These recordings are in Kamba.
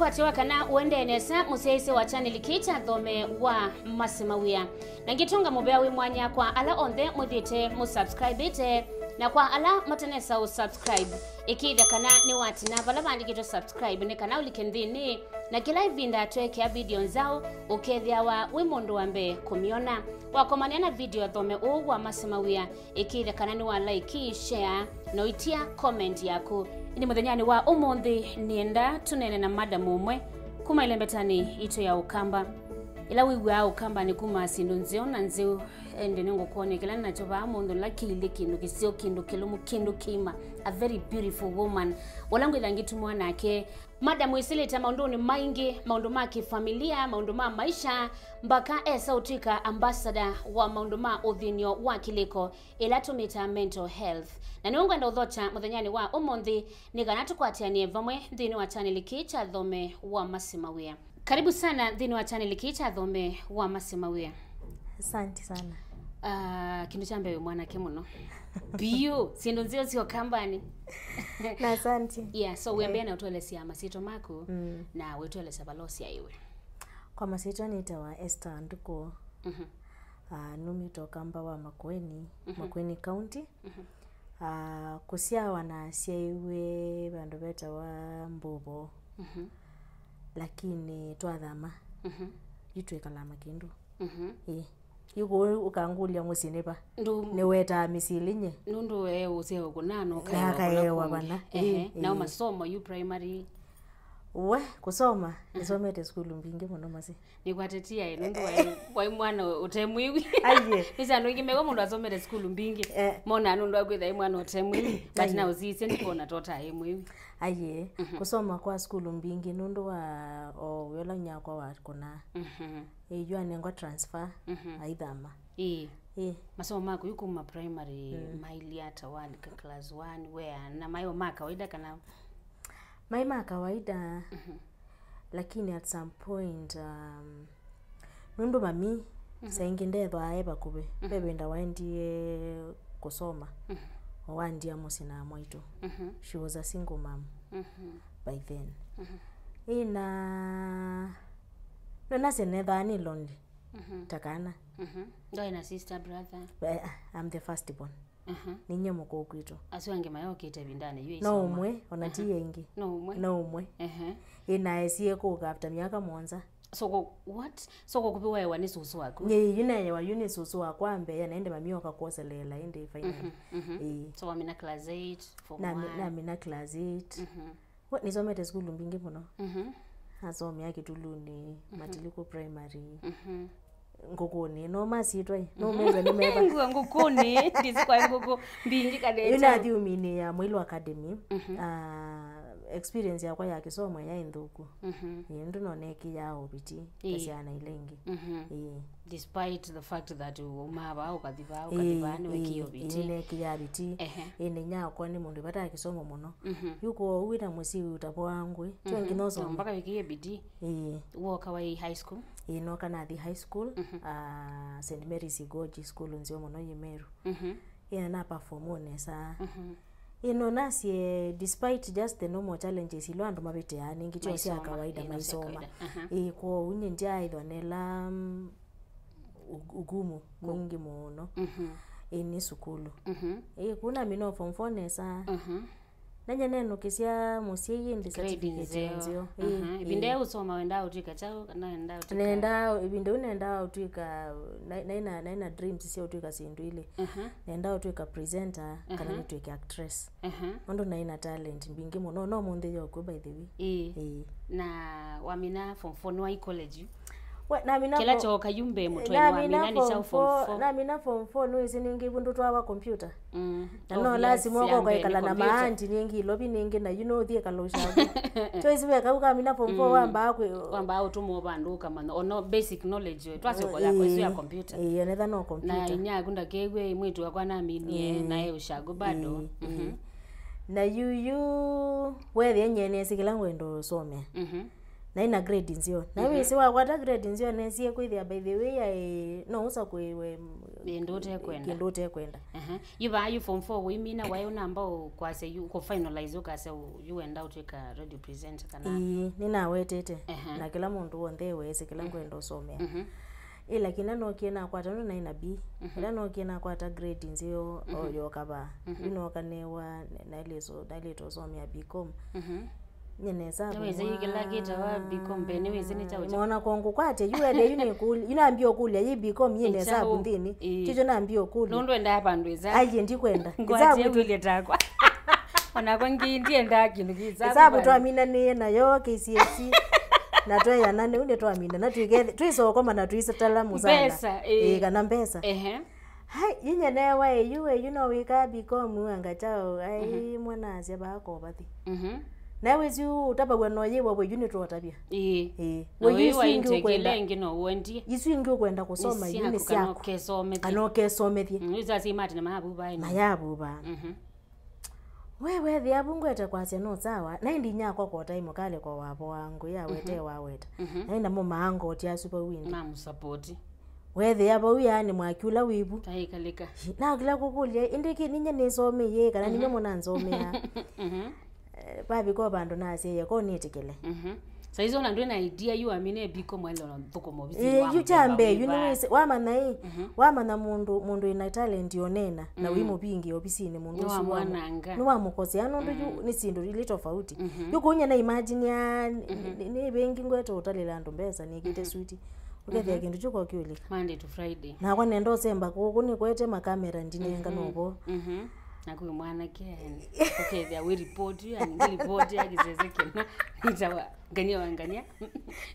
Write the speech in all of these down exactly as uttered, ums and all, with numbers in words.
Kwatĩwa kana ũendee nesa mũsyaĩĩsya wa chaneli kĩĩ kya Thome wa Masi Mawĩa. Na ngĩtũnga mũvea wĩ mwanya kwa ala onthe mwĩthĩĩte mũsubscribĩte, na kwa ala matanesa ũsubscribe, ĩkĩĩthya kana nĩwatina vala vaandĩkĩtwe subscribe nĩ kana ũlike nthĩnĩ, na kĩla ĩvinda tweekĩa video nzaũ, ũkethĩawa wĩ mũndũ wa mbee kũmyona. Wakomania na video ya Thome ũũ wa Masi Mawĩa, ĩkĩĩthya kana nĩwa like, share, na ũitia comment yaku. Ĩndĩ mũthenyanĩ wa ũmũnthĩ, nĩenda tũneene na madam ũmwe kuma ĩlembetanĩ itũ ya Ũkamba. Ĩla wĩw'aa Ũkambanĩ kuma syĩndũ nzeo na nzeo, ĩndĩ nĩngũkwony'a kĩla nakyo vaa mũnthĩ, ũla kĩilyĩ kĩndũ kĩseo, kĩndũ kĩlũmu, kĩndũ kĩima, a very beautiful woman. Ũla ngwĩtha ngĩtumwa nake, madam wĩsĩlĩte maũndũnĩ maingĩ, maũndũ ma kĩfamilia, maũndũ ma maisha, mbaka esa ũtw'ĩka ambassador wa maũndũ ma ũthĩn'yo wa kĩlĩko, ĩla tũmĩtaa mental health. Na nĩwe ngwenda ũthokya mũthenyanĩ wa ũmũnthĩ, nĩ kana tũkwatĩanĩe vamwe nthĩnĩ wa chaneli kĩĩ kya Thome wa Masi Mawĩa. Karibu sana nthĩnĩ wa chaneli kĩĩ kya Thome wa Masi Mawĩa. Asante sana. Ah, kĩndũ kya mbee wĩ mwanake mũno. Biũ, syĩndũ nzeo sya Ũkambanĩ. Na asante. Yeah, so wĩambĩe na ũtũelesya masyĩtwa maku, mm, na wĩtũelesya vala ũsyaĩwe. Kwa masyĩtwa nĩtawa Esther Nduku. Mhm. Ah, numĩte Ũkamba wa Makueni, mhm, Makueni County. Mhm. Ah, kũsyawa nasyaiwe vandũ vetawa Mbuvo. Mhm. Lakini twathama. Mhm. Yu twĩkalaa Makĩndũ. Mhm. Ĩĩ. Yu kũu ũkangũlya mũsyĩ nĩ va? Ndũ- Nĩwetaa mĩsyĩ ĩlĩ nye? Nũndũ we ũsyaĩwe kũna na ũkaewa kũla kũngĩ. Nakaewa vana. Ehe. Ĩĩ, nao ĩĩ. Masomo yu primary? We, kũsoma, nĩsomete sukulu mbingĩ mũno Masi. Nĩkwatĩtie aĩ, nũndũ waĩ, waĩ mwana ũte mwĩwi. Aiye. Nĩsĩ andũ aingĩ mew'a mũndũ asomete sukulu mbingĩ. Eh. Monaa nũndũ wa kwĩtha aĩ mwana ũte mwĩwi. But aiye. Na ũsisye ndikona tota aĩ mwĩwi. Aiye. Mhm. Kũsoma kwa sukulu mbingĩ nũndũ wa o wĩla nyakwa wa kũna. Mhm. Ĩĩ, yu anengwa transfer, mhm, aithama. Ĩĩ. Ĩĩ. Masomo maku yu kuma primary, mm, mailyĩ ata, one, class one, where? Na maĩ o ma kawaida kana? Maĩ ma kawaida, mhm, lakini at some point, um, nũndũ mami, mhm, saa ingĩ ndethwaa e vakuvĩ, mhm, ve ĩvinda waendie kũsoma, mhm, o wandia mũsyĩ na mwaitũ. Mhm. She was a single mom, mhm, by then. Mhm. Ĩna, no nasye nethwaa nĩ lonely, mhm, ta kana. Mhm. Ndwaĩ na sister, brother? Eh, I'm the first born. Mhm. Ninyie mũkũũ kwitũ. Asu angĩ mayokĩte ĩvindanĩ yu. No ĩsoma. Ũmwe, ona ti, mhm, aingĩ. No ũmwe. No ũmwe. Ehe. Ĩnaesie kũka after myaka mũonza. So kũ-, what? So kũkũvĩ waewa nĩ sũsũ waku? Nyie yu naewa yu nĩ sũsũ wakwa mbee, na ĩndĩ mami oka kwoseleela ĩndĩ finally. Mhm, mhm. Ĩĩ. So wamina class eight, form one? Nami-, namina class eight. Mhm. We, nĩsomete sukulu mbingĩ mũno. Mhm. Nasomea Kĩtulunĩ, mhm, Matiliku Primary. Mhm. Ngũkũnĩ, no masyĩtwa ĩ, no, mhm, methwa nĩ meva. Ngũa ngũkũnĩ, ndĩsikwa ngũkũ mbingĩ kana ĩu ĩkyaũ. Nathi uminĩ ya Mwailu Academy, mhm, ah, experience yakwa ya kĩsomo yaĩ nthũku. Mhm. Ĩĩ, nũndũ no neekĩaa ũviti, ĩĩ, ta syana ila ingĩ. Mhm. Ĩĩ. Despite the fact that umaa vaa, ũkathi vaa, ũkathi vaa, ĩĩ, nĩwĩkĩie, ĩĩ, ũviti. Ĩĩ, neekĩaa viti. Ehe. Ĩĩ, nĩ nyakwa nĩ mũndũ ĩvata ya kĩsomo mũno. Mhm. Yu kwoou wĩ na mũsyĩ ũtavoa ngũĩ, tyo, mhm, nginya ũsome. No, mpaka wĩkĩie bidii. Ĩĩ. Woka waĩ high school? Ĩĩ, nooka nathi high school, mhm, ah, Saint Mary's Igoji, school nzeo mũno yĩ Meru. Mhm. Ĩĩ, na na perform o nesa. Mhm. Ĩĩ, no nasye, despite just the normal challenges ila andũ mavĩtĩaa, ningĩ tyo sya maisoma, kawaida, ĩĩ, no sya maisoma. Kawaida. Aha. Ĩĩ, kwoou nyie ndyaaĩthwa nela, mm, u-, ugumu mwingĩ mũno. Mhm. Ĩĩ, nĩ sukulu. Mhm. Ĩĩ, kũu namina o form four nesa. Mhm. Nanye nenũkĩsya mũsyai ĩndĩ grade certificate nzeo. Nzeo. Ĩĩ, aha. Ĩvinda ĩĩ. Ĩu ũsoma wendaa ũtw'ĩka kyaũ, kana wendaa ũtw'ĩka? Nendaa, ĩvinda ĩu nendaa ũtw'ĩka, na-, naina, naina dreams sya ũtw'ĩka syĩndũ ilĩ. Aha. Nendaa ũtw'ĩka presenter, kana, aha, nĩtw'ĩke actress. Aha. Nũndũ naina talent mbingĩ mũno. No ũmũnthĩ yokw'o, by the way. Ĩĩ. Ĩĩ. Na wamina form four nĩwaĩ college yu? We, namina kĩla fo-, kyooka yu mbee mũtwainĩ, namina wamina nĩ kyaũ form four, form four? Namina form four, nĩwĩsĩ ningĩ vu ndũtwawa computer. Mm. Na no lazima ũkoka ĩkala na maanti ningĩ Ilovi ningĩ, na yu nũthi ĩkala ũshaku. Choice weka ũkamina form four, mm, wambaa kwĩ-, wambaa ũtũmwa vandũ ũkamanya, ono basic knowledge we, twasyokola kwa isu ya computer. Ĩĩ, onetha no computer. Na inya yaku ndakew'e mwĩtu wakwa naminie, mm, na e ũshaku bado. Ĩĩ, mhm, ĩĩ. Na yu, yu, wethĩa nyie nĩsĩ kĩla ngwenda ũsomea. Mhm. Naĩ na grade nzeo. Na wĩsĩ wakwata grade nzeo nesie kwĩthĩa, by the way, aĩ, no ũsakũĩwe Ĩndĩ ũtekwenda. Kĩndũ ũtekwenda. Aha. Yu vaa yu form four ũimina waĩ ũnamba ũkwasya yu, kũ finalize ũkasya ũ- yu wenda ũtwĩka radio presenter kana. Ĩĩ, nĩnawetete. Aha. Na kĩla mũndũ w'onthe ewesĩ kĩla ngwenda ũsomea. Mhm. Ĩ, lakini na nokie nakwata, no naĩ na B. Ĩla nokie nakwata grade nzeo, o yoka vaa. Yu nooka newa, nailĩtwe, nailĩtwe ũsomea B com. Mhm. Nye nesa. Nĩwĩsĩ kĩla kĩtawa B com mbee, nĩwĩsĩ nĩ kyaũ kya- Mona kongo kwate, yu ende, yu nĩkũlya, yu nambia ũkũlya, yi B com yi nesa nthĩnĩ. Ĩĩ. Kĩkyo nambia ũkũlya. Nũndũ endaa vandũ ĩsa. Aiye ndikwenda. Ngwatĩe wĩlye takwa. Onakwa ngi ndiendaa kĩndũ kĩsa. Ĩsabu twaminanĩe nayo K C S E. Na tweyana nĩu nĩtwamina na twĩke twĩsokoma na twĩsatala mũsala. Mbesa, ĩĩ. Ĩĩ, kana mbesa. Ehe. Hai, inye newa eyu, eyu no wĩkaa B com anga chao, ai, mwana asya baa kovathi. Mhm. Na wĩsĩ ũtavaw'a no yĩwa wĩyu nĩtwotavya. Ĩĩ. Ĩĩ. Na wĩyu wĩwa isu ingĩ intake ũkwenda, ila ingĩ no wendie. Isu ingĩ ũkwenda kũsoma yu nĩ syaku. Kana ũkesomethie. Kana ũkesomethie. Mm, isu asi mati na mayavu vai. Mayavu va. Mhm. We wethĩa vu ngwete kwasya no sawa, na indi inyakwa kota imũkale kwa wavo wa ngũĩ awete waweta. Mhm. Na ina mo maango ti asu vau indi. Mamũsapoti. Wethĩa vau yaani mwaki ũla wĩ vu. Taikalĩka. Nakĩla kũkũlya, ĩndĩ kĩ ninyie nĩsomeie kana ninyie mũnansomea? Mhm. Eh, vavika o vandũ nasyaie ko nĩtĩkĩle. Mhm. Saizi ona ndwĩ na idea yu amine biko mwele ona thũkũma obisi. Eh, yu kyambe yu nĩwĩsĩ wamanya ĩ, wamanya mũndũ mũndũ ĩna talent yonena na wĩ mũvingi obisinĩ mũndũ ũcio nĩwamwananga. Nĩwamũkosea nũndũ yu nĩ syĩndũ ili tofauti. Mhm. Yu kũnya na imagine ya nĩ vengi ngwete ũtalĩla andũ mbesa nĩkĩte suti. Ũkethĩa kĩndũ kyu kokiũlĩka. Monday to Friday. Nakwa nenda ũsemba kũkũ nĩkwete makamera ndinenga novo. Mhm. Na kwĩ mwanake yani ũkethĩa wĩ report yani ngĩ report ya kĩsese kĩna itawa ngania wa ngania.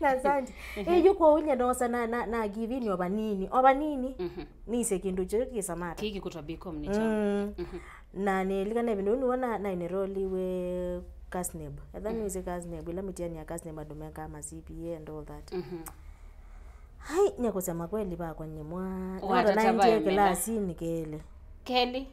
Na asante. Ĩyu kwoou nye nosa na na na give in o vanini o vanini. Mhm. Nise kĩndũ kyu kĩsamata. Kiki kutwa bicom ni cha. Mm. Mhm. Na nĩlikana ĩvinda ĩu nĩwona naenĩroliwe casneb etha nĩwĩsĩ casneb ĩla mĩtiani ya casneb andũ mekaa ma C P A and all that. Mhm. Hai, nye kusema kweli vakwa nyemwa nota naendie kilasini kelĩ. Kelĩ.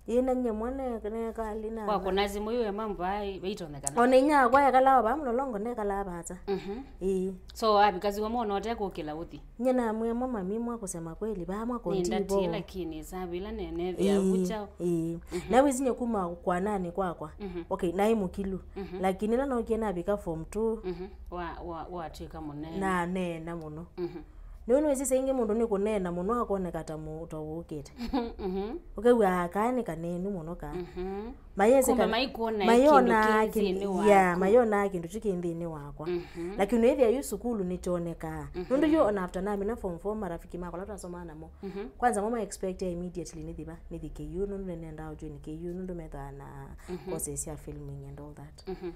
Ĩĩ na nyemwa nekali na wakũna simũ yu ema mvaa vaitonyekana. Ona inya akwa ekalaa vaa mlolongo nekalaa vata. Mhm. Ĩĩ. So avikasiwa mwana ũte kũkĩla ũthi. Nye namwĩa mwa mami mwa kusema kweli vaa mwa kondivo. Nĩndatie lakini savila nenethia vucha. Ĩĩ. Na wĩsinye kuma kwanani kwakwa. Mhm. Okay, naĩ mũkilu. Mhm. Lakini ĩla nokie navika form two. Mhm. Wa wa watwĩka mũnene. Na neena mũno. Mhm. Nĩu nĩwĩsĩ saingĩ mũndũ nĩkũneena mũno akoneka ta mũ- ta ũũkĩte. Mhm. Ũkew'a kaa nĩ kaneenu mũno kaa. Mhm. Mayĩsĩ kumbe kana- maikuona mayonaa kĩndũ kĩ kĩndũ- nthĩnĩ waku. Yeah, mayonaa kĩndũ kyu kĩ nthĩnĩ wakwa. Mhm. Lakini wĩthĩa yu sukulu nĩkyonekaa. Mhm. Nũndũ yu ona after namina form four marafiki makwa ala twasomaa namo. Mhm. Kwanza mo ma expect immediately nĩthi va nĩthi K U nũndũ nĩnendaa ũjoin K U nũndũ methaa na courses sya filming and all that. Mhm.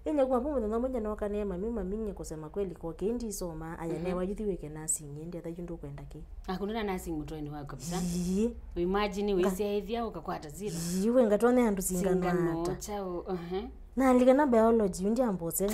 Inye kuma pu mũthenya ũmwe nje nokanĩe mami mami nye kusema kweli koke ndisoma aya newa yuthi wĩke nursing ĩndĩ atha yu ndũkwenda kĩ. Akũndũ na nursing mũtwaini wa kabisa. Ii. Imagine wĩsyaĩthya ũkakwata zero. Ii, we ngatonya andũ singano ata. Chao. Nalika na biology yu ndiambose.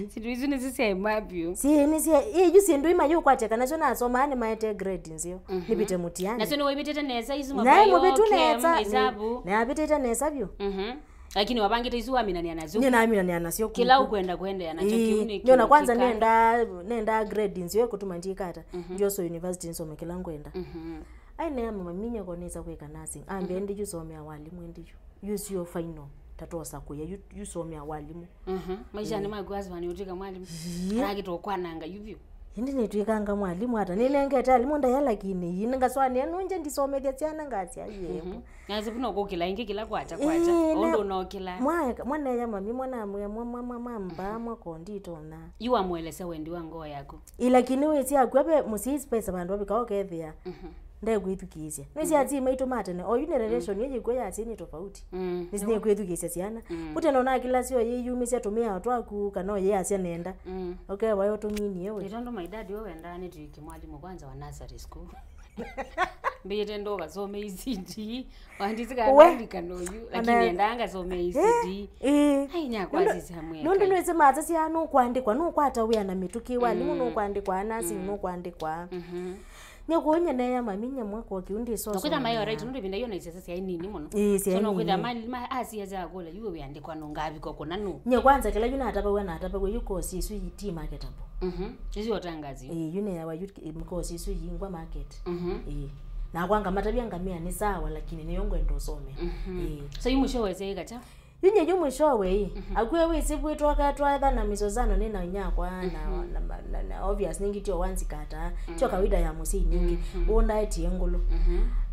Sindu isu nĩsisyaima vyũ. Si nĩsya ĩyu sindu ima yũkwatya kana syo nasomaa nĩmaete grade nzeo. Nĩvĩte mũtiani. Nasyo nĩwaivĩtĩte nesa isu. Naye mũvĩtu nesa. Isabu. Nayavĩtĩte nesa vyũ. Mhm. Lakini wavangĩte isu waminania nasyo. Nye naminania nasyo kila ũkwenda kũendeea nakyo kĩu nĩ nyona kwanza nenda nenda grade nzeo kũtuma ndikata. Ndioso university nsome kila ngwenda. Mhm. Ai nea mama minya konesa kwĩka nursing. Ambe ndi yu somea walimu ndi yu. Yu sio final. Tatosa kuya yu yu somea walimu. Mhm. Maisha ni maku husband utika mwalimu. Yee. Anakitwa kwananga yu vyũ. Ĩndĩ nĩtwĩkanga mwalimũ ata nĩnengete alimũ ndaya lakini ii ngaswanĩa nũnje ndisomethya syana ngasya yembo. Nasi vuno kũkĩla ingĩ kĩla kwata kwata ũndũ ũnokĩla. Mwaeka mwaneya mami mwanamwĩa mwa mwa mwa mamba mwa konditonya. Yu wamwelesya wendi wa ngoo yaku. Ĩ lakini wĩsĩ akw'a ve mũsyai space vandũ vavika ũkethĩa. Mhm. Ndekwĩthukĩĩsya. Nĩsĩ asyai maitũ ma tene, oyu nĩ relation ĩyĩkw'o ya asyai nĩ tofauti. Mm. Nĩsĩ nĩkwĩthukĩĩsya syana. Mm. Ũtena ona kĩla syo yĩyumĩsya tũmĩao twaku kana ũyĩasya nenda. Mm. Ũkewa yo tũminie we. Nĩ tondũ my dad we wendaa nĩtwĩke mwalimũ kwanza wa nursery school. Mbĩte ndo kasome E C D. Wandisika we andika noyu lakini endaa ngasome E C D. Eh. Ai nyakwa sisi amwe. Nũndũ nĩsĩ matasya nũkwandĩkwa nũkwata wĩa na mĩtũkĩ walimu nũkwandĩkwa nursing nũkwandĩkwa. Mhm. Nĩkũũnya neya mami nyamwe kwa kĩu ndĩsosoma. Nokwĩtha maĩ alright, nũndũ ĩvinda ĩyo na isese syaĩ nini mũno. Ĩĩ, syaĩ nini. So nokwĩtha mali ma asia sya kũla yu wĩandĩkwa nũngavika kũna nũ. Nye kwanza kĩla yu natavaw'a natavaw'a yu course isu yi ti marketable. Mhm. Isu otangazi. Ĩĩ, yu neyawa yu course isu yingwa market. Mhm. Ĩĩ. Na kwanga matavya ngamĩa nĩ sawa, lakini nĩyo ngwenda ũsome. Mhm. Ĩĩ. So yu mwisho wese ĩkacha? Yu nye yu mwishowe ĩ, akw'e wĩsĩ vwĩ twakaa twaetha na mizozano nĩ na inyakwa na, na, na, na obvious nĩngĩ tio wanzikata, tio kawaida ya mũsyai nĩngĩ, ũndaetie ngũlũ.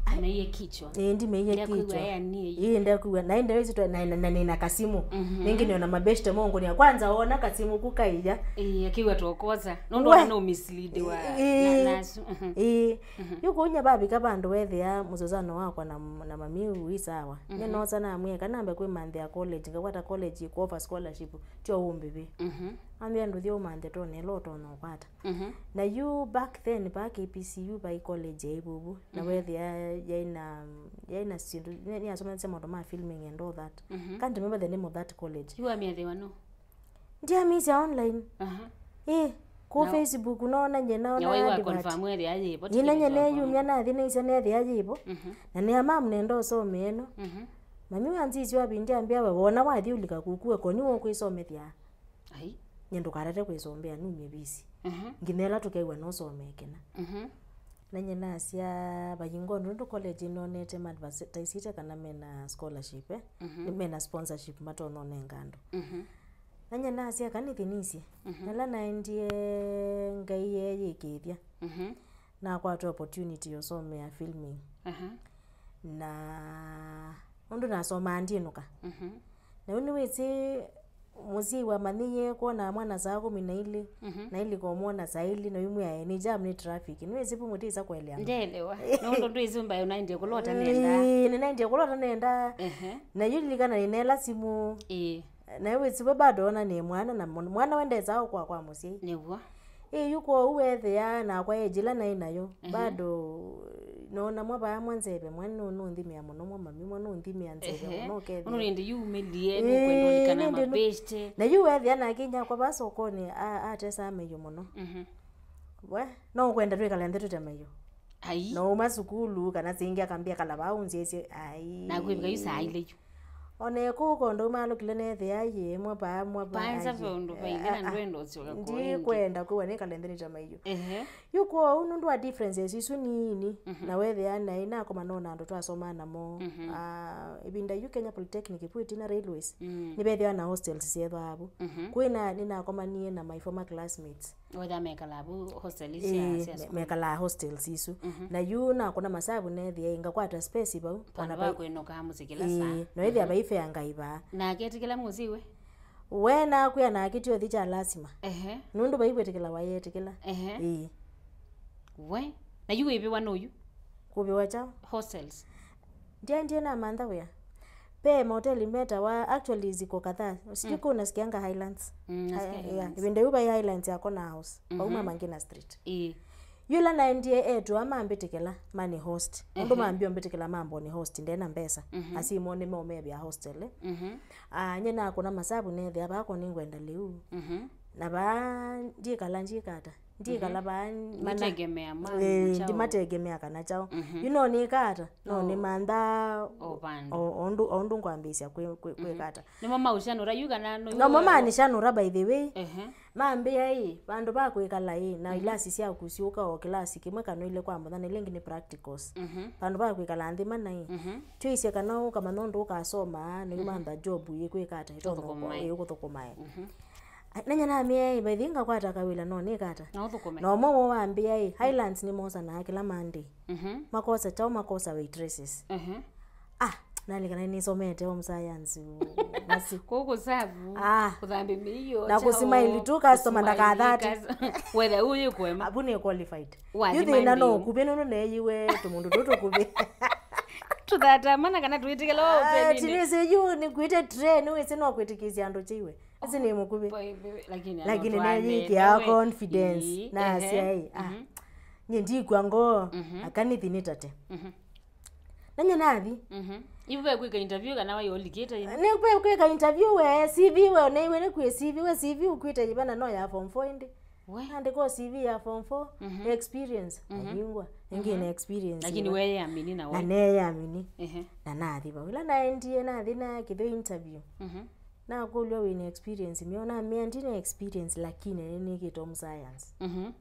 Ai, Meiye kichwa. Ĩ, ndi meiye Ndekwĩw'a kichwa. Ĩ, ndekwĩw'a. Na ĩ ndewĩsĩ twa, na, na, na nĩna kasimu. Nĩngĩ nĩona mabeshte mongũnia. Kwanza wona kasimu ku kaija. Ĩ, akiwa tokoza. Nũndũ We. Ona no mislead wa Ĩ, na, nasu. Ĩ, Yu kũu nye vavika vandũ weethĩa mũzozano wakwa na, na mami wĩ sawa. Nye noosa namwĩa kana nambe kwĩmanthĩa college, ngakwata college ĩkũ offer scholarship, tyo ũmbĩvĩ. Ambĩa ndũthi ũmanthe tone ĩla ũtonya ũkwata. Na yu back then, pa K P C U vai college yaĩ vuvu, na weethĩa yaĩ na, yaĩ na syĩndũ, nĩ, nĩyasomethisye maũndũ ma filming and all that. Can't remember the name of that college. Yu amĩathĩwa no? Ndiamisya online. Aha. Ĩ, ku Na Facebook noona nye naona Nyawai wa advert. Confirm ethĩa yĩvo, Nyina nye neyumya nathi naisya nethĩa yĩvo. Na nĩa mam nenda ũsome ĩno. Mami wanzisya wavindi ambĩa we wona wathi ũlika kukue koni wokwĩsomethya. Ai. Nye ndũkatate kwĩsombea numye visi. Nginya ĩla tũkew'a nũsomee kĩna. Na nye nasya vaingo nũndũ college nonete madvertisite kana mena scholarship, eh? Mena sponsorship matonya ũnenga andũ. Na nye nasya kanithi nisye. Na ĩla naendie Ngai eeyĩkĩĩthya. Nakwata opportunity ya ũsomea filming. Na ũndũ nasomaa ndiĩnũka. Na yu nĩwĩsĩ mũsyai wamanyĩie kwona mwana saa kũmi na ilĩ, na ilika ũmwona saa ilĩ, na yu mwĩae nĩ jam nĩ traffic. Nĩwĩsĩ vu mũtĩsa kũeleana. Ndelewa. Nũndũ ndwĩsĩ mbae ũnaendie kũlota nenda. Ĩĩ, nĩnaendie kũlota nenda. Na yu lilikana nĩneela simũ. Ĩĩ. Na wĩsĩ we bado ona nĩ mwana, na mwana wendesaa ũkwa kwa mũsyai. Nĩw'o. Ĩ, yu kwoou weethĩa nakwa age ĩla naĩ nayo, bado noona mwa vaa mwa nzeve, mwa nũ-, nũnthimĩa mũno, mwa mami mwa nũnthimĩa nzeve mũno ũkethĩa. Ũndũ nĩndĩ yumĩlie, nũkwenda ũlikana mabeshte. Na yu weethĩa nake inyakwa vaa sokonĩ, a-, atesaa maiũ mũno. We, no ũkwenda twĩkale nthĩ tũte maiũ? Ai. No uma sukulu, kana sĩngĩ akambĩa kala vaa ũnzĩsye, ai. Na kwĩvika yu saa ilĩ yu. Ona ĩkũũ kondo malũkile nethĩa yĩ mwe paa mwe paa. Panza ve ũndũ vailye na ndwenda ũsyoka kũũ ĩngĩ. Ndikwenda kwĩwa nĩkale nthĩ nĩtama iyo. Ehe. Yu kwoou nũndũ wa differences isu nini, na wethĩa naĩ nakoma nona andũ twasomaa namo. Ah, ĩvinda yu Kenya Polytechnic vu ĩtina railways, nĩvethĩwa na hostels syethwaa vu. Kwĩna nĩnakomanie na my former classmates. Wetha mekalaa vu hostel ĩĩ, sya, sya me-, sukulu. Mekalaa hostels isu. Na yu nakũna masavu nethĩa ngakwata space vau. Vandũ va kwĩnũkaa mũsyĩ kĩla saa. Ĩĩ, no ĩthĩa vaifea ngai vaa. Na aketĩkĩla mũsyĩwe? We nakwĩa nake ti ũthi kya lasima. Ehe. Nũndũ vai kwĩtĩkĩla wayetĩkĩla. Ehe. Ĩĩ. We, na yu wĩvĩwa nũyu? Kũvĩwa kyaũ? Hostels. Ndiendie namantha wĩa. Pe mahoteli metawa, actually ziko kadhaa. Sijui kama unasikianga Highlands. Mm, nasikia Hi-, yeah, Highlands. Ĩvinda yu vai Highlands ya Corner House. Vau Mama Ngina Street. Ĩĩ. Yula naendie etu amambĩtĩkĩla mani host. Ũndũ mambio mbĩtĩkĩla mambo ni host, ndena mbesa. Asimwo nĩ momevya hostel. Ah, nye nakũna masavu nethĩa vako nĩngwenda lĩu. Na vaa ndiĩkala ndyĩkata. Ndiĩkala vaa mana-, Nditegemea ma-, eh, chao. Ndimategemea kana chao. Yu no nĩka ata? No nĩmantha o ũndũ, o ũndũ ngwambĩĩsya kwĩ-, kwĩ-, kwĩka ata. Nĩmo maũsyanũra yu kana no yu? Namo manisyanũra, by the way. Ehe. Mambĩa ĩ, vandũ va kwĩkala ĩ, na ilasi sya kũsyũka o kĩlasi kĩmwe kana ilĩ kwa mũthenya, ila ingĩ nĩ practicals. Vandũ va kwĩkala nthĩ mana ĩ. Tyoisye kana ũkamanya ũndũ ũkasoma, nĩumantha job ĩ kwĩka ata, ĩtonya ũkũthũkũma ĩ. Ai, nanya namĩaĩ, by the way, ngakwata kawĩla no nĩkata. No ũthũkũme. Na ũmwe woo wambĩa ĩ, Highlands nĩmosanaa kĩla Monday. Makosa chao, makosa waitresses. Ah, nalikana nĩsomete home science. Masi. Kũkũ savu. Ah. Kũthambia mĩio. Na kũsimaili tu customer ndakathate. Whether ũyũ kwema. Abu nĩ qualified. Yu thĩna no ũkuvĩ nũndũ neeyiwe tũmũndũ tũtũ kuvĩ. Tũthata mana kana twĩtĩkĩla open. Tinĩsĩ yu nĩkwĩte train, wĩsĩ no kwĩtĩkĩsya andũ cheiwe. Ĩsĩ nĩ mũkuvĩ. Lakini neyĩkĩaa confidence. Nasya ĩ, ah, nye ndikw'a ngoo, akanithi nĩtate. Na nye nathi. Ivu ve kwĩka interview kana wai ũlikĩte ĩno? Nĩ ve kwĩka interview we, C V we, neiwe nĩ kwĩ C V we, C V ũkwĩte yĩva na no ya form four ĩndĩ. We. Naandĩka o C V ya form four, mhm, experience, mhm, ayingwa. Ĩngĩ, mhm, na experience. Lakini we yeamini na na we. Neyamini. Ehe. Na nathi vau. Ĩla naendie, nathi na kĩthyo interview. Mhm. Nakũlw'a wĩna experience myo, namea ndina experience, lakini nĩnĩkĩte home science. Mhm.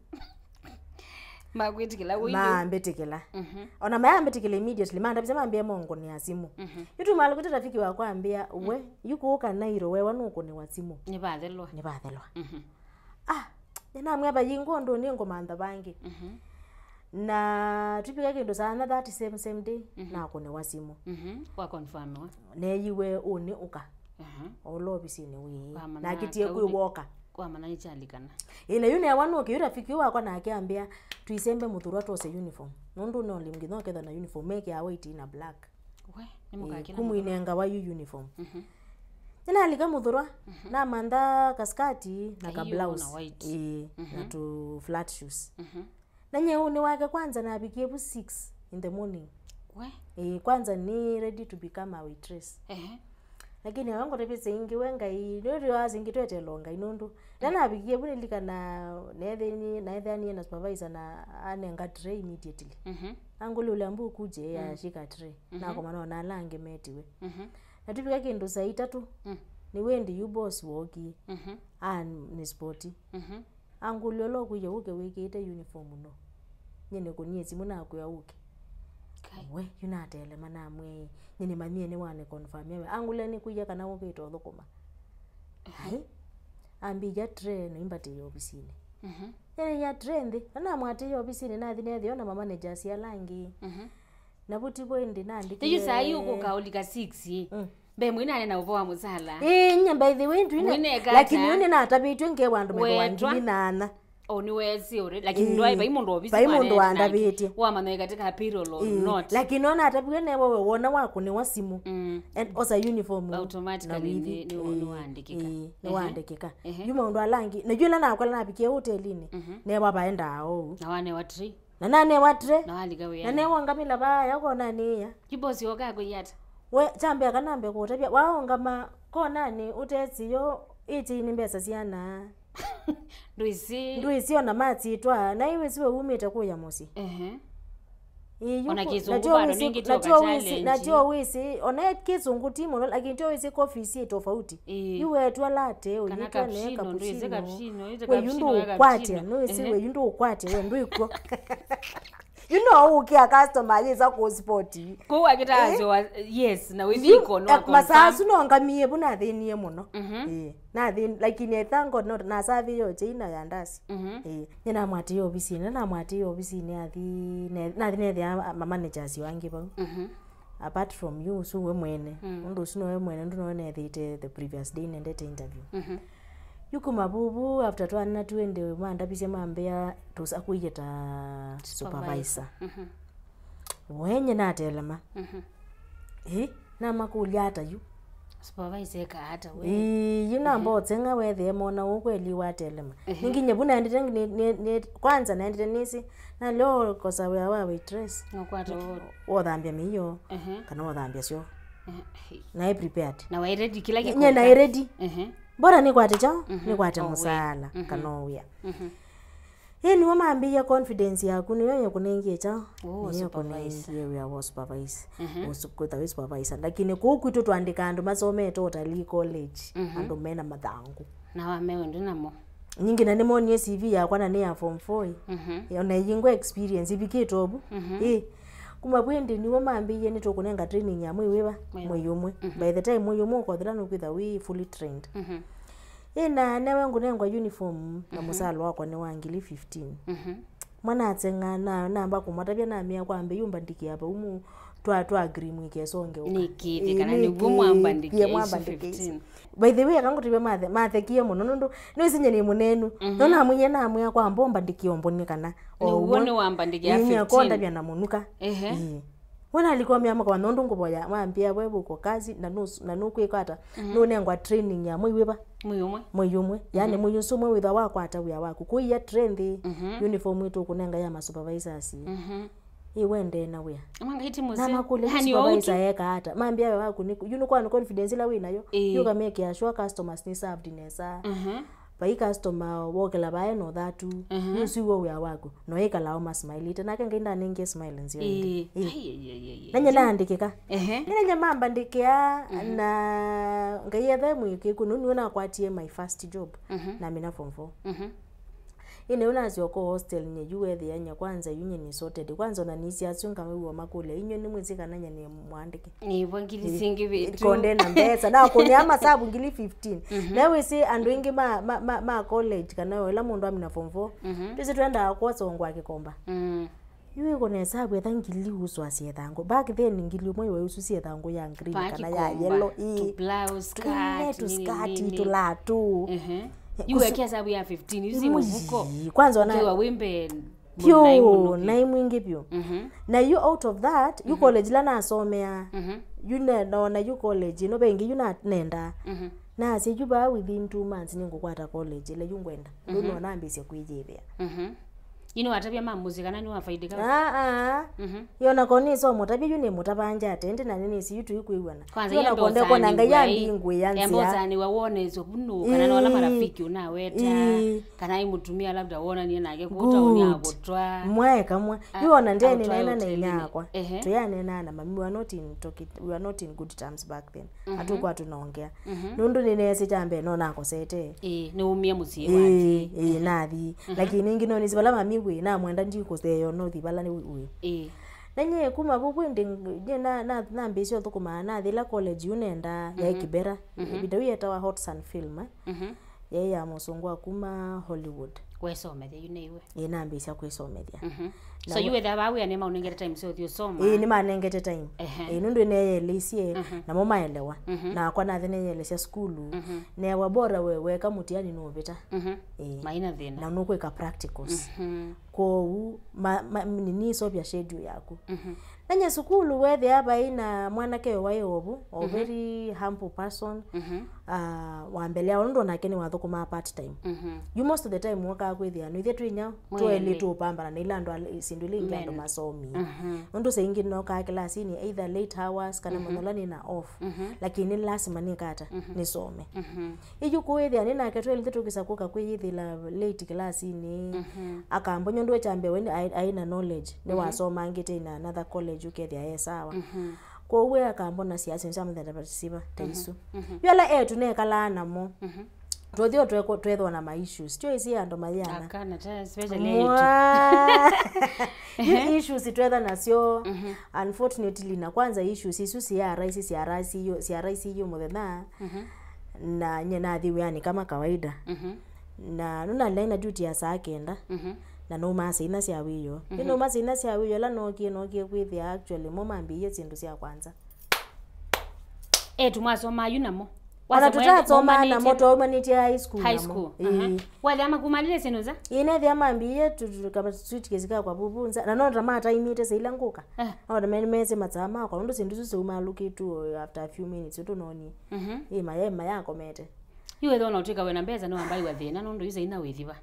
Makwĩtĩkĩla wĩndĩ. Mambĩtĩkĩla. Mhm. Ona mayambĩtĩkĩla immediately, mandavisya mambĩa mongũnĩa simũ. Mhm. Yu tumalũkĩte rafiki wakwa ambĩa, we, yu kũũka Nairo wewa nũkũnĩwa simũ. Nĩvathelwa. Nĩvathelwa. Mhm. Ah, nĩnamwĩa vayingwa ũndũ nĩngũmantha vangĩ. Mhm. Na twivika kĩndũ saa thirty same, same day, mhm, nakũnĩwa simũ. Mhm. Wa confirmiwa. Neeyiwe ũnĩ ũka. Mhm. Ola ovisinĩ wĩ. Wamanya nakĩtie kauli. Kwĩwoka. Wamanya nĩkyalikana. Ĩ, na yu newa nũke, yu rafiki ũyũ wakwa nake ambĩa, tũisembe mũthurwa twose uniform. Nũndũ noli nginya ũkethwa na uniform, mekĩaa white na black. We, nĩ mũkakĩla. Ĩ, mũthurwa. Kumwinenga wa yu uniform. Mhm. Nĩnalika mũthurwa, mhm, namantha kaskati na ka blouse. Aiyo, na white. Ĩ, na, mhm, tu flat shoes. Mhm. Na nyeũnĩ wake kwanza navikie vu six in the morning. We? Ĩ, kwanza nĩ ready to become a waitress. Ehe. Lakini awa ngũtavĩsye ingĩ we Ngai, nĩũrĩwa singĩ twetelwa Ngai nũndũ. Na navikie vu nĩlikana neethĩni-, naethĩanie na supervisor na anenga tray immediately. Mhm. Angũlya ũlya mbu kuje, mhm, yashika tray. Mhm. Nakomana ona ala angĩ metiwe. Mhm. Na tuvika kĩndũ saa itatũ, mm, nĩ wendi yu boss wookie. Mhm. Ah, nĩ spoti. Mhm. Angũlya ũla ũkwĩie ũke wĩkĩĩte uniform no. Nyie nĩkũnie simũ nakwĩa ũke. Kai. We, yu natelema namwĩa, nyie nĩmanyie nĩwane confirm yawe. Angũlya nĩkwĩie kana ũkĩte ũthũkũma. Ai. Ambĩĩa tray na imbatĩĩa ovisinĩ. Mhm. Nyie nĩya tray nthĩ. Na namwatĩĩa ovisinĩ nathi nethĩwa na ma managers ala angĩ. Mhm. Na vu ti vo ĩndĩ naandĩkile. Yu saa yu ũkũka ũlika six ĩ. Mm. Mbee mwinane na ũvoo wa mũsala. Ĩĩ, nyie by the way, ndwine. Mwineka lakini ata? Yu nĩnatavĩtw'e ngewa andũ mĩrongo ĩlĩ na ana. O nĩwesi already, lakini ĩĩ, ndwai vai mũndũ ovisi vai mũndũ wandavĩtye. Wamanya katika payroll or ĩĩ, not. Lakini ona ataviwe newe we wona wakũnĩwa simũ. Mm. And osa uniform. Automatically na withi. Nĩ, nĩ, ĩĩ, nĩwandĩkĩka. Ĩĩ, ehe, nĩwandĩkĩka. Ehe. Yu maũndũ ala angĩ. Na yu ĩla nakwela navikie hotelini. Mhm. Newa vaendaa ũu. Na wanewa tray. Na nanewa tray. Na walika wĩanĩ. Na newa ngamĩla vaa ya konanĩĩa. Yu boss oka kwĩya ata? We, kyambĩa kana ambe kũtavya, waongama konanĩ ũtesĩ yo ĩtĩ nĩ mbesa syana. Ndwĩsĩ. Ndwĩsĩ ona matsitwa, na iwĩsĩ we umĩte kũya mũsyĩ. Ehe. Ĩĩ, yu ona kũ-, kĩsũngũ na tyo bado wĩsĩ, nĩngĩ na tyo wĩsĩ, na tyo wĩsĩ, ona kĩsũngũ ti mũno, lakini tyo wĩsĩ coffee syĩ tofauti. Ĩĩ. Yu wetwa latte, kana ũyĩtwa ne cappuccino, ndwĩsĩ cappuccino. Cappuccino, ĩte we yu cappuccino ya ndũũkwatya, cappuccino. Nũĩsĩ. Ehe. We yu ndũũkwatya, we ndwĩkw'o. You know, ũkĩa customer yĩsa kũ spot. Kũu akĩtaasyo wa, yes, na wĩthi ikono eh, masaa asu no ngamie vu nathĩnie mũno. Mhm. Eh, nathĩn-, lakini I thank God no nasavĩie oche ina ya ndasi. Mhm. Eh, nĩ namwatĩie ovisinĩ, namwatĩie ovisinĩ athi, ne-, nathi nethĩa ma managers angĩ vau. Mhm. Apart from you, ũsu we mwene. Mm. Ũndũ ũsu nowe mwene, ũndũ nowe nethĩĩte the previous day nendete interview. Mhm. Yu kuma vuvu, after twana twenty, mandavisye mambĩa tũsa kwĩyĩta supervisor. Supervisor. Mhm. Wenye natelema. Mhm. Ĩ, namakũlya ata yu? Supervisor eka ata we? Ĩĩ, yu namba ũteng'a wethĩe mona ũũ kweli watelema. Ehe. Nĩ nginya vu naendete nĩ, nĩ, nĩ, kwanza naendete nĩsĩ, na leo kosa wĩa wa waitress. Nokwata wo. Wothambia mĩio, ehe, kana wothambia syo. Ehe, hey. Naĩ prepared. Na waĩ ready kĩla kĩkũka. Nye naĩ ready. Ehe. Bora nĩkwate kyaũ, mhm, nĩkwate mũsaala, mhm, kana o wĩa. Mhm. Ĩ nĩw'o mambĩĩa confidence yaku, nĩyo yĩkũnengie kyaũ? Oh, nĩyo supervisor. Yĩkũnengie wĩa wa supervise. Mhm. Ũsu-, kwĩtha wĩ supervisor. Lakini kũu kwitũ twandĩka andũ masomete ũtalii college, mhm, andũ mena mathangũ. Na wamewe ndĩ namo. Ningĩ na nĩmonie C V yakwa na nĩ ya form four. Mhm. Ona ĩyingwa experience, ivikĩte ovu. Mhm. Ĩ, kuma vwĩndĩ nĩw'o mambĩie nĩtũkũnenga training ya mwei wĩva? Mwei. Mwei ũmwe. Mhm. By the time mwei ũmwe ũkothela nũkwĩtha wĩ fully trained. Mhm. Ĩ na newe ngũnengwa uniform na, mhm, mũsala wakwa nĩ wa ngili fifteen. Mhm. Mwana ateng'a na namba kũmatavya namĩa kwambe yumba ndikia vau mu twa twa agree mwikesonge ũka. Nĩkĩte kana nĩw'o mwambandĩkie isu fifteen. By the way, akangũtavya mathe, mathekie mũno nũndũ nĩwĩsinye nĩ mũnenu. Mhm. No namwĩie namwĩa kwamba ũmbandĩkie ũmbonye kana nĩw'o nĩwambandĩkia fifteen. Kondavya na mũnuka. Ehe. Ĩĩ. We nalikomea makwa nũndũ ngũvoya, wambĩa we vuko kazi, na nũs-, na nũkwĩka ata, mhm, nũnengwa training ya mwei wĩva? Mwei ũmwe. Mwei ũmwe. Yaani, mhm, mwei ũsu ũmwe wĩthwa wakwata wĩa waku. Kũia train nthĩ, mhm, uniform ĩtũ kũnenga ya ma supervisors. Mhm. Ĩ wendee na wĩa. Ama ngaiti mũseo. Na makũlya, yaani, supervisor eka ata? Mambĩa we waku nĩ, yu nĩ kwa confidence ĩla wĩ nayo. Ĩĩ. Yu kamekĩa sure customers nĩ served nesa. Mhm. Vai customer wokĩla vae na ũthatu, mhm, nũsiw'o wĩa waku, na wĩkalaa ũmasmailĩte, nake Ngai ndanengie smile nzeo ĩndĩ. Ĩĩ. Ĩĩ. Ai, ai, ai, ai, ai. Nanye naandĩkĩka. Ehe. Nĩnenye mambandĩkĩa, mhm, na Ngai ethe mwĩkĩku, nũu nĩwe nakwatie my first job, mhm, namina form four. Mhm. Ĩĩ, nĩu nasyoka hostel nye yu weethĩa nya kwanza yu nye nĩ sorted. Kwanza ona nĩsĩ asu ngamew'a makũlya, "Inyw'ĩ nĩmwĩsĩ kana nye nĩ mwandĩki?" Nĩvo ngili syĩngĩvĩtu. Konde na mbesa. Na kũnĩa masavu ngili fifteen. Mhm. Na wĩsĩ andũ aingĩ ma, ma, ma, ma college kana ĩla mũndũ amina form four. Mhm. Twĩsĩ twendaa kwosa ũngwa kĩkomba. Mm. Yu ĩkũna ĩsavu etha ngili uswa syethangũ. Back then ngili ũmwe iwe usu syethangũ ya green kana ya yellow. Ĩĩ. Tũ blouse, skirt, nini, nini. Tũskati, tũlatũ. Mhm. Yu wekĩa savu ya fifteen, yu si mũvuko. Ii, kwanza ona ũkĩwa wĩmbe. Pyu, mũnai mũno vyũ. Naĩ mwingĩ vyũ. Mhm. Na yu out of that, yu, mhm, college ila nasomea, mhm, yu ne-, nona yu college ĩno vengi yu na-, nendaa. Mhm. Nasya yu vaa within two months nĩngũkwata college ĩla yu ngwenda. Yu, mhm, no nambĩĩsye kwĩyĩvĩa. Mhm. Yu nĩwatavya ma mũsyĩ kana nĩwafaidĩka? Aa. Mhm. Yona ko nĩsomũtavya yu nĩmũtavangya atende na nĩnĩsĩ yu tũikwĩw'ana. Kwanza yona yambe konde kona Ngai ũsanĩw'a, yambi ngwĩa yambe nzĩa. Ũsanĩw'a wonethw'a vu nũũ, kana nola, ii, marafiki ũnaweta, ii, kana ai mũtumia labda wonanie nake kũu taoni ya kũtwa. Good. Mwae kamwe. Ah, yu ona ndeni nena na inya akwa. Ehe. Tũyanena na mami, we are not in talking, we are not in good terms back then. Mhm. Atukwatũ naongea. Mhm. Nũndũ nĩneesĩ kya mbee no nakosete. Ĩĩ, nĩumie mũsyĩ wathi. Ĩĩ, ĩĩ, nathi. Mhm. Lakini ĩngĩ no nĩsĩ vala mami wĩ, namwenda ndikũseo no thi vala nĩ wĩ. Ĩĩ. Na nyie kuma vau ĩndĩ, nyie na, na, nambĩĩsya ũthũkũma, nathĩla college yu nenda, yaĩ, mhm, Kibera. Mhm. Ĩvinda yu yetawa Hotsan Film, eh. Mhm. Yaĩ ya mũsũngũ wa kuma Hollywood. Wesomethya yu nĩwe? Ĩĩ, nambĩĩsya kwĩsomethya. Mhm. Na so we- yu wethĩa vaa wĩa nĩmaũnengete time sya ũthi ũsoma? Ĩĩ, nĩmanengete time. Ehe. Ĩĩ, nũndũ nĩneeleisye, mhm, namo maelewa. Mhm. Nakwa nathi neelesya sukulu. Mhm. Neewa bora we weka mũtiani nũvĩta. Mhm. Ĩĩ. Maina thĩna. Na nũkwĩka practicals. Mhm. Kwoou, ma, ma, nini, sovya schedule yaku. Mhm. Na nye sukulu, wethĩa vai na mwanake waĩ ovu, o, mhm, very humble person, mhm, ah, wa mbele ao, nũndũ onake nĩwathũkũmaa part time. Mhm. Yu most of the time, wokaa kwĩthĩa, no ithyĩ twĩ inya, mwĩ twelĩ ĩndĩ tũũpambana na ila andũ ala, syĩndũ ila ingĩ andũ masomie. Mhm. Nũndũ saa ingĩ nokaa kĩlasinĩ, either late hours, kana, mhm, mũthenya ũla nĩ na off. Mhm. Lakini lasima nĩkata, mhm, nĩsome. Mhm. Ĩyu kũĩthĩa nĩ nake twelĩ nthĩ tũkĩsa kũka kwĩyĩthĩla late kĩlasinĩ. Mhm. Akambonya ũndũ we kya mbee we aĩ, aĩ na knowledge. Mhm. Nĩwasomangĩte in another college ũkethĩa e sawa. Mhm. Kwoou we akambona syasyo sya mũthemba ta siva, ta, mhm, isu. Mhm. Yu ala etu nekalaa namo. Mhm. Tũthi o tweko-, twethwa na ma issues. Tyo isi andũ mayana. Akana ta, especially etu. Mwa-, yu issues twetha nasyo. Mhm. Unfortunately, na kwanza issues isu sya raisi, sya raisi yu, sya raisi yu mũthenya. Mhm. Na nye nathi wĩanĩ kama kawaida. Mhm. Na nũnalea na duty ya saa kenda. Mhm. Na nũmaa saa inya sya wĩoo. Mhm. Nũmaa saa inya sya wĩoo, ĩla nookie, nookie kwĩthĩa actually mo mambĩĩie syĩndũ sya kwanza. Etu mwasomaa yu namo? Ona tũtasomaa namo, twaumanĩtye high school namo. High school. Ĩĩ. Aha. Wethĩa makumalile syĩndũ nza? Ĩĩ, nethĩa mambĩĩie tu, tu, kama suitcase kakwa vuvu nza. Na no ta mataimĩte saa ila ngũka. Eh. No ta me-, mese matsaa makwa, nũndũ syĩndũ isu syaumalũkĩtwe after a few minutes, ũtũnonie. Mhm. Ĩĩ, maya, mayakomete. Yu wethĩwa no ũtw'ĩka wĩ na mbesa, nĩwambaiwa thĩna, nũndũ yu saa inya wĩthi va?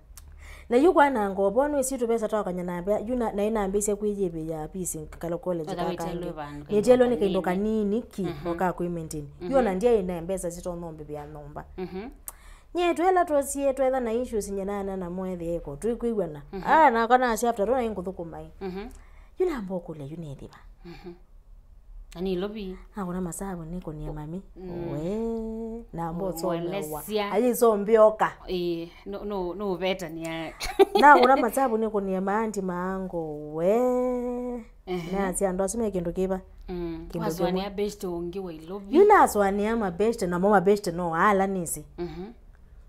Na yu kwananga ũvoo, nĩwĩsĩ tũvesa twakany'a na mbea, yu na, naĩ nambĩĩsya kwĩyĩvĩa pisi kalo college. Nĩtelwe nĩ kaindo kanini ki, mhm, oka kwĩ maintain. Yu ona ndyaĩ na mbesa sitonya ũmbĩvĩa nyũmba. Mhm. Nyie twela twosie twetha na issues nyie na ana na mwethĩa ĩko, twĩkwĩw'ana. Mhm. Ah, nakwa nasya after all naĩ ngũthũkũma ĩ. Mhm. Yu namba ũkũlya yu nĩthi va? Mhm. Na nĩ ilovi. Nakũna masavu nĩkũnie mami. Mm. We, namba ũsomewa. Ũmwelesya. Ayĩsombyoka. Ĩĩ, no, no, no ũvetania. Nakũna masavu nĩkũnie maanti maango. We. Ehe. Nasya andũ asu me kĩndũ kĩva? Mm. Kĩndũ kĩmwe. Wasũanĩa best ũngĩ wa ilovi. Yu nasũanĩa mabest, namo mabest no ala nĩsĩ. Mhm.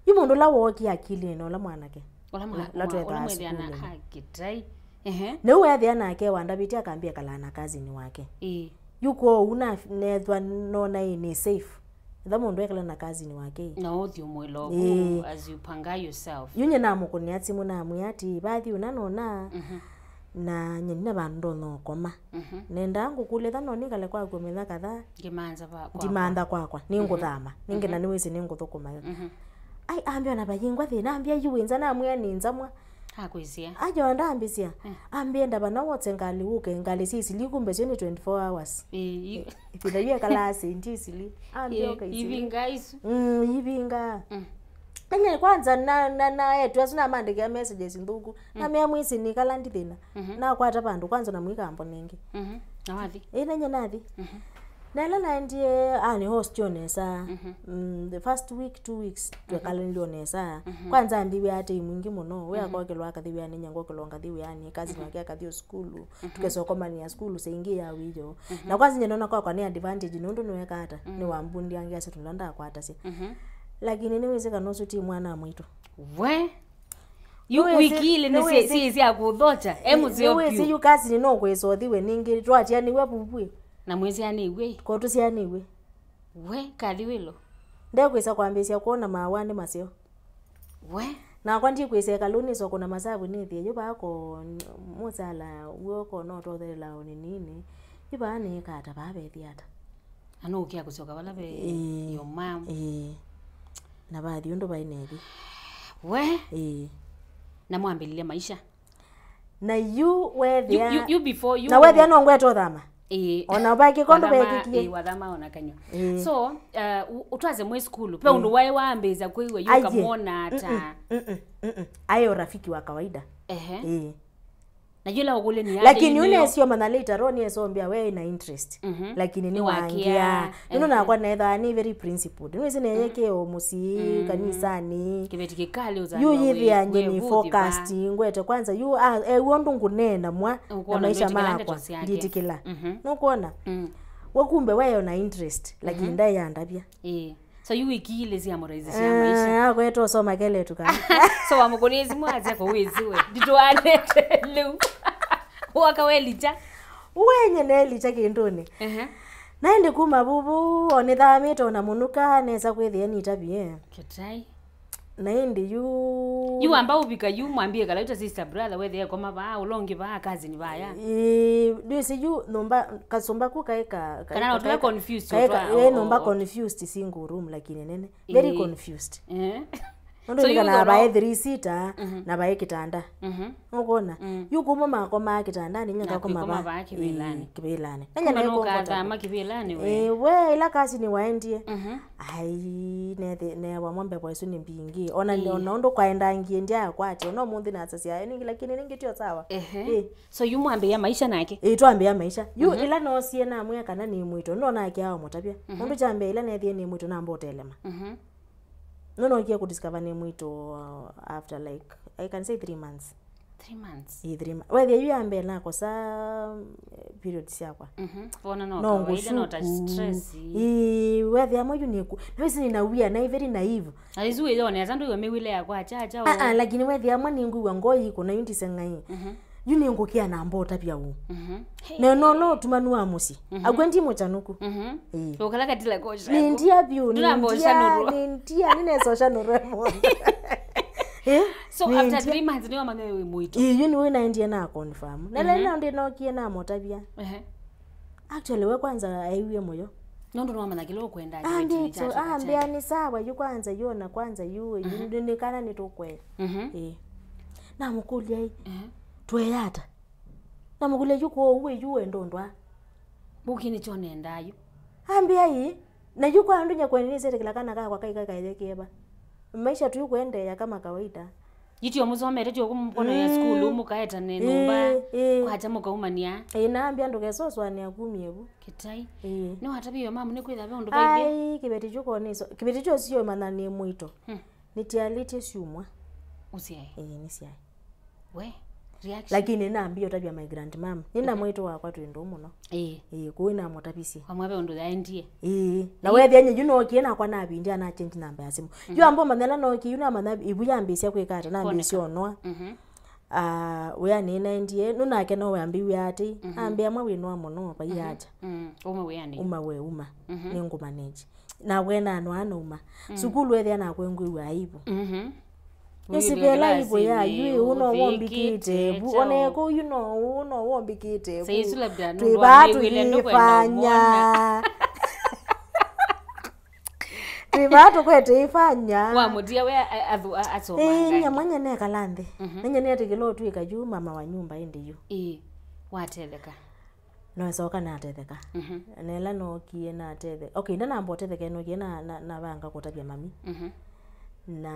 Yu mũndũ ũla wookie akilini na ũla mwanake. Ũla mwa-, la, la mwa-, twethaa ũla mwethĩana sukulu. Akĩtai. Ehe. Nĩu weethĩa nake wandavĩtye akambĩa kalaa na cousin wake. Ĩĩ. Yu kwoou na, nethwa nona ĩ nĩ safe. Etha mũndũ ekala na cousin wake ĩ. Na ũthi ũmwĩla ũku, ĩĩ, as you panga yourself. Yu nye namũkũnĩa simũ namwĩa atĩ, vathi ũna nona, mhm, na nye nina vandũ ndonya ũkoma. Mhm. Nendaa ngũkũlya etha no nĩkale kwaku mĩthenya kadhaa. Ngĩmantha va-, kwakwa. Ndimantha kwakwa. Nĩngũthama. Mhm. Nĩngĩ na nĩwĩsĩ nĩngũthũkũma yo. Mhm. Ai, ambĩa ona vayingwa thĩna, ambĩa yu wĩ nza, namwĩa nĩ nza mwa. Akwĩsĩa. Ajo ndambĩsya. Mm. Ambĩa ndava na wote ngalĩ ũke, ngalĩ sya isili kumbe syo nĩ twenty-four hours. Ĩĩ, i- Ĩvinda yu ekalaa senti isili. Ambĩa, ĩĩ, ũka isili. Ivinga isu. Mm, ivinga. Mm. Nenye kwanza na, na, na etu asu namandĩkĩa messages nthũku. Mm. Namea mwĩsĩ nĩ kala ndi thĩna. Mhm. Nakwata vandũ kwanza na mwĩkambo nĩngĩ. Mhm. Na wathi? Ĩ, nenye nathi. Mhm. Na ĩla naendie, ah, nĩ host onesa. Mhm. Mm, the first week, two weeks, mhm, twekalanile onesa. Mhm. Kwanza ambiwe ate mwingĩ mũno. We, mhm, akokĩlwa akathi wĩanĩ, nye ngokĩlwa ngathi wĩanĩ, kazi, mhm, wake akathi o sukulu. Mhm. Tũkesokomania sukulu saingĩ ya wĩyo. Mhm. Na kwanza nye nona kwakwa nĩ advantage nũndũ nĩweka ata, mm, nĩwambundiangia ase tũla ndakwatasya. Mhm. Lakini nĩwĩsĩ kana ũsu ti mwana wa mwĩtũ. We? Yu wĩkile nĩ sie sya kũthokya, e mũseo piũ. Nĩwĩsĩ yu kasi nĩ no kwĩsothiwe nĩngĩ, twatianĩw'a vuvw'ĩ. Na mwĩsianĩw'e. Ko tũsianĩw'e. We, kathi wĩlo. Ndekwĩsa kwambĩĩsya kwona mawanĩ maseo. We. Nakwa ndikwĩsa ĩkalũnĩ soko na masavu nĩthĩe yu vaa ko mũsala w'o ko no tothelelaa o nĩnĩnĩ. Yu vaa nĩĩka ata, vaa vethĩa ata? Na nũũkĩa kũsyoka vala ve, ĩĩ, your mom. Ĩĩ. Na vathi ũndũ vai nethi. We. Ĩĩ. Na mwambĩlĩlya maisha. Na yu wethĩa. You, you, you before you. Na wethĩa no ngwete ũthama. Ĩĩ. Ona vai kĩkondo vekĩkie. Ĩĩ, wathama ona kanywa. Ĩĩ. So, uh, u-, ũtwaze mwĩ sukulu. Ve, ĩĩ, ũndũ waĩ waambĩĩsya kwĩw'a yu. Aye. Ũkamwona ata? Mm-mm, mm-mm, mm-mm. Aĩ ũrafiki wa kawaida. Ehe. Ĩĩ. Na yĩla ũkũlya nĩ. Lakini yu nesio mana later on yesombia we na interest. Mhm. Lakini nĩ wangia. Nĩwakia. Nũndũ, ehe, nakwa nethaa nĩ very principled. Nĩwĩsĩ neyeke o mũsyĩ, mm, kanisanĩ. Kĩveti kĩkalĩ. Yu ũzalwa yĩthĩa wĩ, nye nĩ focused, ngwete kwanza yu, ah, e w'o ndũ ngũneena mwa na maisha makwa. Nditikĩla. Mhm. Nũkwona? Mm. We kumbe we ona interest, lakini, mhm, ndaĩ yandavya. Ĩĩ. So yu wĩkĩile sya mũraisi sya maisha. Ah, akwete ũsoma keletu kana. So wamũkũnĩe simũ asya kũwĩsiwe. Nditwanete lĩu. Waka welicha. Wenye nelicha kĩndũnĩ. Ehe. Na ĩndĩ kuma vuvu, onĩthamĩte ona mũnuka, nesa kwĩthĩa nitavie. Kĩtai. Na ĩndĩ yu. Yu wamba ũvika yu, mwambie kala yu ta sister brother, wethĩa ekoma vaa, ũla ũngĩ vaa, cousin vaya. Ĩĩ, ndwĩsĩ yu, nyũmba, kasũmba ku kaĩ ka, kaĩ. Kana no tũla kaĩ ka, confused, kaĩ ka, ũtwa-, ĩĩ, o, nyũmba o, confused single room, lakini nene. Very, ĩĩ, confused. Eh. Nũndũ. So, nĩkana vaĩ three seater, mhm, na vaĩ kĩtanda. Mhm. Nũkwona? Mm. Yu kuma makomaa kĩtandanĩ, nye ngakoma vaa kĩvĩlanĩ. Ĩĩ, kĩvĩlanĩ. Nenya nĩ comfortable. Nũkathama kĩvĩlanĩ we. Ĩĩ, we, ĩla kasi nĩwaendie. Mhm. Ai, nethi-, newa mwambe kwa isu nĩ mbingĩ. Ona, ĩĩ, ona ũndũ kwaendangie ndyakwatya. Ona ũmũnthĩ nasasya, "Ĩĩ, nĩngĩ, lakini nĩngĩ tio sawa." Ehe. Ĩĩ. So, yu mwambĩĩa maisha nake? Ĩĩ, twambĩĩa maisha. Yu, mhm, ĩla noosie namwĩa kana nĩ mwĩto, nonakea ũmũtavya. Mhm. Ũndũ kyambĩa ĩla neethie nĩ mwĩto namba ũtelema. Mhm. Nũnookie kũdiscover nĩ mwĩto, uh, after, like, I can say three months. Three months? Ĩĩ, three months. Wethĩa yu ya mbee nakosa, eh, period syakwa. Mhm. Wona no kawaida, no ta stress. Ĩĩ, wethĩa mwa yu nĩku. Na wĩsĩ nĩ na weird, na very naive. Na isu wĩyone, ata ndũiwe mĩwĩle yakwa, cha, cha, ah, ah, lakini wethĩa mwa nĩngwĩw'a ngoo yĩkũna yu ndiseng'ai. Mhm. Yu nĩngũkĩa namba ũtavya ũũ. Mhm. Na no, no ũtumanu wa mũsyĩ. Mhm. Akw'a ndi mũkyanũku. Mhm. Ĩĩ. Ũkala katila kosha. Nĩ ndia vyũ, nĩ ndia, nĩ ndia, nĩnesa ũshanũrwe mũndũ. Eh? So, nĩ after ndia. Three months nĩwamanya wĩ mwĩto? Ĩĩ, yu nĩwe naendie na confirm. Na, mhm, lelo ndĩnokie namũtavya. Ehe. Actually, we kwanza aiwie mũyo. Nũndũ nĩwamanya kĩla ũkwenda. Ambĩa, ambĩa nĩ sawa, yu kwanza, yu ona kwanza, yu, yu, mhm, nĩ, nĩ kana nĩtũkwea. Mhm. Ĩĩ. Namũkũlya ĩ, mhm, tweyata? Namũkũlya yu kwoou ĩ yu wendo ndwa. Buki nĩkyo nendaa yu. Ambĩa ĩ, na yu kwa andũ nyakwene nĩsete kĩla kana kakwa kai kakaethekie va. Maisha tu kwendeea kama kawaida. Yu tio mũsomete tio kũmũkonoya, mm, sukulu, mũkaetane nyũmba, ĩĩ, ĩĩ, kwakya mũkaumania. Ĩĩ, naambĩa ndũkesoswanĩa kumie vu. Kĩtai. Ĩĩ. Nĩwatavĩwe mamu nĩkwĩtha ve ũndũ vaithi? Ai, kĩveti kyu koniso. Kĩveti kyu sio manya nĩ mwĩto. Hmm. Nĩtialĩtye syumwa. Ũsyae? Ĩĩ, nĩsyae. We, reaction. Lakini nambia ũtavya my grandmom. Nĩ na, mhm, mwĩto wakwa twĩ ndũũ mũno. Ĩĩ. Ĩĩ, kũu namũtavisye. Wamwave ũndũ yaendie. Ĩĩ. Na, ĩĩ, wethĩa nye yu nookie nakwa navindĩa na change namba ya simũ. Mhm. Yu ambo manyala nookie yu namanya ivu yambĩsya kwĩka ata, nambĩsya onwa. Mhm. Ah, wĩa nĩnaendie, nũnake no wambĩw'e atĩ, mhm, ambĩa mwa wĩnwa mũno, vai, mhm, acha. Mm. Uma wĩanĩ. Uma we, uma. Mhm. Nĩngũmanage. Na we nanwa nauma. Mm. Sukulu ethĩa nakwe ngwĩw'a aibu. Mhm. Nĩsivela aibu ya yu, yu no wombikĩte vu. Ona kũu yu no, yu no wombikĩte vu. Twĩ vaa tũyĩfanya. Twĩ vaa tũkwete ifanya. Wamũtia we a-, a-, athu-, a-, asoma. Ĩĩ, ngani? Nyamanya nekala nthĩ. Mhm. Nenya nĩatĩkĩla ũtwĩka yu mama wa nyumba ĩndĩ yu. Ĩĩ, watetheka. Nosoka natetheka. Mhm. Na ĩla nookie natetheka. Okay, ndanamba ũtetheka, nookie na, na, navanga kũtavya mami. Mhm. Na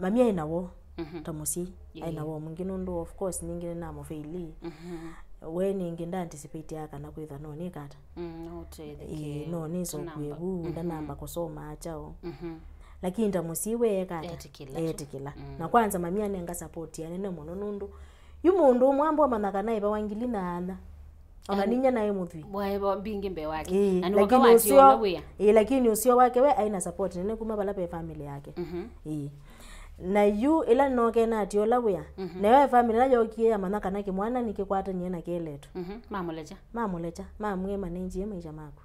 mami aĩ na woo, mhm, ta mũsyai. Aĩ na, ĩĩ, woo mwingĩ nũndũ, of course, ningĩ nĩnamũfeili. Mhm. We ningĩ ndaanticipateaa kana kwĩthwa no nĩkata. Mm, no ũtethekie. Ĩĩ, no nĩsokwie vu, mhm, ndanamba kũsoma kyaũ. Mhm. Lakini ta mũsyai we ekata. Etĩkĩla tu. Etĩkĩla. Mm. Na kwanza mami anenga support ya nene mũno nũndũ yu mũndũ ũmwe ambwa manya kana ĩvawa ngili na ana. Ona, yani, ninya naĩ mũthwii. Waewa mbingĩ mbee wake. Ĩĩ, na nĩwoka lakini watia ũseo, ũla wĩa. Ĩĩ, lakini ũseo wake we aĩ na support nene kuma vala ve family yake. Mhm. Ĩĩ. Na yu ĩla nĩnokee natia ũla wĩa. Mhm. Nayo e family ĩla yokie yamanya kana kĩmwana nĩkĩkwatanie na kĩeletu. Mhm. Mamũlekya. Mamũlekya. Mamwĩa manenjie maisha maku.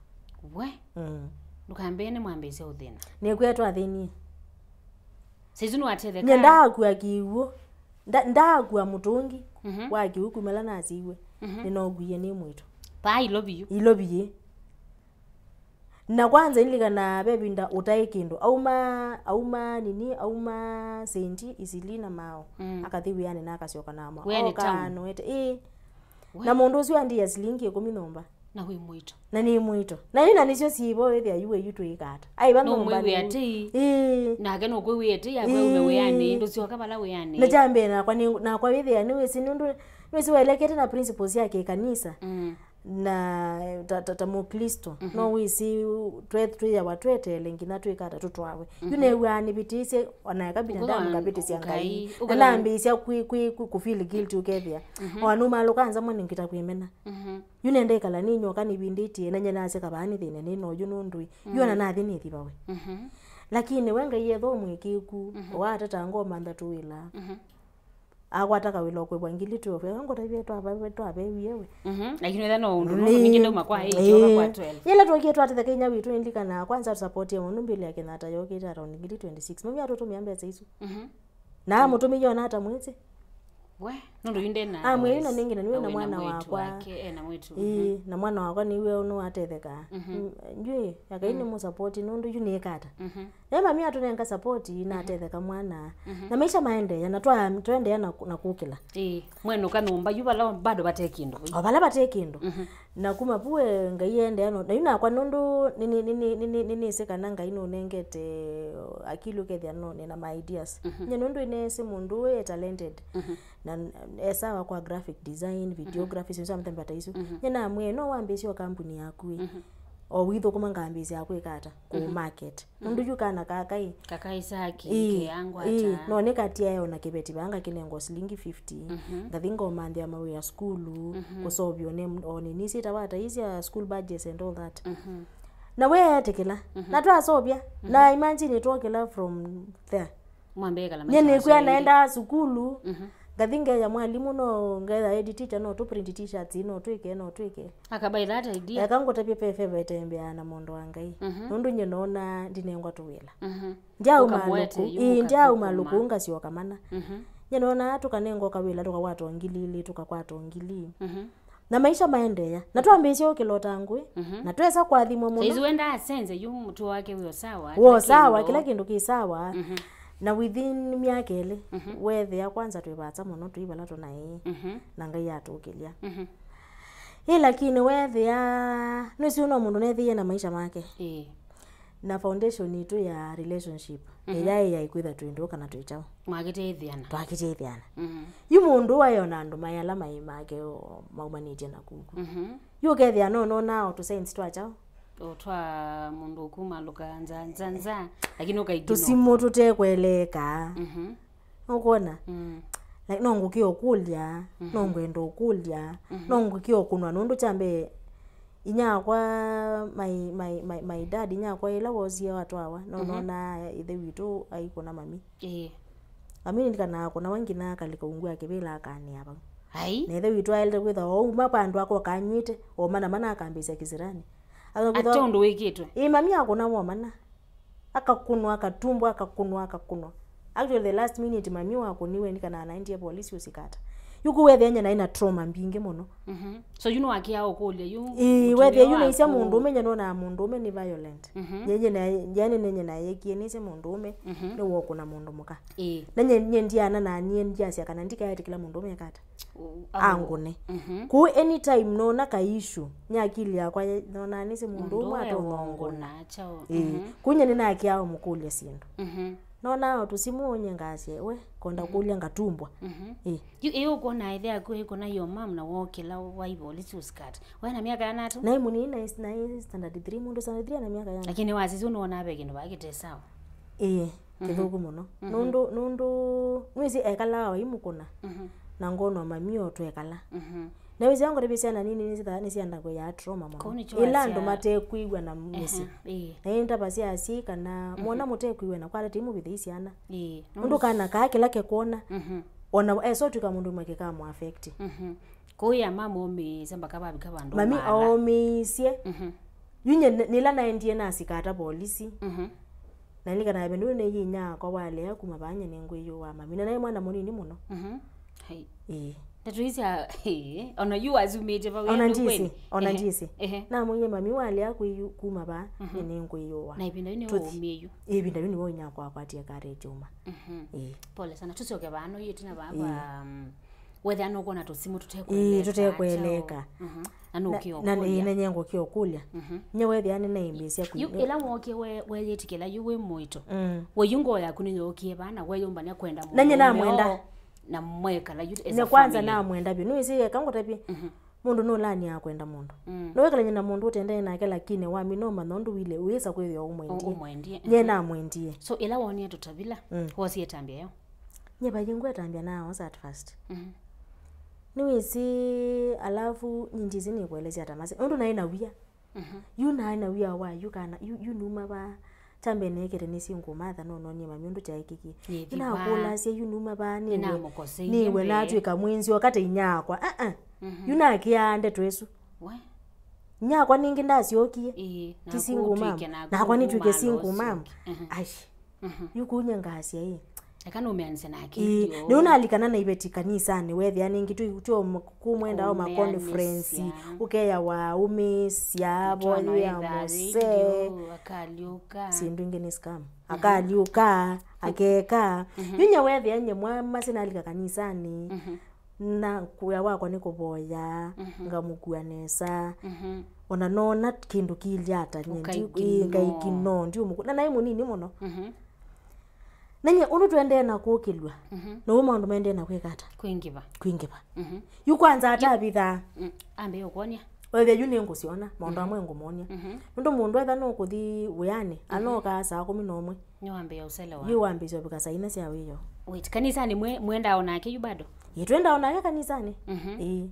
We. Mm. Ndũkambĩĩe nĩmwambĩĩsya ũthĩna. Nĩkwĩa twathĩnie. Saizi nĩwatethekaa. Nye ndaakua kĩw'ũ. Nda-, ndaakua mũtũngi, mhm, wa kĩw'ũ kuma ĩla nasyiiwe. Mhm. Nĩnookuie nĩ mwĩĩtu. Paa ilo vyũ. Ilo vyũ. Na kwanza nilikanaa ve ĩvinda ũtaĩ kĩndũ. Auma, auma nini, auma Saint Isili na Mao. Mm. Akathi wĩanĩ na akasyoka na ama. Wĩanĩ town? Oka anoete. Ĩĩ. We. Na mũndũ ũsu andiĩa silingi ĩkũmi nyũmba. Na wĩ mwĩĩtu. Na nĩ mwĩĩtu. Na yu na nĩsyo syĩvo wĩthĩa yu wĩ yu twĩkata. Aiva nyũmba nĩ. Nũmwĩw'ĩa tei. Ĩĩ. Nake nũkwĩw'ĩa tei yakwa ume wĩanĩ, ndũsyoka vala wĩanĩ. Na kya mbee nakwa nĩ, nakwa wĩthĩa nĩwĩsĩ nũndũ, nĩwĩsĩ waelekete na principles sya kĩkanisa. Mm. Na ta, ta, ta Mũklĩsto, mhm, no wĩsĩ twe-, twĩyawa tweteele nginya twĩkata tũtwawe. Yu, mhm, new'aa nĩvĩtĩsye, ona eka binadamu ngavĩtĩsya Ngai. Ngai. Na nambĩĩsya kwĩ, kwĩ, kwĩ, kũfeel guilty ũkethĩa. Mhm. O anũmalũka nza mwa nĩngĩta kwĩmena. Mhm. Yu nenda ĩkala nĩ nyoka nĩvindĩtie, na nye nasya kavaa nĩ thĩna nĩ noyu nũndũ ĩ. Yu ona nathi nĩthivawe. Mhm. Lakini we Ngai ethwa ũmwĩkĩĩku, mhm, watata ngoma nthatu wĩla. Mhm. Akwata kawĩla ũkwĩvwa ngili twelve. Eka ngũtavye twava-, twavewie we. Mhm. Lakini wetha no ũndũ nũndũ ningĩ ndauma kwa age, ĩĩ, oka kwa twelve. Yĩla twokie twatetheka inya witũ nĩlikanaa kwanza tũsapotie mũno mbili ya Kenyatta yokĩte around ngili twenty-six. Mami atũtũmĩa mbesa isu. Mhm. Na amũtũmĩie ona ata mwĩsĩ. We, nũndũ yu ndena. Amwĩa yu na nĩngĩ na nĩwe na mwana wakwa. Ĩĩ, na mwana wakwa nĩwe ũnũ atethekaa. Mhm. Mm, njui, akai nĩ mũsapoti nũndũ yu nĩkata. Mhm. Na mami atũnenga support, natetheka mwana. Mhm. Na maisha maendeea, na twa-, twaendeea na, na kũkĩla. Ĩĩ, mwenũka nyũmba yu vala bado vate kĩndũ. O vala vate kĩndũ. Mhm. Na kuma vu, eh, Ngai endeea no, na yu nakwa nũndũ nĩ, nĩ, nĩnĩsĩ kana Ngai nũnengete akili ũkethĩa no nĩna ma ideas. Mhm. Nye nũndũ nĩnĩsĩ mũndũ ũyũ e talented. Mhm. Na n-, e sawa kwa graphic design, videography, syĩndũ sya mĩthemba ta isu. Mhm. Nye namwĩe, no wambĩĩsye o kambuni yaku ĩ. Mhm. O wĩthũkũma ngambĩĩsya kwĩka ata? Kũ market. Nũndũ yu kana kakai. Kakai saki, ĩĩ, keangwa ĩĩ, ata? No nĩkatiae ona kĩveti vaa ngakĩnengwa silingi fifty. Mhm. Ngathi ngomanthĩa mawĩa sukulu, mhm, kũsovya one, one nĩsyĩtawa ata ii sya school budgets and all that. Mhm. Na we etĩkĩla. Mhm. Na twaseũvya. Mhm. Na imagine twokĩla from there. Mwambĩĩkala. Nye maisha nĩkwĩa asu aingĩ. Naendaa sukulu, mhm, ngathi ngeya mwalimũ, no ngeya head teacher, no tũ print t-shirts, no twĩke, no twĩke. Aka by that idea. Eka ngũtavye pe favor ĩtembeaa na mũndũ wa Ngai. Mhm. Nũndũ nye noona ndinengwa tũwĩla. Mhm. Ndyauma lũkũ, ĩĩ, ndyauma lũkũ ngasyoka mana. Mhm. Nye noona tũkanengwa kawĩla, tũkakwatwa ngili ilĩ, tũkakwatwa ngili. Mhm. Na maisha maendeea. Na twambĩĩsya ũkĩla ũtangũĩ. Mhm. Na twesa kwathimwa mũno. Saizi wenda asenze yu mũtuo wake wĩ o sawa, wo kĩla sawa, kĩndũ. Kĩla kĩndũ kĩ sawa. Mhm. Na within myaka ĩlĩ, mhm, weethĩa kwanza twĩ vaasa mũno, twĩ vala tũnaĩ. Mhm. Na Ngai atũkĩlya. Mhm. Ĩ lakini weethĩa, nũsĩ no mũndũ neethĩie na maisha make. Ĩĩ. Na foundation itũ ya relationship, mhm, ĩyaĩ ya kwĩtha twĩ ndũũ kana twĩ kyaũ. Mwakĩte ĩthĩana. Twakĩte ĩthĩana. Mhm. Yu mũndũ ũũ aĩ ona andũ maĩ ala maĩ make o maumanĩtye na kuku. Mhm. Yu ũkethĩa no nonaa o tũsainsi twa kyaũ. O twa mũndũ ũkumalũka nza, nza, nza, lakini ũkaigino. Tũsimũ tũtekweleeka. Mhm. Nũkwona? Mm. Like, no ngũkĩe ũkũlya, no, mhm, ngwenda ũkũlya, mhm, no ngũkĩe ũkũnwa, nũndũ kya mbee, inyakwa, my, my, my, my dad, inyakwa ĩla wosie watwawa, no, mhm, nonaa ĩthe witũ aikũna mami. Ĩĩ. Mami nĩlikanaa akũnawa nginya akalika ungu ya kĩvĩla akanĩa vau. Ai. Na ĩthe witũ aĩlĩte kwĩtha o uma kwa andũ akoka anyw'ĩte, o mana mana akambĩĩsya kĩsirani. Ate ũndũ wĩkĩtwe. Ĩĩ, mami akũnawa o mana. Akakũnwa, akatumbwa, akakũnwa, akakũnwa. Actually, the last minute mami wakũniwe nĩ kana anaendie polisi ũsikata. Yu kũ wethĩa nye naĩ na trauma mbingĩ mũno. Mhm. So, yu nĩwakĩaa ũkũlya, yu. Ĩĩ, mũtumĩa wethĩa yu naisya waku mũndũũme, nye nonaa mũndũũme nĩ violent. Mhm. Nye, nye na, yani, nenye nayekie nĩsya mũndũũme, mhm, nĩwokũna mũndũ mũka. Ĩĩ. Na nye, nye ndiana na nie ndiasya kana ndikaetĩkĩla mũndũũme ekata. U-, angũne. Mhm. Kũu anytime noona ka issue, nĩ akili yakwa ye-, nonaa nĩsĩ mũndũ ũmwe atonya ũngũna. Ĩĩ. Mhm. Kũu nye nĩnakĩaa ũmũkũlya syĩndũ. Mhm. Nonaa o tũsimũ ũnyie ngasye, we, konda kũlya ngatumbwa. Mhm. Ĩ. Yu, ĩ ũkwona ĩthe yaku ĩkũna your mom na wokĩla waiva ũlisi ũsikata. We na myaka yana atu? Naĩ mũnini, naĩ, naĩ standard three, mũndũ standard three na myaka yana. Lakini wasisya nĩwonaa ve kĩndũ vaa kĩte sawa. Ĩĩ, kĩthũku mũno. Mhm. Nũndũ, nũndũ, nĩwĩsĩ ekalaa o imũkũna. Mhm. Na ngonwa mami o twekala. Mhm. Na wĩsĩ ngũtavya syana nini nĩsyenda, nĩsyenda kwĩya trauma mũno. Kũu nĩkyo ĩla andũ wasya matekwĩw'a na mĩsyĩ. Ehe, ĩĩ. Na ĩndava sya asyai kana mwona mũtekwĩw'a na kwatata imũvithei syana. Ĩĩ. Ũndũ kana kaa kĩla kekwona, mhm, ona esotwĩka mũndũ ũmwe kĩkamũ affect. Mhm. Kũu ya mama omĩĩsya mpaka vavika vandũ mami maala. Omĩĩsye. Mhm. Yu nye nĩ-, nĩla naendie nasikata polisi. Mhm. Na nĩlikana ĩvinda yu nĩyĩ inyia wakwa walea kuma vaa nye nĩngwĩyũaa mami. Na naĩ mwana mũnini mũno. Mhm. Hai. Ĩĩ. Ndeto ici a-, ĩĩ. Ona yu wazumĩte va ona wĩandu ndisi, kweli? Ona ehe, ndisi. Ehe. Namwĩie mami walea kwĩyu-, kuma vaa, mhm, nye nĩngwĩyũaa. Na ĩvinda yu nĩwe waumie yu. Ĩvinda yu nĩwe inyia wakwa akwatie karĩ kyuma. Mhm. Ĩĩ. Pole sana. Tũsyoke vaa no yĩtina vaa, ĩĩ, kwa, um, wethĩa nũkwona tũsimũ tũtekweleka. Ĩĩ, tũtekweleka. Mhm. Na nũkĩokũlya. Na nĩnenye ngũkĩa ũkũlya. Mhm. Nye wethĩa nĩnaimbĩsya yu kwĩ ĩla wokie we, weyĩtĩkĩla yu wĩ mũito. Mm. We yu ngoo yaku nĩyookie vaa na weyũmbania kwenda mũndũ. Nanye namwenda. Na mwekala yu as a family. Ne kwanza namwenda vyũ. Nĩwĩsĩ eka ngũtavye. Mhm. Mũndũ nũlania kwenda mũndũ. Mm. Nowĩkalany'a na mũndũ ũtendee nake lakini wamina ũmanya ũndũ wile wĩsa kwĩthĩwa ũmwendie. Ũ-, ũmwendie. Nye namwendie. So ĩla wonie tũtavila, mm, wosie ĩtambya yo? Nye vaingwe ĩtambya naaosa at first. Mhm. Nĩwĩsĩ, alafu nyindisi nĩkũelesya ata masi. Ũndũ naĩ na wia. Mhm. Yu naĩ na wia wa yu kana, yu, yu numa vaa. Kyambe neekete nĩsingũmatha no nonie mami ũndũ kyaĩkĩkie. Yu nakũlasya yu numa vaa nĩwe. Nĩnamũkoseie nĩwe mbee. Natwĩka mwinzi o kata inyakwa. Ah, ah. Mhm. Yu nakĩaa ndeto ĩsu. We. Inyakwa ningĩ ndasyokie. Ĩĩ, ti single mom. Nakwa nĩtwĩke single mom. Mhm. Ai. Mhm. Yu kũu nye ngasya ĩ. Eka nũmeanĩsye nake. Ĩĩ, nĩu nalikana na iveti kanisanĩ, wethĩa nĩngĩ tũ, tũ kũmwenda o ma conference, ũkeya wa ũmĩsya, voyu ya mũsee. Akalyũka. Syĩndũ ingĩ nĩ scam. Mhm. Akalyũka, akeka. Mhm. Yu nye wethĩa nye mwa masi nalika kanisanĩ. Mhm. Na kũya wakwa nĩ kũvoya, mhm, ngamũkua nesa. Mhm. Ona nona kĩndũ kĩilyata nye, ũkaikino. Ĩĩ, ngaikino, ndiũmũkua. Na naĩ mũnini mũno. Mhm. Na nye ũndũ tũendee na kũkĩlw'a, mhm, now'o maũndũ maendee na kwĩka ata? Kwingĩva. Kwingĩva. Mhm. Yu kwanza atavithaa. Mm, ambĩĩa ũkwony'a. Wethe yu nĩngũsyona, maũndũ, mhm, amwe ngũmony'a. Mhm. Nũndũ mũndũ etha nũkũthi wĩanĩ, mhm, anokaa saa kũmi na ũmwe. Nĩwambĩĩa ũselewa. Yu wambĩĩsya ũvika saa inya sya wĩoo. Wait, kanisanĩ mwe-, mwendaa o nake yu bado? Ĩĩ, twendaa o nake kanisanĩ. Mhm. Ĩĩ.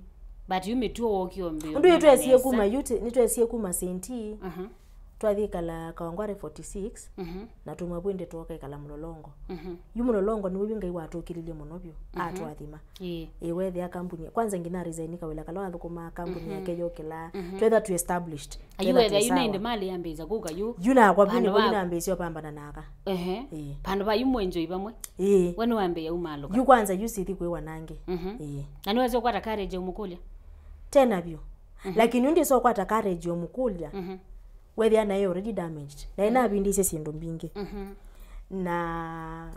But yu mĩtuo wokio mbio. Ũndũ yu twesie kuma yu, nĩtwesie kuma Saint. Mhm. Twathi kala Kawangware forty-six, mhm, na tuma vwĩndĩ twoka ikala Mlolongo. Mhm. Yu Mlolongo nĩw'o yu Ngai watũkĩlilye mũno vyũ, mhm, atwathima. Ĩĩ. Ĩĩ, wethĩa kambuni, kwanza nginya resign kawĩla kala wathũkũmaa kambuni, mhm, yake yokĩla. Mhm. Twetha tu established. Ayu wethĩa yu nende mali yambĩĩsya kũka yu. Yu nakwa vyu nĩvo yu nambĩĩsya ũpambana naka. Ehe. Ĩĩ. Vandũ va yu mwenjoi vamwe. Ĩĩ. We nĩwambĩĩa umalũka. Yu kwanza yu sithi kwĩwa nangĩ. Mhm. Ĩĩ. Na nĩwesa ũkwata courage ũmũkũlya? Tena vyũ. Mhm. Lakini yu ndĩsa ũkwata courage ũmũkũlya. Mhm. Wethĩa naĩ already damaged. Naĩ, mhm, navindĩsye syĩndũ mbingĩ. Mhm. Na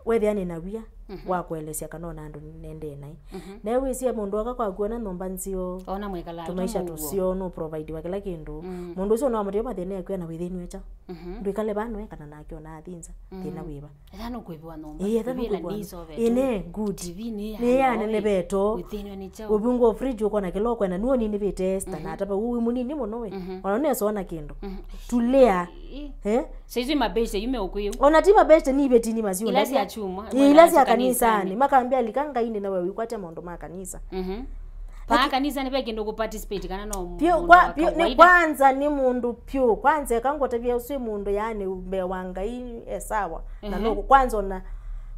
wethĩa nĩ na wia, mhm, wa kũelesya kana ona andũ nendee naĩ. Mhm. Naĩ wĩsie mũndũ oka kwaku ona nyũmba nzeo, ona mwĩkala tũmaisha tũseo, nũ provide wa kĩla kĩndũ. Mm. Mũndũ ũcio no amũtĩe mathĩna ekwĩa na wĩthĩnw'e kyaũ. Mhm. Ndwĩkale vano kana nake ona athinza. Mm. Thĩna wĩva? Etha nũkwĩvĩwa nyũmba. Ĩĩ, etha nĩvĩla nũkwĩvĩwa. Nĩ sove. Ĩĩ, ne, good. T V nĩ ya nĩ yanenevetwe. Wĩthĩnw'a nĩ kyaũ? Ũvingũa fridge ũkona kĩla ũkwenda, nũũ nĩnĩvĩte Esther, mhm, na atava, ũu wĩ mũnini mũno we. Mhm. Ona nũnesa ona kĩndũ. Mhm. Tulea. Ĩĩ. Eh? Saizi mabeshe yume ũkwĩu. Ona ti mabeshe, ni iveti ni maziũ. Ila sya chuma. Ĩĩ, ila sya kanisani. Makambĩa lika Ngai nĩ nawe wĩkwatya maũndũ ma kanisa. Mhm. Paa kanisa nĩ ve kĩndũ kũ participate kana no pio, mũndũ kwa, wa pio, nĩ kawaida? Kwanza nĩ mũndũ pio. Kwanza eka ngũtavya ũsu mũndũ yani mbee wa Ngai e sawa. Na, ehe, no kwanza ona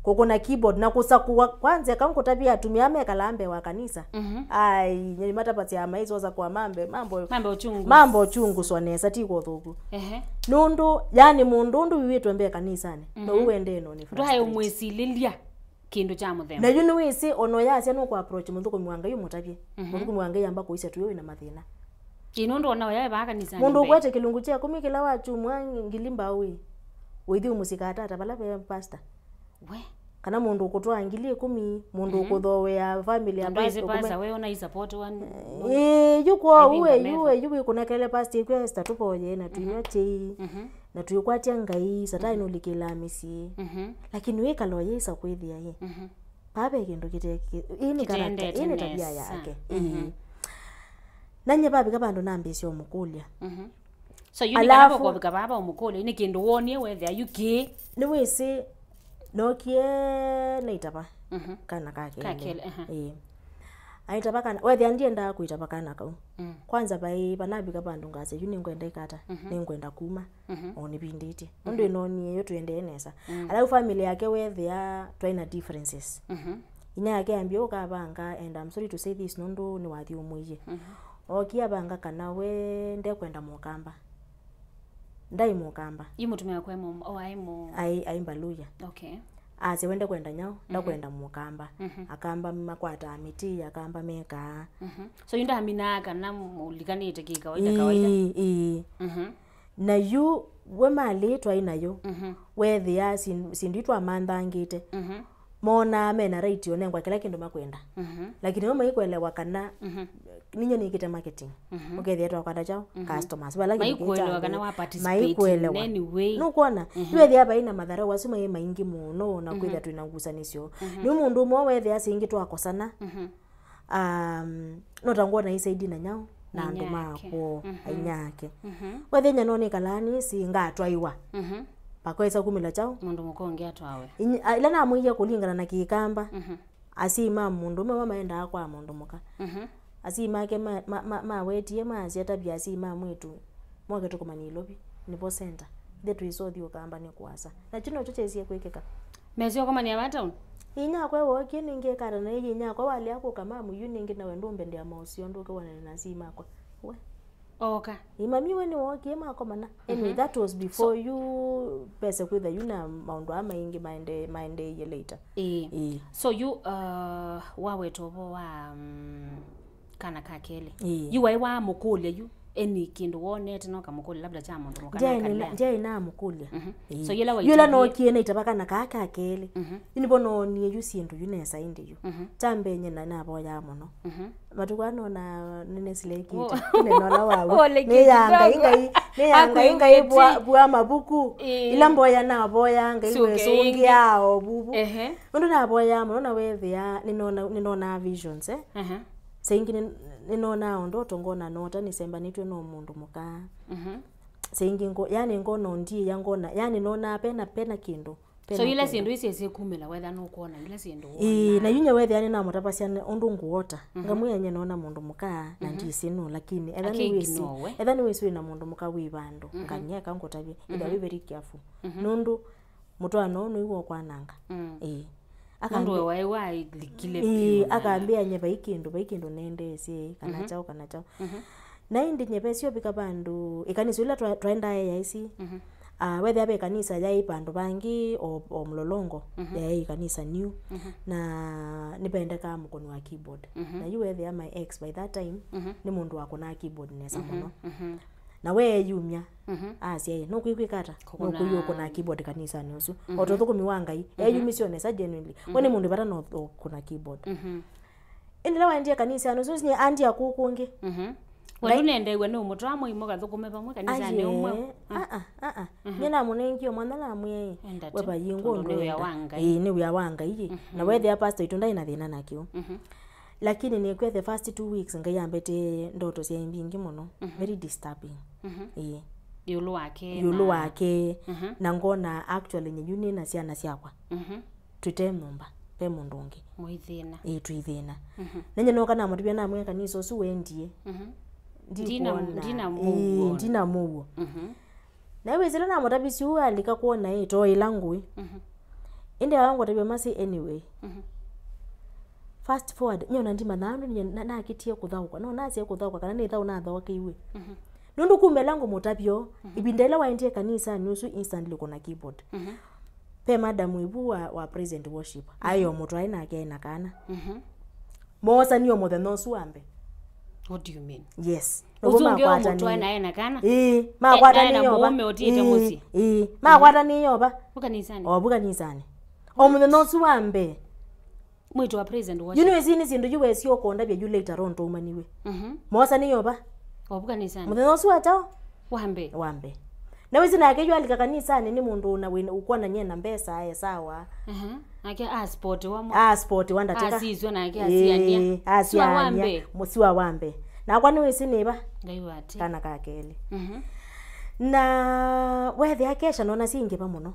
kũkũna keyboard na kũsakũa. Kwanza eka ngũtavya atumĩa mekalaa mbee wa kanisa. Mhm. Ai, nyeni matapasya maisosakũa mambe, mambo, mambo uchungu. Mambo uchungu so nesa ti kwa ũthũku. Ehe. Nũndũ yani mũndũ ũndũ wiwĩtwe mbee kanisanĩ. Mhm. No uendee no ni ndwae frustrate. Ũmwĩsilĩlya. Kĩndũ kya mũthemba. Na yu nĩwĩsĩ, ona ũyasya nũkũ approach mũthũkũmi wa Ngai ũmũtavye. Mhm. Mũthũkũmi wa Ngai amba kũisya tuyo wĩna mathĩna. Ĩ, nũndũ ona ũyaĩ vaa kanisanĩ. Mũndũ mbee. Ũkwete kĩlungu kya ĩkũmi kĩla wakyumwa ngili mbaũ ĩ. Ũithi ũmũsika atata vala ve pastor. We. Kana mũndũ ũkũtwaa ngili ĩkũmi, mũndũ ũkũthooea family ya pastor ũkũme- Pastor we ona i support one. Ĩĩ, yu kwoo, I think uwe, the yu level. Uwe, yu wĩkũnekele pastor ĩkwĩa Esther tũvoye na tũinyw'a kyei, na tũikwatya Ngai, Satani nũlikĩlaa mĩsyĩ. Lakini wĩkala ũyĩsa kwĩthĩa ĩ. Paa ve kĩndũ kĩte-, ĩ nĩ character, ĩ nĩ tabia yake. Ĩĩ. Na nyie vavika vandũ nambĩĩsya ũmũkũlya. So, yu nĩ kana vokũvika vava ũmũkũlya, nĩ kĩndũ wonie wethĩa yu kĩĩ? Nĩwĩsĩ, nookie naitava kana ka kelĩ. Ka kelĩ, aha. Ĩĩ. Aitava kana, wethĩa ndiendaa kũitava kana kau. Kwanza vai, vanavika vandũ ngasya, yu nĩngwenda ikata, nĩngwenda kuma, o nĩvindĩtye. Nũndũ ĩnonie yo tũendee nesa. Alafu family yake wethĩa twaĩ na differences. Inyia yake ambia ũkavanga, and I'm sorry to say this, nũndũ nĩwathyũmũie. Ookie avanga kana we ndekwenda mũkamba. Ndaĩ mũkamba. Yu mũtumĩa wakwa e mũ-, oh, aĩ mũ- Aĩ, aĩ Mbaluya. Okay. Asya we ndekwenda nyaũ, ndakwenda mũkamba. Akamba makwataa mĩtĩ, akamba mekaa. So, yu ndaminaa kana mũlikanĩte kĩkawaida kawaida? Ĩĩ, ĩĩ. Na yu we malĩ twaĩ nayo, weethĩa sin-, syĩndũ itwamanthangĩte, monaa mena right o nengwa kĩla kĩndũ makwenda. Lakini no maikũelewa kana ninyie nĩkĩte marketing. Ũkethĩa twakwata kyaũ? Customers. Vala kĩndũ kĩ kya mbee. Maikũelewa kana wa participate in any way. Nũkwona? Yu wethĩa vai na matharau asu mai maingĩ mũno na kwĩthĩa twĩ na ngusanĩsyo. Nĩ mũndũ ũmwe wethĩa syĩngĩ twakosana. Um, no ta ngwona isaidi na nyaũ na andũ ma kwoo, ainyake. Wethenya no nĩkalaa nĩsĩ ngatwaiwa. Pakwesa kumĩla kyaũ? Mũndũ mũka ũngĩ atwawe. Inya-, a, ila namwĩie kũlingana na kĩkamba, asyai ma mũndũ ũmwe wa maendaa kwa mũndũ mũka. Asyai make ma, ma, ma, mawetie maasya tavya asyai ma mwĩtu. Moke tũkomanie Ilovi, nĩvo center. Ithe twĩsa ũthi ũkamba nĩ kũasa. Na kyu nokyo kyesie kwĩkĩka. Mesio komania va town? Inyakwa wookie nĩngĩ ĩkata na ĩyĩ inyakwa walea kũka mamu yu nĩngĩ nawe ndũmbendea maũsio ndũke wonane na asyai makwa. We. Oka. Imami we nĩwookie makomana. Anyway, that was before you pese kwĩtha yu na maũndũ aa maingĩ maende-, maendeeie later. Ĩĩ. Ĩĩ. So you, uh, waweta ũvoo wa, mm, kana ka kelĩ. Ĩĩ. Yu waĩ waamũkũlya yu, any kĩndũ wonete no kamũkũlya labda kya mũndũ mũka na kalea? Ndyaĩ namũkũlya. Mhm. Ĩĩ. So yĩla waitavie- Yĩla nookie naitava kana kaa ka kelĩ. Mhm. Yu nĩvo noonie yu syĩndũ yu nesa ĩndĩ yu. Mhm. Kya mbee nyie na navoyaa mũno. Mhm. Matukũ aa nona nĩnesile kĩte. Nĩnola wawe. Ole kĩte. Nĩya Ngai, Ngai, nĩya Ngai, Ngai, vua, vua mavuku. Ĩĩ. Ila mboya navoyaa Ngai wesũngĩaa o vuvu. Ehe. Nũndũ navoyaa mũno na wethĩa nĩnona, nĩnonaa visions, eh? Aha. Saa ingĩ nĩ-, nĩnonaa o ndoto ngona nota nĩsembanĩtw'e no mũndũ mũka. Mhm. Saa ingĩ ngo-, yani ngona ũndiĩa ngona, yani nonaa pena, pena kĩndũ. So ila syĩndũ isu syĩkumĩla wetha nũkwona ila syĩndũ wona. Ĩĩ, na yu nye wethĩa nĩnamũtavasya nĩ ũndũ ngũota. Mhm. Ngamwĩa nye nona mũndũ mũka na ndisi nũ, lakini etha nĩwĩsĩ, etha nĩwĩsĩ wĩna mũndũ mũka wĩ vandũ, nganyeka ngũtavye. Either be very careful. Mhm. Nũndũ mũtwaano ũũ nĩw'o ũkwananga. Mm. Ĩĩ. Nũndũ we waĩ walikile. Ĩĩ, vyũ na akambĩa nye vai kĩndũ, vai kĩndũ nendeesye, kana kyaũ, kana kyaũ. Mhm. Na ĩndĩ nye vesyo vika vandũ, ĩkanisa ĩla twa-, twaendae yaĩsi. Mhm. Ah, wethĩa ve kanisa yaĩ vandũ vangĩ o, o Mlolongo, yaĩ kanisa new. Mhm. Na nĩvendekaa mũkũni wa keyboard. Mhm. Na yu wethĩa my ex by that time, nĩ mũndũ wakũnaa keyboard nesa mũno. Mhm. Na we eyumya, asya, "Ĩ, nũkwĩkwĩka ata? Nũkwĩyũkũna keyboard kanisanĩ ũsu." O ta ũthũkũmi wa Ngai, eyumisye o nesa genuinely. We nĩ mũndũ vata no ũkũna keyboard. Mhm. Ĩndĩ ĩla waendie kanisanĩ ũsu, nye andia kũũ kũngĩ. Mhm. We ndũnendeew'a nĩ ũmũtwaa mũimũ kathũkũme vamwe kanisanĩ ũmwe? Aye, aa, aa. Nye namũnengie mwanya namwĩa, "Ĩ, we vayingwa ũndũ wĩa wa Ngai. Ĩĩ, nĩ wĩa wa Ngai, ĩ." Na wethĩa pastor itũ ndaĩ na thĩna nakyo. Mhm. Lakini nĩkwĩa the first two weeks Ngai ambetee ndoto sya mbingĩ mũno. Mhm. Very disturbing. Mhm. Ĩĩ. Ĩũlũ wake. Ĩũlũ wake. Mhm. Na ngona actually nyenyu nĩ na syana syakwa. Mhm. Twĩte nyũmba, ve mũndũ ũngĩ. Mwĩ thĩna. Ĩĩ, twĩ thĩna. Mhm. Nenye noka namũtavya namwĩa kanisa ũsu wendie. Mhm. Ndina, ndikwona. Ndina mũuo. Ĩĩ, ndina mũuo. Mhm. Na wĩsĩ ĩla namũtavisye ũu alika kwona ĩ, too ĩla ngũĩ. Mhm. Ĩndĩ aa ngũtavya masĩ anyway. Mhm. Fast forward, nyona ndimanyaa ũndũ nye na-, nakĩtie kũthaũka. No nasye kũthaũka kana nĩ thaũ nathaũkĩiwe. Mhm. Nũndũ kuma ĩla ngũmũtavya, ĩvinda ĩla waendie kanisanĩ ũsu instantly kũna keyboard. Mhm. Ve madam ĩvu wa, wa present worship. Aĩ o mũtwae nake aĩ na kana. Mhm. Moosanie o mũthenya ũsu wa mbee. What do you mean? Yes. Ũsu ũngĩ ũmũtwae nae na kana? Ĩĩ, makwatanĩie ova. Mũũme ũtiĩte mũsyĩ. Ĩĩ, makwatanĩie ova. Vu kanisanĩ? O vu kanisanĩ. O mũthenya ũsu wa mbee. Mwĩĩtu wa praise and worship. Yu nĩwĩsĩ nĩ syĩndũ yu wesĩ ũkondavya yu later on twaumaniw'e. Mhm. Mosa nĩ yova. Ovu kanisani. Mũthenya ũsu wa kyaũ? Wa mbee. Wa mbee. Na wĩsĩ nake yu alika kanisanĩ nĩ mũndũ na wĩna ũkwona nye na mbesa e sawa. Mhm. Nake a sport wa mwa. A sport wa ndatĩka. Asiswa nake asiania. Ĩĩ, asiania. Mũsiwa wa mbee. Nakwa nĩwĩsĩ nĩva. Ngai wati. Kana ka kelĩ. Mhm. Na wethĩa kesha nona singĩva mũno.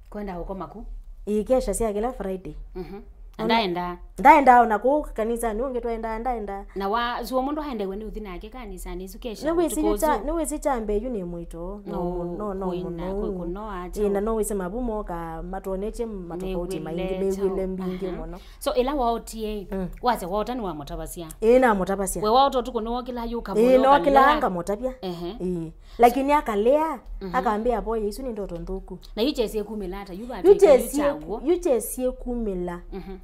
Kwenda ũkoma ku? Ĩĩ, kesha sya kĩla Friday. Mhm. Na ndaenda. Ndaenda ona kũu kanisanĩ ũngĩ twaendaa, ndaenda. Na wa, suo mũndũ aendewe nĩ ũthi nake kanisanĩ isu kesha. Nĩwĩsĩ yu kya, nĩwĩsĩ kya mbee yu nĩ mwĩto. No, no, no, mũno. Ĩĩ, na no wĩsĩ mavu moka matwonetye matofauti maingĩ, mĩw'ĩle mbingĩ mũno. So, ĩla waotie, mm, wasya waota nĩ wamũtavasya? Ĩĩ, namũtavasya. We waota ũtukũ nĩwokĩla yu ũkamũlya? Ĩĩ, nokĩlaa ngamũtavya. Ehe. Ĩĩ. Lakini akalea, mhm, akambĩa, "Boya, isu nĩ ndoto nthũku." Na yu kyesie kumĩla ata, yu vatw'ĩka yu kyaw'o? Yu kyesie kumĩla. Mhm.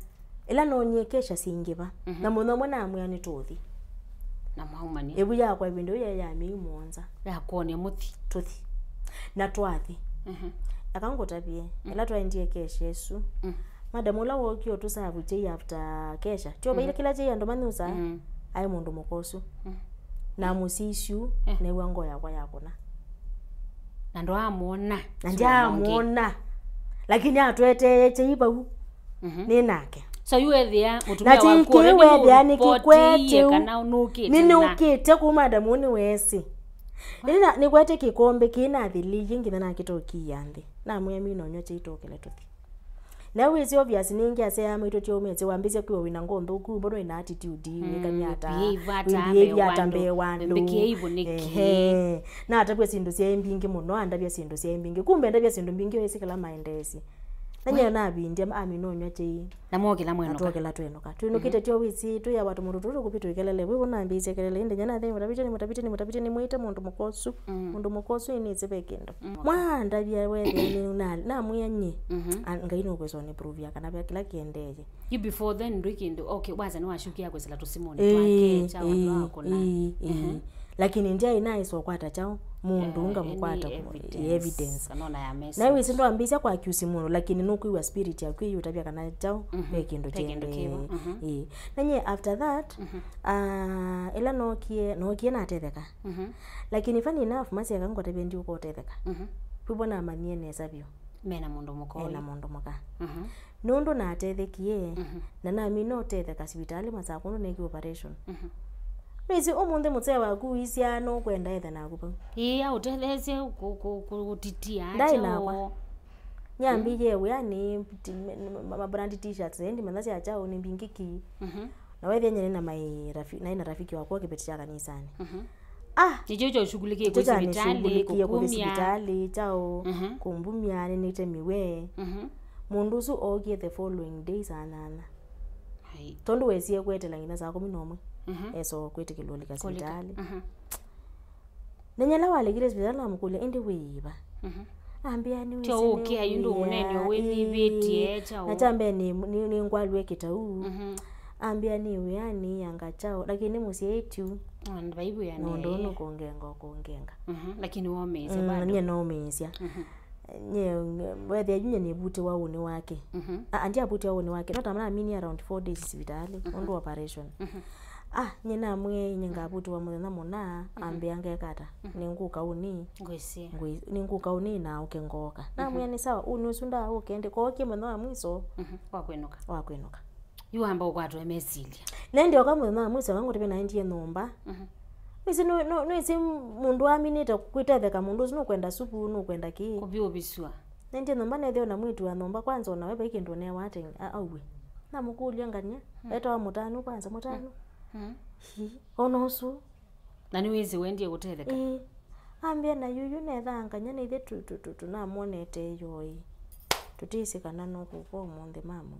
Ĩla noonie kesha singĩva. Mhm. Na mũthenya ũmwe namwĩa nĩtũthi. Na mwaumania? Ĩvu yakwa ĩvinda ĩu yaĩ ya myei mũonza. Ya kwonĩa mũthi? Tũthi. Na twathi. Mhm. Aka ngũtavye, mm, ĩla twaendie kesha ĩsu. Mm. Madam ũla wookie ũtũsavu kyei after kesha. Tyo vaile, mhm, kĩla kyei andũ manyusaa, mm, aĩ mũndũ mũka ũsu. Mm. Na mũsisyu, eh, new'a ngoo yakwa yakũna. Na ndwaamwona? Na ndyaamwona. Lakini atweteete kyei vau. Mhm. Nĩ nake. So yu wethĩa mũtumia waku already nĩũreportiie kana nũkĩte na? Nĩnũkĩte kũu madam ũũ nĩwesĩ. Nĩna-, nĩkwete kĩkombe kĩĩ nathĩlĩie nginya nakĩtokia nthĩ. Namwĩa, "Mina ũnywa kyei tũkĩle tũthi." Na wĩsĩ obvious nĩngĩ asyai maitũ tyo ũmesĩ wambĩsya kwĩwa wĩna ngoo nthũku, mbona wĩna attitude, mm, wĩkany'a ata, wĩbehave ata mbee wa andũ, wĩbehave ata mbee wa andũ. Mbĩkĩe ivũ nĩkĩ? Ehe. Na atavya syĩndũ syaĩ mbingĩ mũno, andavya syĩndũ syaĩ mbingĩ. Kumbe ndavya syĩndũ mbingĩ wĩsĩ kĩla maendeesye. Na nyie navindya, amina ũnywa kyei. Na mwokĩla mwenũka? Na twokĩla twenũka. Twĩnũkĩte, mhm, tyo wĩsĩ, twĩawa tũmũndũ tũtũ tũkũ twĩ kelele. Wĩw'o nambĩĩsye kelele, ĩndĩ nyie nathĩ, "Mũtavĩtye, nĩmũtavĩtye, nĩmũtavĩtye, nĩmwĩte mũndũ mũka ũsu." Mm. Mũndũ mũka ũsu ĩnĩsĩ ve kĩndũ. Mm. Mwandavya wethĩa nĩ na-, namwĩa nyie, mhm, a-, Ngai nũkwĩsa ũnĩpruvia kana ve kĩla kĩendeeye. Yu before then ndwĩ kĩndũ, okay, wasya nĩwashukia kwĩsĩla tũsimũnĩ, ĩĩ, twake kyaũ, ĩĩ, twakũna. Ĩĩ, ĩĩ. Mhm. Lakini ndyaĩ naĩsa ũkwata kyaũ mũndũ, eh, ngamũkwata any evidence, evidence. Kana ona ya message. Na wĩsĩ ndwambĩĩsya kwa accuse mũndũ, lakini nũkwĩw'a spirit yaku ĩyĩũtavya kana kyaũ, mhm, ve kĩndũ kĩendeeye. Ve kĩndũ kĩvo. Mhm. Ĩĩ. Na nyie after that, mhm, ah, ĩla nookie, nookie natetheka. Mhm. Lakini funny enough, masya ka ngũtavye ndiũka ũtetheka. Mhm. Kwĩvo namanyie nesa vyũ. Mena mũndũ mũka ũyũ. Ena mũndũ mũka. Mhm. Nũndũ natethekie, mhm, na namina ũtetheka sivitalĩ masaa kũndũ neekie operation. Mhm. Nĩsĩ ũmũnthĩ mũsee waku ũisyaa nũkwenda ethe naku vau. Ĩĩ, aũtetheesye kũ-, kũ-, kũ-, kũtitia. Ndaĩ nakwa. Nyambĩie wĩanĩ, ti-, me-, ma-, ma-, ma brand t-shirts, ĩndĩ manya sya kyaũ nĩ mbingĩ ki. Mhm. Na wethĩa nyie nĩ na my rafi-, naĩ na rafiki wakwa kĩveti kya kanisanĩ. Mhm. Ah! Nĩkyo kyoshughulikie kũ sivitalĩ, kũthi kũkumya sivitalĩ, kyaũ, mhm, kũmbumya, nĩnĩte mĩw'e. Mhm. Mũndũ ũsu ookie the following day saa nyanya. Ai. Tondũ wesie kwetela nginya saa kũmi na ũmwe. Mhm. Esa kwĩtĩkĩlwa ũlika sivitalĩ. Kũlika. Mhm. Na nyie ĩla walekile sivitalĩ namũkũlya, "Ĩndĩ wĩĩva?" Mhm. Ambĩa nĩ wĩsĩ nĩ ũkĩa yu ndũmũnenyo wĩnyivĩtye kyaũ. Na kya mbee nĩ, nĩ, nĩ ngwalw'e kĩtau. Mhm. Ambĩa nĩ wĩanĩ anga kyaũ, lakini mũsyai tyu. Ah, vai wĩanĩ. Nũndũ nũkũngenga ũkũngenga. Mhm. Lakini womĩĩsya, mm, bado. Nyie nomĩĩsya. Mhm. Nyie, wethĩa yu nyie nĩvutĩwa ũnĩ wake. Mhm. Ah, ndyavutĩwa ũnĩ wake. No tamana amini around four days sivitalĩ, mhm, ũndũ operation. Mhm. Ah, nyie namwĩe nyie ngavutĩwa mũthenya mũna, mhm, ambĩa ngeka ata? Mhm. Nĩngũka ũnĩ. Ngwĩsĩ. Ngwĩ-, nĩngũka ũnĩ na ũke ngoka. Mhm. Namwĩa nĩ sawa, ũnĩ ũsu ndaaũke ndĩ. Kookie mũthenya wa mwiso. Mhm. Wa kwĩnũka. Wa kwĩnũka. Yu wamba ũkwatwe mesilya. Na ĩndĩ oka mũthenya wa mwiso wangũtavya naendie nyũmba. Mhm. Nĩsĩ nũ-, nũ-, nĩsĩ mũndũ aminĩte kwĩtetheka mũndũ ũsu nũkwenda supu, nũkwenda kĩ? Kũvyũvĩsw'a. Naendie nyũmba nethĩa ona mwĩĩtu wa nyũmba kwanza ona we vai kĩndũ ũnewa ate a-, auwe. Namũkũlya ngania, mm, etawa mũtanu kwanza, mũtanu. Mm. Hi, ona ũsu. Na nĩwĩsĩ wendie kũtetheka? Ĩĩ. Ambĩa na yuyu nethanganya na ithe tu-, tu-, tu-, tunamwonete yoĩ. Tũtĩsĩ kana no kũka ũmũnthĩ mamwe.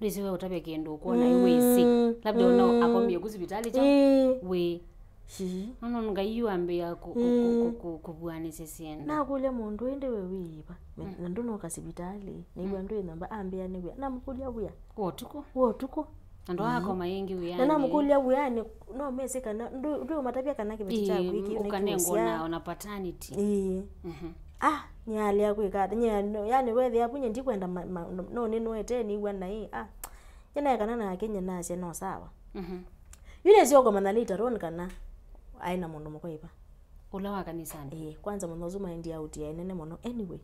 Ndwĩsĩ we ũtavya kĩndũ ũkwona, mm, wĩsĩ. Labda ona, mm, akomie ku sivitalĩ kya? Ĩĩ. Wĩ. Hi. Nono Ngai yu ambĩa kũ-, kũ-, kũ-, mm, kũ-, kũ-, kũvuanĩsya syĩndũ. Nakũlya mũndũ ĩndĩ we wĩĩva? Me-, mm, na ndũnoka sivitalĩ. Nĩw'a, mm, ndwĩ nyũmba, ambĩa nĩwĩa. Namũkũlya wĩa. Kwa ũtukũ? Wa ũtukũ. Na ndwakoma ĩngĩ wĩanĩ. Na namũkũlya wĩanĩ, no mesĩ kana, ndũ-, ndũũmatavya kana kĩveti kyaku ĩkĩ nĩ ũkanengwa kĩũsya. Na ona paternity. Ĩĩ. Mhm. Ah, nyalea kwĩka ata? Nye, no, yani, wethĩa avu nye ndikwenda ma-, ma-, no, no, nĩnũete nĩw'a naĩ. Ah, nye naekana nake nye nasya no sawa. Mhm. Yu nĩsĩ ũkũmanya later on kana aĩ na mũndũ mũka ĩva. Ũla wa kanisanĩ? Ĩĩ, kwanza mũthenya ũsu maendie out ya ĩnene mũno. Anyway.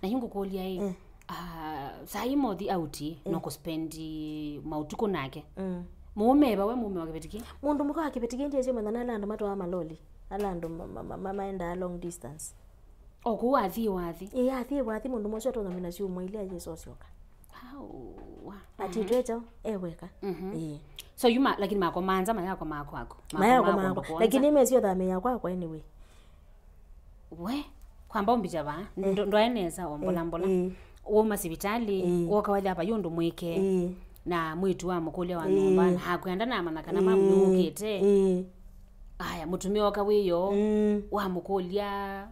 Na yu ngũkũlya ĩ, eh, ah, saa ii mothi out, eh, no kũspendi maũtukũ nake. Mm. Mũũme ĩva we mũũme wa kĩveti kĩ? Mũndũ mũka wa kĩveti kĩ ndiesĩ ũmanya nala andũ matwaa maloli. Ala andũ ma-, ma-, ma-, ma-, maendaa long distance. O kũu wathi, wathi. Ĩĩ, athi wathi mũndũ mũsu atonya mina syumwa ilĩ ayĩsosyoka. Au, wa. Ati, mhm, twecha, e weka. Mhm. Ĩĩ. So yu ma-, lakini makomaa nza, mayakomaa kwaku? Mayakomaa kwaku. Lakini mesi ũthamĩĩa kwakwa anyway. We, kwamba ũmbĩkya vaa, eh, ndo-, ndwae nesa, o mbola, eh, mbola. Ĩĩ. Wauma sivitali, ĩĩ, woka wathi apa yu ũndũ mwĩke. Ĩĩ. Na mwĩtu wa mũkũlya wa, ĩĩ, nyũmba, na akwenda namanya kana, ĩĩ, mamu nĩwũkĩte. Ĩĩ. Aya, mũtumĩa oka wĩyo, mm, wamũkũlya,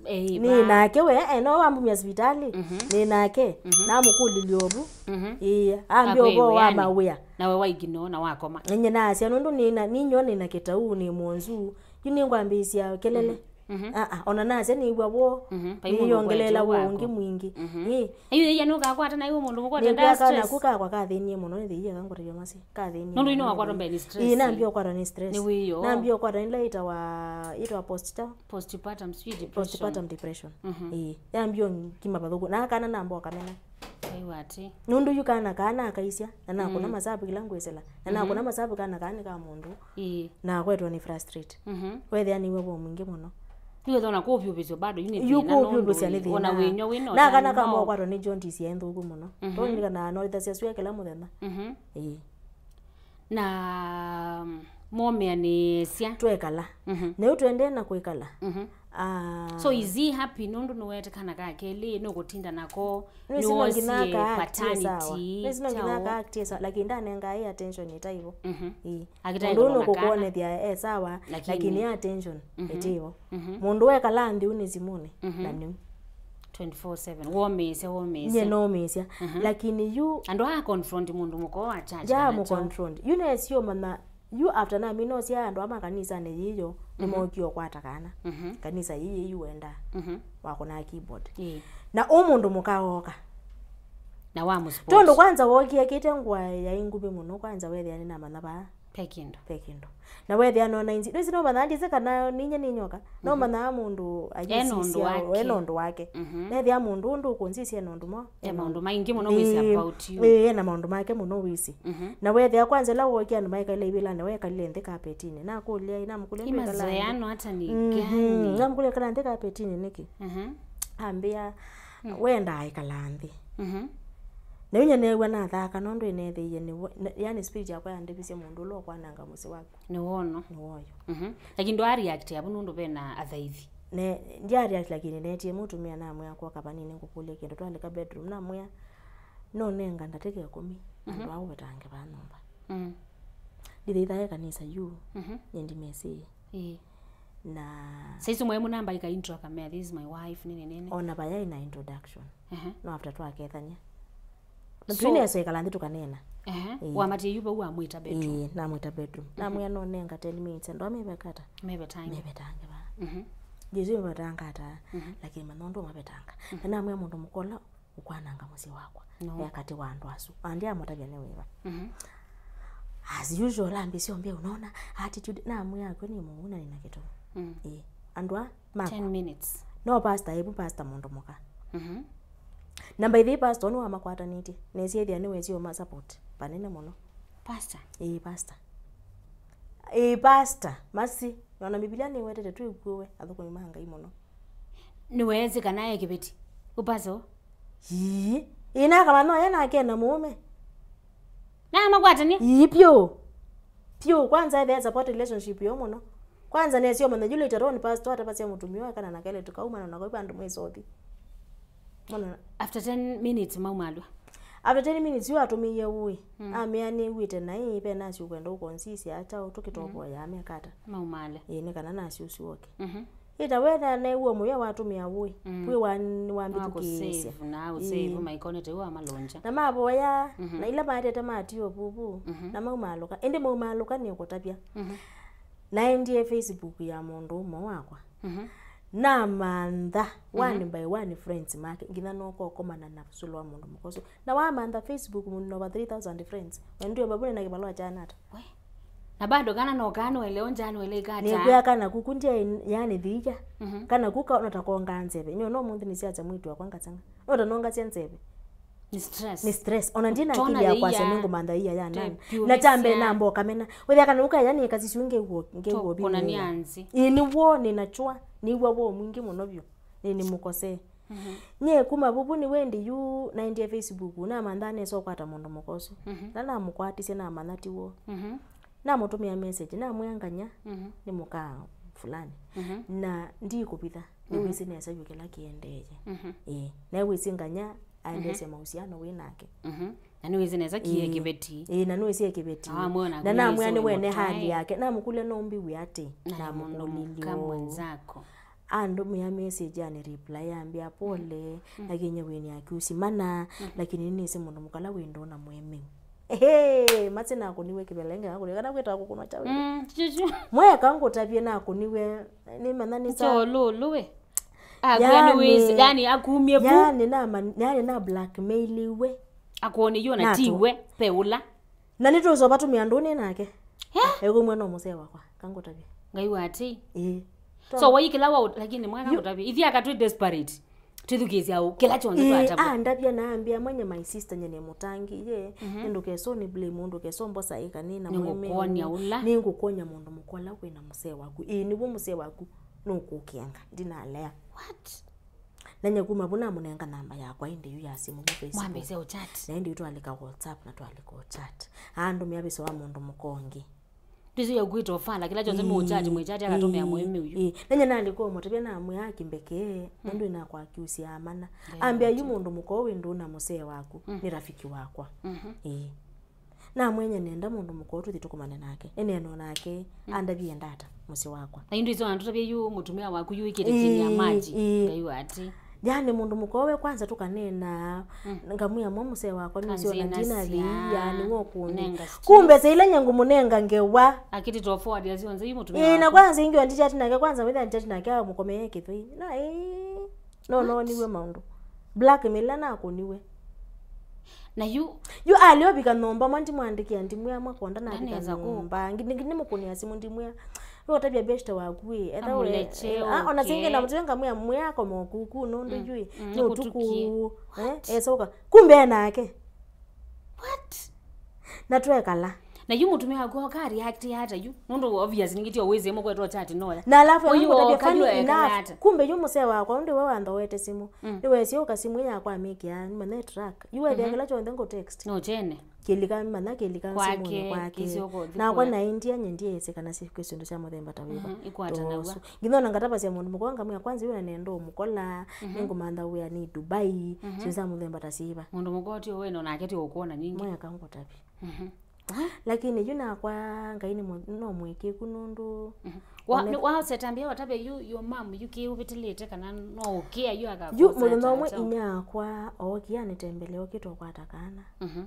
eh, nĩ va? Nake we, eh, no wambumya sivitali, mhm, nĩ nake, mhm, namũkũlilye ovu. Mhm. Ĩĩ, ambĩa ũvoo wa mawĩa. Nawe waikino na wakoma. Nye nasya, nũndũ nĩna, ninywa nĩna kĩtau, nĩ mũonzu, yu nĩngwambĩĩsya kelele. Mhm. Mhm. Ah, ah, ona nasya nĩw'a woo, mhm, vai mũndũ nĩyongelela ũkwetyo woo waku. Ũngĩ mwingĩ. Mhm. Ĩĩ. Yu yĩya nũkakwata na iwe mũndũ mũkwata. Nĩkwaka stress. Naku kakwa kathĩnie mũno, nĩthĩie kangũtavya masi. Kathĩnie. Nũndũ mũno, ino wakwatwa mbee nĩ stress. Ĩĩ, nambia ũkwatwa nĩ stress. Nĩ wĩyo. Nambia ũkwatwa nĩ later wa, ĩtwa post-, postpartum, sijui depression. Postpartum depression. Mhm. Ĩĩ, yambia ngima vathũku. Na kana namba ũkamena. Aiwa ati. Nũndũ yu kana, kana akaisya, na nakũna, mm, masavu kĩla ngwĩsĩla. Na, mhm, nakũna masavu kana, kana nĩ ka mũndũ. Ĩĩ. Na akwetwa nĩ frustrate. Mhm. Wethĩa nĩw'a woo mwingĩ mũno. Yu wethona kũvyũvĩsyo bado, yu nĩ thĩna. Yu kũvyũvĩsya nĩ thĩna. Ona wĩnywa wĩna na kana ũtanu kama no ũkwatwa nĩ jaundice ya ĩthũku mũno. Mhm. Tondũ kana no ĩthasya sua kĩla mũthenya. Mhm. Ĩĩ. Na, mm, mwomeanĩsya. Twekala. Mhm. Na yu tũendee na kwĩkala. Mhm. Ah. So is he happy nũndũ nĩwete kana ka kelĩ, nũkũtinda nako, nĩwĩsĩ no nginya nĩwosie aka act sawa. Paternity? Nĩwĩsĩ no nginya aka act sawa, lakini ndanenga ĩ attention ĩtaivo. Mhm. Ĩĩ. Akĩtaĩka mũndũ ũyũ ona kana. Nũkũkwonethya e sawa, lakini, lakini attention, mhm, ĩtaivo. Mhm. Mũndũ wekala nthĩ ũnĩ simũnĩ, mhm, na nĩu. Twenty-four seven. Womĩĩsya, womĩĩsya. Nye nomĩĩsya. Mhm. Lakini yu andũ aa confront mũndũ mũka wa church ya kana mũ confront. Yu nesio mana, yu after namina ũsya andũ ama kanisanĩ yĩyo, mhm, nĩmokie ũkwata kana. Mhm. Kanisa yĩĩ yu wendaa. Mhm. Wakũnaa keyboard. Ĩĩ. Na ũ mũndũ mũka woka. Na wa mũsupport. Tondũ kwanza wokie kĩte ngũa ya inguvĩ mũno, kwanza wethĩa nĩnamanya vaa. Pe kĩndũ. Pe kĩndũ. Na wethĩa nona inzi, nĩsi no manyaa ndĩsĩ kana ninya nĩ nyoka. No, mhm, manyaa mũndũ e na ũndũ ayĩsisya wake. E na ũndũ wake. Mhm. Nethĩa mũndũ ũndũ ũkũnzisya e na ũndũ mo. E maũndũ maingĩ mũno wĩsĩ about you. Ĩĩ, e na maũndũ make mũno wĩsĩ. Mhm. Na wethĩa kwanza ĩla wokie andũ maikaile ivĩlanĩ, wekalile nthĩ kapetinĩ. Nakũlya, namũkũlya ndwĩkala nthĩ. Imazoeano hata ni gani? Mhm. Namũkũlya kana nthĩ kapetinĩ nĩkĩ? Mhm. Ambĩa, mm, wendaa ĩkala nthĩ. Mhm. Na yu nye neew'a nathaka nũndũ ĩneethĩie nĩ, yani spirit yakwa yandevisye mũndũ ũla ũkwananga mũsyĩ waku. Nĩ wono. Nĩ woyo. Mhm. Lakini ndwa react avu nũndũ ve na athaithi. Ne, ndya react lakini neetie mũtumĩa namwĩa kwoka vanini ngũkũlye kĩndũ twalika bedroom namwĩa no nenga ndatĩka ĩkũmi, mhm, andũ aa ũvetange vaa nyũmba. Mm. Ndithithae kanisa yu, mhm, nye ndimesĩĩ. Ĩĩ. Na saizi mwaĩ mũnamba ika intro akamea, "This is my wife," nini nini. Ona vaya ina introduction. Ehe. No after twakethania. So, twinesa ĩkala nthĩ tũkanena. Ehe. Ĩĩ. Wamatie yu vau wamwĩta bedroom. Ĩĩ, namwĩta bedroom. Mhm. Namwĩa no nenga ten minutes, andũ amevekata. Mevetange. Mevetange vaa. Mhm. Jesu mevetanga ata, mhm, lakini manondo mavetanga. Mhm. Na namwĩa mũndũ mũkola ũkwananga mũsyĩ wakwa. No. E katĩ wa andũ asu. Andi amũtavya nĩ wĩva. Mhm. As usual, ambĩsya ũmbĩa, "Unaona attitude," namwĩa, "Kwĩ nĩ mũu na nĩna kĩtũ." Mm. Ĩĩ. Andũ a makwa. Ten minutes. No pastor, ĩvu pastor mũndũ mũka. Mhm. Na by the way, pastor nĩ wamakwatanĩtye. Nesie ethĩa nĩ wesi ũma support vanene mũno. Pastor? Ĩĩ, pastor. Ĩĩ, pastor. Masi. Ona Mbivilia nĩwetete twĩkuwe athũkũmi ma Ngai mũno. Nĩweesĩ kana e kĩveti? Ũpaso? Ii. Ĩĩ, nakamanya oya nake na mũũme. Na makwatania? Ii, pyũ. Pyũ, kwanza ethĩa support relationship yo mũno. Kwanza nesio manya yu later on pastor atavasya mũtumia wa kana na kele tũkaumana na kwa vandũ mwĩsothi. Mwana. After ten minutes maumalwa. After ten minutes yu atũmĩie ũĩ. Mm. Amea nĩw'ĩte naĩ, ve nasi ũkwenda ũkonsisya kyaũ tũkĩtovoya, mm, amekata. Maumale. Ĩĩ, nĩ kana nasi ũsu oke. Mhm. Ĩta we na neew'a mũya watũmĩa ũĩ. Mm. Kwĩ wa, nĩwambĩthukĩĩsya. Wa kũsave na ũsave, ĩĩ, maikonete wa malonja. Na mavoya, mhm, na ila maetete matio vuvu, mhm, na maumaalũka. Ĩndĩ maumaalũka nĩ kũtavya. Mhm. Naendie Facebook ya mũndũ ũmwe wakwa. Mhm. Namantha one by one friends make, nginya nokokomana na sũlũ wa mũndũ mũka ũsu. Na wamantha Facebook, mũndũ na over three thousand friends. Na ndio babu nena kĩvalwa cha nata. We. Na bado kana no kana wele onja no wele ikata. Nĩkwĩa kana kuku ndia yani thiya. Mhm. Kana kuka no takonga nzeve. Nyo no mũnthi nĩsiacha mwitu wakwa ngasanga. No tanonga sia nzeve. Nĩ stress. Nĩ stress. Ona ndina akili ya kwasya nĩngũmantha iya ya nani. Na chambe na mboka mena. Wethĩa kana uka yani kasi siu ngew'o ngew'o bi. Tokona ni anzi. Ĩĩ nĩ wo nĩ nachwa. Nĩ wo wo mwingi mũno biũ. Nĩ nĩ mũkose. Mhm. Nye kuma vuvu nĩ wendi yu naendie Facebook na mantha nesa kwata mũndũ mũkoso. Mhm. Na namũkwatisye na mantha ti wo. Mhm. Namũtũmĩa message, namwĩa nganya, mhm, nĩ mũka fulani. Mhm. Na ndikũvitha, nĩ, mhm, wĩsĩ nesa yu kĩla kĩendee. Mhm. Ĩĩ, na wĩsĩ nganya aendesye, mhm, mahusiano wĩ nake. Mhm. Na nĩ wĩsĩ nesa kĩe, ĩĩ, kĩveti. Ĩĩ, na nĩ wĩsĩ kĩveti. Ah, mwona na namwĩa nĩ wene hali yake. Namũkũlya no mbiw'e atĩ. Na mũndũ mũka mwenzako. Andũmĩa message ani reply ambĩa pole, mm, lakini wĩnĩ akiusi mana, mm, lakini nĩnĩsĩ mũndũ mũkala wĩ ndũna mwemeu. Ehe, masi nakũniwe kĩvelenge akũniwe kana kwĩta kũkũnwa chau. Mm, chuchu. Mweka ngũtavie nakũniwe, nĩmanya nĩ sa. Cholulu we. Akwĩa nĩ wĩsĩ, yani, yani akumie vu. Yani na man, yani na blackmail we. Akwone yo na tiwe, pe ũla. Na nĩtũsova tũmĩa ndũnĩ nake. Eh? Ekumwe no mũsee wakwa, kangũtavie. Ngai wa ati. Ĩĩ. So waikila wa, lakini mwana kangũtavie. Ithi akatwi desperate. Twithukisya u kila chonse twatavwa. Ah, ndavia na ambia mwenye my sister nyene mũtangi ye. Mhm. Ndũkesoni blame, ndũkesombosa ikani na mweme. Nĩngũkonia ũla. Nĩngũkonia mũndũ mũkola kwĩna mũsee waku. Ĩĩ, nĩw'o mũsee waku nũkũkenga. Ndinalea. What? Na nye kuma vu namũnenga namba yakwa ĩndĩ yu ya simũ mu Facebook. Mwambĩĩsya ũchat. Na ĩndĩ yu twalika WhatsApp na twalika ũchat. Andũmĩa vĩsĩ wa mũndũ mũka ũngĩ. Ndĩsĩ ya kwĩta ofala, kĩla kyonse, ĩĩ, mũchat, mwĩchat, akatomea, ĩĩ, mũĩmĩ ũyu. Ĩĩ. Na nye nalika ũmũtavya namwĩa akimbekee, mm, nũndũ ĩnakwa akiusya amana. Ambĩa yu mũndũ mũka ũũ wĩ ndũna mũsee waku, mm, nĩ rafiki wakwa. Mhm. Ĩĩ. Namwĩa nenda mũndũ mũka ũũ tũthi tũkomane nake. Nĩneena nake, mm, andavie ndata mũsyĩ wakwa. Na ĩndĩ iso andũ tavye yu mũtumĩa waku yu ikĩte chini ya maji. Ĩĩ. Ngai wa ati. Yani mũndũ mũka ũũ we kwanza tũkaneena, mm, ngamwĩa mwa mũsee wakwa nĩsyo na ndina thia nĩwe ũkũnenga. Kumbe sĩ ila nye ngũmũnenga ngewa. Akĩtĩ to forward ya cionse yu mũtumĩa. Ĩĩ, na waku. Kwanza ingi ndichat nake kwanza wĩtha ndichat nake amũkomee kĩthwei. Na ĩĩ. No, no, what? Noniwe maũndũ. Blackmail na nakũniwe. Na yu. Yu alio vika nyũmba mwa ndimwandĩkĩa ndimwĩa mwa konda na vika nyũmba. Ndaneza ku- ngi- ngi- nĩmũkũnĩa simũ ndimwĩa. We ũtavya beshte waku ĩ. Etha we. Amũleche, eh, ah, ona ũke. Singi na mũtwe ngamwĩa mwĩa koma kuku nũndũ, mm, yu ĩ. Mm, nĩ ũtukũ. Nĩkũtukie. Eh, what? Esa ũka. Kumbe nake. What? Na twekala. Na yu mũtumĩa waku oka react ata yu? Nũndũ obvious ningĩ ti o wĩsĩ mũkwetwa chat noya. Na alafu oyu oka yu funny enough, kumbe yu mũsee wakwa ũndĩ we wanthoete simũ. Mm. Nĩwesie ũka simũ yakwa amĩkĩa, manya track. Yu wethĩa, mhm, kĩla kyonthe ngũ text. No chene. Kĩlika, manya kĩlika simũnĩ kwake. Kwake, kĩsyoka ũthi. Nakwa kũya. Na india nye ndiĩsĩ kana si kwĩ syĩndũ sya mũthemba ta wĩva. Mhm, ikwatanaw'a. Nginya ona ngatavasya mũndũ mũka ngamwĩa kwanza yu na nenda ũmũkola, mhm, nĩngũmantha wĩa nĩ Dubai, mhm, syĩndũ sya mũthemba ta syĩva. Mũndũ mũka ũtio wena onake ti ũkwona ningĩ. Mweka ngũtavye. Mhm. Lakini yu nakwa Ngai nĩ mũ- no mũĩkĩku nũndũ. Mhm. Wa- one- nĩ- wasetambia watavye yu your mom yu kĩũvĩtĩlĩte kana no ũkĩa yu akakũsa. Yu mũthenya ũmwe ata? Inyakwa ookie anĩtembele okĩte ũkwata kana. Mhm.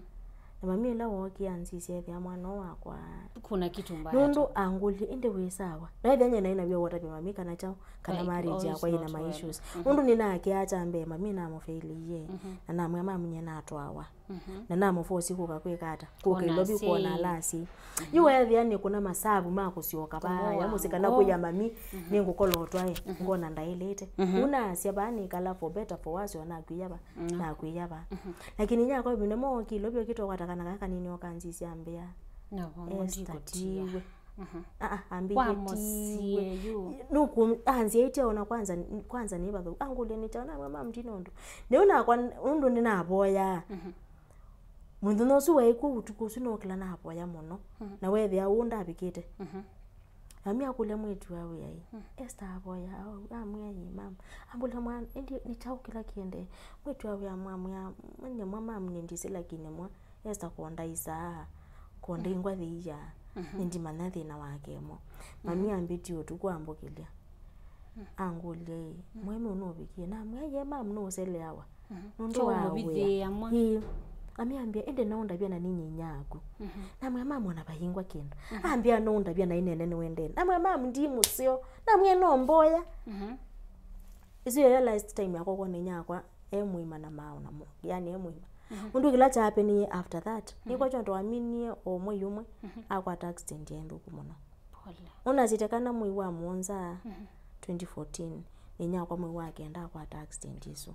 Na mami ĩla wookie anzisya ethĩa mwana ũũ wakwa. Kuna kitu mbaya. Nũndũ angũlye ĩndĩ wĩ sawa. Na ethĩa nye naĩ naw'o watavya mami kana chao kana, like, marriage yakwa ina my issues. Mhm. Nũndũ nĩnakĩa cha mbee mami namũfeilĩie. Mhm. Na namwĩa mami nye natwawa. Mhm. Na namũfosi kũka kwĩka ata? Kũka Ilovi kwona alasi. Mhm. Yu weethĩa nĩ kuna masavu ma kũsyoka vaya mũsyĩ kana kũya mami, mhm, nĩngũkolotwa ĩ, mhm, ngona ndaĩlĩte. Mhm. Yu naasya vaa nĩkala for better for worse, ona nakwĩya va, mhm, nakwĩya va. Mhm. Lakini nyakwa vĩndĩ mooki Ilovi okĩte ũkwata kana kaka nini okanzisya mbĩa. Na vo Esther ndikũtia. Tiwe. Mhm. Ah, ah, ambĩie tiwe. Wamũsie yu. Nuku anziaĩtye ona kwanza, kwanza nĩ vathu. Angũlya nĩ kyaũ namwĩa mam ndina ũndũ. Nĩu nakwa ũndũ nĩnavoyaa. Mhm. Mũthenya ũsu waĩ kw'o ũtukũ ũsu nokĩla navoya mũno. Mhm. Na weethĩa ũũ ndavikĩte. Mhm. Mami akũlya mwĩĩtu wa wĩaĩ. Mhm. Esther avoya au, amwĩa ĩ mam. Ambũlya mwana, ĩndĩ nĩ kyaũ kĩla kĩendee? Mwĩĩtu wa wĩa mwamwĩa, mwenye mwa mam nĩndisĩ lakini mwa. Esther kondaisa, kondai ngwathi iya, mhm, nĩndimanya thĩna wake mo. Mami, mhm, ambĩtie ũtukũ ambũkĩlya. Mhm. Angũlya ĩ, mhm, mweme ũnũvikie? Namwĩa ye mam nũũseleawa. Mhm. Nũndũ wa wĩa. Ĩĩ. Mami ambĩa ĩndĩ naũndavya na ninyi inya aku. Mhm. Namwĩa mam ona vahingwa kĩndũ. Mhm. Ambĩa naũndavya na inene nĩwendene. Namwĩa mam ndi mũseo. Namwĩa no mboya. Mhm. Ĩsu yayo last time yakwa kwona inyakwa e mũima na maaũ namo, yani e mũima. Mhm. Ũndũ kĩla kyapenie after that, mhm, nĩkwa kyonthe waminie o mwei ũmwe, mhm, akwata accident ya ĩthũku mũno. Pole. Ũnasĩte kana mwei wa mũonza, mhm, twenty fourteen, nĩ inyakwa mwei wa kenda akwata accident ĩsu.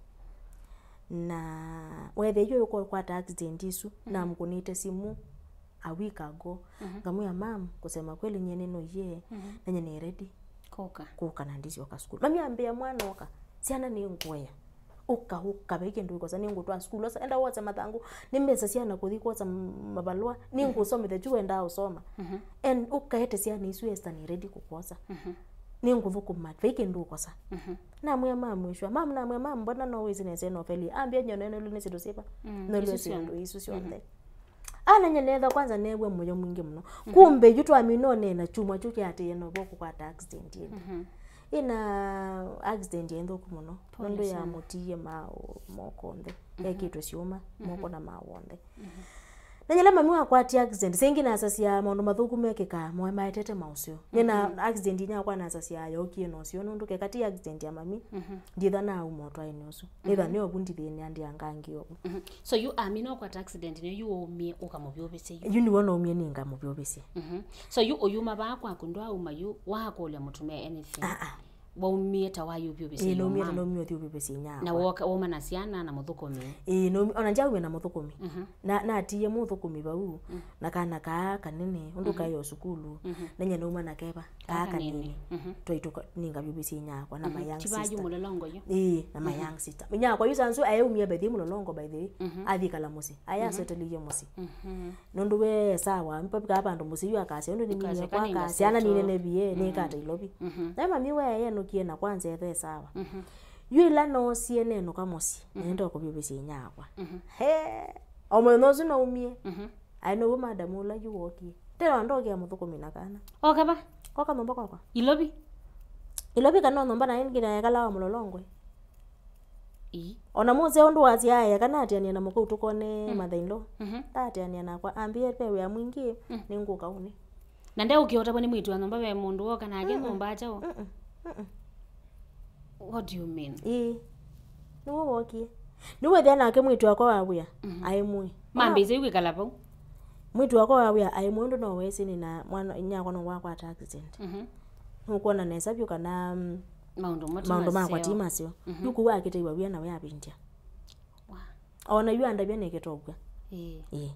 Na weethĩa yu ũkwata accident ĩsu, mhm, namkũnĩte simũ a week ago. Mhm. Ngamwĩa, "Mam, kusema kweli nyie nĩnoie, mhm, na nyie nĩ ready kũka, kũka na ndisyoka sukulu." Mami ambĩa, "Mwana, ũka. Syana nĩngũea. Ũka, ũka, vai kĩndũ ũkosa, nĩngũtwaa sukulu. Osa, enda wose mathangũ. Nĩ mbesa syana kũthi kwosa m-, mavalũa. Nĩngũsomethya kyu wendaa ũsoma. Mhm. And ũkaete syana isu, Esther nĩ ready kũkwosa. Mhm. Nĩngũthũkũma, vai kĩndũ ũkosa." Mhm. Namwĩa, "Mam, wĩswa?" Mam, namwĩa, "Mam, mbona no wĩsĩ nesa ĩno ũfeli?" Ambĩa, "Nyie nonelwe nĩ syĩndũ syĩva? Mm, nolwe isu syĩndũ syonthe. Isu syonthe." Mhm. Ana nyie neethwa kwanza neew'a mũyo mwingĩ mũno. Mhm. Kumbe yu twamina ũneena kyumwa kyu kĩatĩĩe novo kũkwata accident ĩndĩ. Mhm. Ĩna accident ya ĩthũku mũno. Pole sana. Nũndũ yamũtiie maaũ moko onthe. Mhm. Ekĩtwe syũma, mhm, moko na maaũ onthe. Mhm. Na yĩla mami wakwatie accident, sengĩ nasasya maũndũ mathũku mekĩkaa, moe maetete maũseo. Nyie na, mhm, accident inyakwa nasasya yokie na ũseo, nũndũ keka ti accident ya mami, mhm, nditha nauma ũtwaĩnĩ ũsu. Nĩtha, mhm, nĩ ovu ndithĩnĩa ndiangangi ovu. Mhm. So yu amina ũkwata accident nĩyo yu waumie ũkamũvyũvĩsya yu? Yu nĩw'o naumie nĩngamũvyũvĩsya. Mhm. So yu ũyuma vaa kwaku ndwaauma yu wakũlya mũtumĩa anything? Ah, ah. Waumie ta wayũvyũvĩsya? Ĩĩ, naumie ta yu, mam, naumie ũthyũvyũvĩsya inyakwa. Na woka, wauma na syana na mũthũkũmi? Ĩĩ, naumie, ona ndyaume na mũthũkũmi. Mhm. Na, natie mũthũkũmi vau, mm, na kana kaa kanene, ũndũ, mhm, kaĩ o sukulu, mhm, na nyie nauma na keva, kaa, kaa kanene, kanene. Mhm. Twaitũ ka-, nĩngavyũvĩsya inyakwa na, mhm, my young sister. Ti vaa yu mũlolongo yu? Ĩĩ, na my, mhm, young sister. Inyakwa yu sansu aeumie by the way mũlolongo by the way, mhm, athi kala mũsyĩ. Aĩ, mhm, asetelĩie mũsyĩ. Mhm. Nũndũ we sawa, mpavika vandũ mũsyĩ yu akasya, ũndũ nĩminie, ũkasya, kwa kana akasya, "Ana nĩnenevie, mhm, nĩkata Ilovi." Mhm. Na mami we aĩ enũkie na kwanza ethe sawa. Mhm. Yu ĩla noosie nenũka mũsyĩ, mhm, nenda kũvyũvĩsya inyakwa. Mhm. He, o mũthenya ũsu naumie. Mhm. Aĩ now'o madam ũla yu wokie. Tena ndokĩa mũthũkũmi na kana. Oka va? Oka nyũmba kwakwa. Ilovi? Ilovi kana nyũmba na ĩngĩ na ekalawa mũlolongwe. Ii. Ona mũseo ũndũ wasya aya kana atiania na mũkau tũkone, mm, mother in law. Mhm. Tatiania nakwa, ambie ve wĩa mwingĩ, mm, nĩngũka ũnĩ. Na ndeũkĩotavw'a nĩ mwĩĩtu wa nyũmba ve mũndũ woka nake, mm-mm, nyũmba kyaũ? Mm-mm. Mm-mm. What do you mean? Ĩĩ. Nĩw'o wokie. Nĩwethĩa nake mwĩĩtu wakwa wa wĩa, mhm, aĩ mũĩ. Mambĩĩsya yu kwĩkala vau. Mwĩĩtu wakwa wa wĩa aĩ mũĩ ũndũ no wesĩ nĩ na mwana, inyakwa no wakwata accident. Mhm. Nũkwona nesa vyũ kana, mm, maũndũ mo ti, maũndũ makwa ti maseo. Mhm. Yu kũu akĩtaiwa wĩa na we avindya. Wa. Ona yu andavya nĩkĩta ũkw'a. Ĩĩ. Ĩĩ.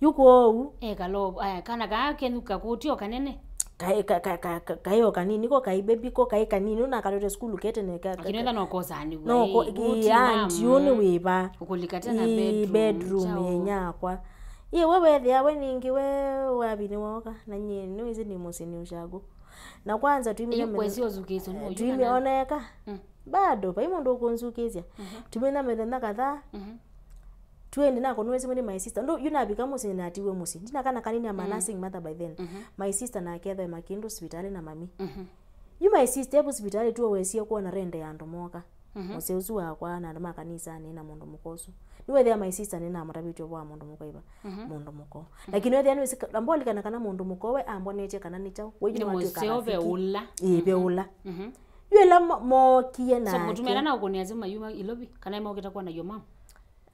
Yu kwoou. Ekala o, aya, kana kaa kenyu kakũtĩ o kanene. Kaĩ, ka, ka, ka, ka, kaĩ o kanini ko, kaĩ baby ko, kaĩ kanini, ũnakalĩte sukulu ketene ka, ka, lakini ka, etha no kosanĩw'a, no ko, ĩĩ, ĩĩ, ũti anti, mama, ũũ nĩ wĩva? Ũkũlika tena, ĩĩ, bedroom, bedroom kyaũ? Ĩĩ, nyakwa. Ĩĩ, we wethĩa we ningĩ we wavinĩ woka, na nyie nĩwĩsĩ nĩ mũsyĩ nĩ ũshago. Na kwanza twimile, ĩĩ, mĩthenya, kwesi ũsukĩĩsyo nĩ, eh, ũyu twimile kana? Oneka. Mm. Bado, vai mũndũ ũkũnzukĩĩsya. Mhm. Twimina mĩthenya kadhaa. Mhm. Twenty nakũnĩwe simũ nĩ my sister. Ndũ, yu navika mũsyĩ natiwe mũsyĩ. Ndina kana kanini, I'm a, mm, nursing mother by then. Mhm. My sister nake ethwa e Makĩndũ sivitalĩ na mami. Mhm. Yu my sister evu sivitalĩ tuo wesie kwona rende ya andũ moka. Mhm. Mũsyĩ ũsu wakwa na andũ ma kanisanĩ na mũndũ mũka ũsu. Nĩwethĩa my sister nĩnamũtavĩtye ũvoo wa mũndũ mũka iva. Mhm. Mũndũ mũka. Mhm. Lakini wethĩa nĩwĩsĩ ka-, ambolikana kana mũndũ mũka we ambonetye kana nĩ kyaũ. We yu nĩ nĩwatw'ĩka mũseo ve rafiki. Ũla. Ĩĩ, ve, mhm, ũla. Mhm. Yu ĩla mo-, mookie nake. So, mũtumĩa ndanakũnĩa simũ yu ma Ilovi? Kana mokĩte kwona your mom?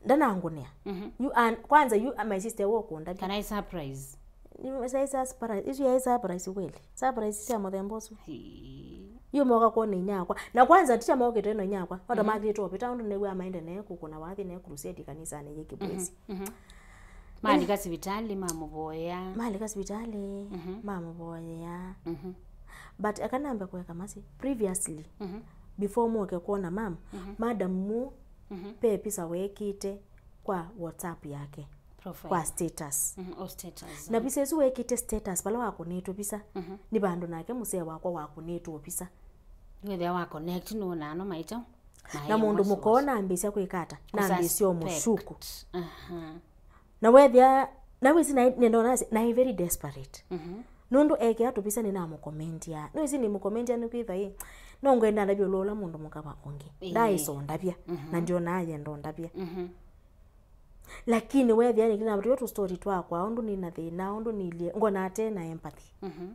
Ndanangũnĩa. Mhm. Yu an-, kwanza yu, a, my sister wo kũndavya. Kana ĩ surprise? Yu, ĩ surprise. Isu yaĩ surprise kweli? Surprise sya mũthemba ũsu. Hii. Yu moka kwona inyakwa. Na kwanza ticha mokĩte no inyakwa. No ta, mhm, makĩlĩte ovita ũndũ nĩw'a maende naye kũkũna wathi naye crusade kanisanĩ yĩ Kĩbwesi. Mhm, mhm. Malika sivitalĩ, mamũvoya. Malika sivitalĩ, mhm, mamũvoya. Mhm. But akanambe kũeka masi, previously, mhm, before moke kwona mam, mhm, madam mu, mhm, ve visa wekĩte kwa WhatsApp yake. Profile. Kwa status. Mhm, o status. Na visa ĩsu wekĩte status, vala wakũnĩtwe visa, mhm, nĩ vandũ nake mũsee wakwa wakũnĩtwe visa. Wethĩa wa connect nũũ na ano maita. Na mũndũ mũka nambĩsya kwĩka ata? Nambĩsya ũmũshuku. Aha. Na wethĩa, na wĩsĩ naĩ, nĩndona naĩ very desperate. Mhm. Nũndũ ekĩa tũvisa nĩnamũkomentia. Nĩwĩsĩ nĩmũkomentia nĩkwĩthwa ĩ, no ngwenda ndavye ũla mũndũ mũka wa ũngĩ. Ĩĩ. Ndaĩsa ũndavya. Mhm. Na ndionaa yenda ũndavya. Mhm. Lakini wethĩa nĩkĩna tũyo tũ story twakwa, ũndũ nĩ na thĩna, ũndũ nĩilyĩ, ngona ate na empathy. Mhm.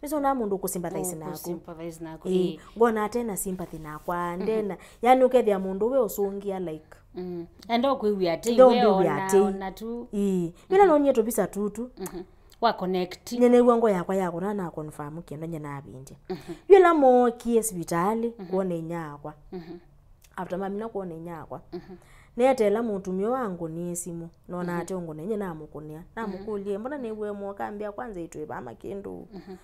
Nĩsonaa mũndũ ũkũsympathize naku. Ũkũsympathize naku, ĩĩ, ĩĩ. Ngona ate na sympathy nakwa, ndena. Yani ũkethĩa mũndũ we ũsũngĩa, like. Mm. Enda ũkwĩw'a atĩ, ndũmbĩw'a atĩ. Ona tu. Ĩĩ. Yĩla nonie tũvisa tutu. Mhm. Wa connect. Nye nĩw'o ngo yakwa yakũna na confirm kĩndũ nye navindie. Mhm. Yĩla mookie sivitalĩ, mhm, kuona inya yakwa. Mhm. After mamina kuona inya yakwa. Mhm. Neeteela mũtumĩa ũũ angũnĩe simũ. Nona, mhm, ate ũngũnĩe, nye namũkũnĩa. Mhm. Namũkũlya, "Mbona nĩw'e mwoka?" Ambĩa, "Kwanza itwĩ vama kĩndũ." Mhm.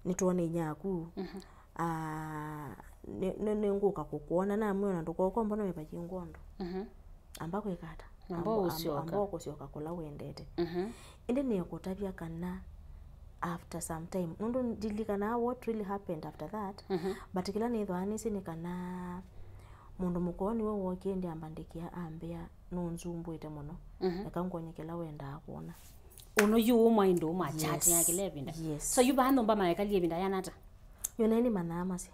Nĩtwona inya yaku. Mhm. Ah, nĩ, nĩ, nĩngũka kũkwona. Namwĩa, "Ona ndũkoka, mbona wĩvathie ngwondo?" Mhm. Amba kwĩka ata? Amba ũsyoka. Amba ũkũsyoka kũla wendete. Mhm. Ĩndĩ nĩkũtavya kana after some time, nũndũ ndilikanaa what really happened after that, mhm, but kĩla nĩthwaa nĩsĩ nĩ kana mũndũ mũkũũ nĩwe wookie ĩndĩ ambandĩkĩa ambĩa, "Nũnzumbũĩte mũno. Mhm. Eka ngwony'e kĩla wendaa kwona." Ũno yu ũmwa ĩndũ ũmachatĩa, yes, kĩla ĩvinda. Yes. So yu vaa nyũmba maekalie ĩvinda yana ata? Yo naĩ nĩmanyaa masĩ.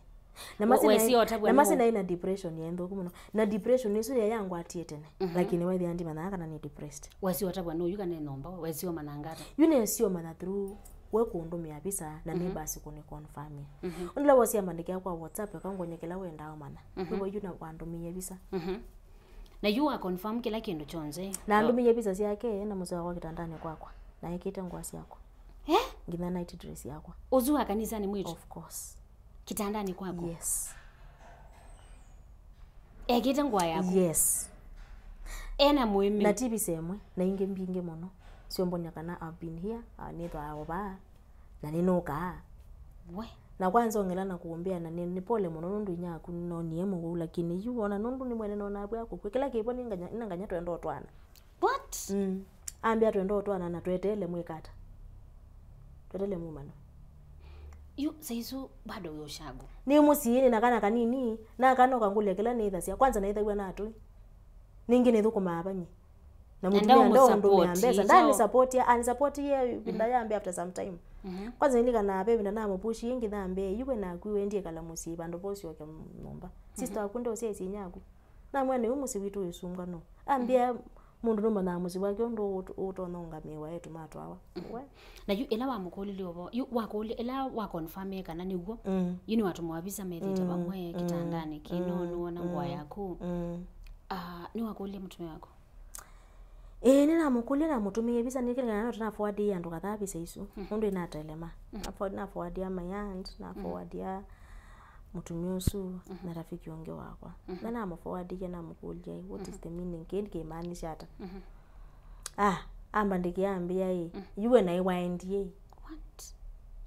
Na masĩ naĩ, na masĩ naĩ na depression yaĩ nthũku mũno. Na depression ĩsu yaĩ yangwatie tene. Mhm. Lakini waĩthĩa ndimanyaa kana nĩ depressed. Wesi ũtavw'a nũyu kana ĩ nyũmba, wesi ũmanya ngata? Yu nĩsĩ ũmanya through we kũndũmĩa visa na, mhm, neighbors kũnĩ confirm. Mhm. Ũndũ ũla wosiambandĩkĩa kwa WhatsApp, eka ngwony'e kĩla wendaa ũmanya. Mhm. Kwĩw'a yu na wandũmĩie visa. Mhm. Na yu wa confirm kĩla kĩndũ kyonthe. Na andũmĩie visa syake na mũseo wakwa kĩtandanĩ kwakwa. Na ekĩte ngũa syakwa. Eh? Nginya night dress yakwa. Ũsu wa kanisanĩ mwĩtu? Of course. Kĩtandanĩ kwaku? Yes. Ekĩte ngũa yaku? Yes. Ena mũĩmĩ? Na ti visa ĩmwe, na ingĩ mbingĩ mũno. Syũmbony'a kana I've been here, ah, nĩthwaa o vaa, na nĩnũkaa. We. Na kwanza ongela na kũmbĩa, na nĩ, nĩ pole mũno nũndũ inya yaku nĩnonie mũwau, lakini yu ona nũndũ nĩ mwene nonaa vwa kũkw'a. Kĩla kĩvo nĩ nganya, nĩ nganya twenda ũtwana. What? Mm. Ambĩa twenda ũtwana na tweteele mwĩka ata? Tweteele mumano. Yu saisu bado wĩ ũshago. Nĩ mũsyĩ, nĩ na kana kanini, na kana ũkangũlya kĩla nĩthasya. Kwanza naĩthaw'a na atũi. Ningĩ nĩthũkũmaa vanyĩ. Na mũtumĩa ndaũndũmĩa mbesa. Ndani support ya, ani support ye vinda yambe after some time. Mhm. Kwanza nilikanaa ve vinda namũpushi ĩngĩ nambe, "Yu we naku wendie kala mũsyĩ, vandũ vosyoke nyũmba. Sister waku ndeũsyaisye inyaku." Namwĩa, "Nĩu mũsyĩ witũ wĩsungwa no." Ambĩa, "Mũndũ nũmanyaa mũsyĩ wake ũndũ ũt-, ũtonya ũngamĩĩwa eĩtu matwawa." We. Na yu ĩla wamũkũlilye ũvoo, yu wakũlya, ĩla wa confirm kana nĩw'o, mm, yu nĩwatũmĩwa visa methĩte, mm, vamwe, mm, kĩtandanĩ kĩno, mm, nĩwona ngũa, mm, yaku. Mm. Ah, nĩwakũlya mũtumĩa waku? Ĩĩ, nĩnamũkũlya, namũtũmĩie visa, nĩkĩlĩkana no tũnaforwardie andũ kadhaa visa isu. Mhm. Nũndũ inatelema. Mhm. Nafo-, naforwardia my aunt, naforwardia mũtumĩa ũsu, mhm, na rafiki ũngĩ wakwa. Mhm. Na namũforwardie, namũkũlya, "What is, mhm, the meaning? Kĩĩ kĩmaanisha ata?" Mhm. Ah, ambandĩkĩa ambĩa ĩ, mhm, "Yu we naĩ waendie ĩ?" What?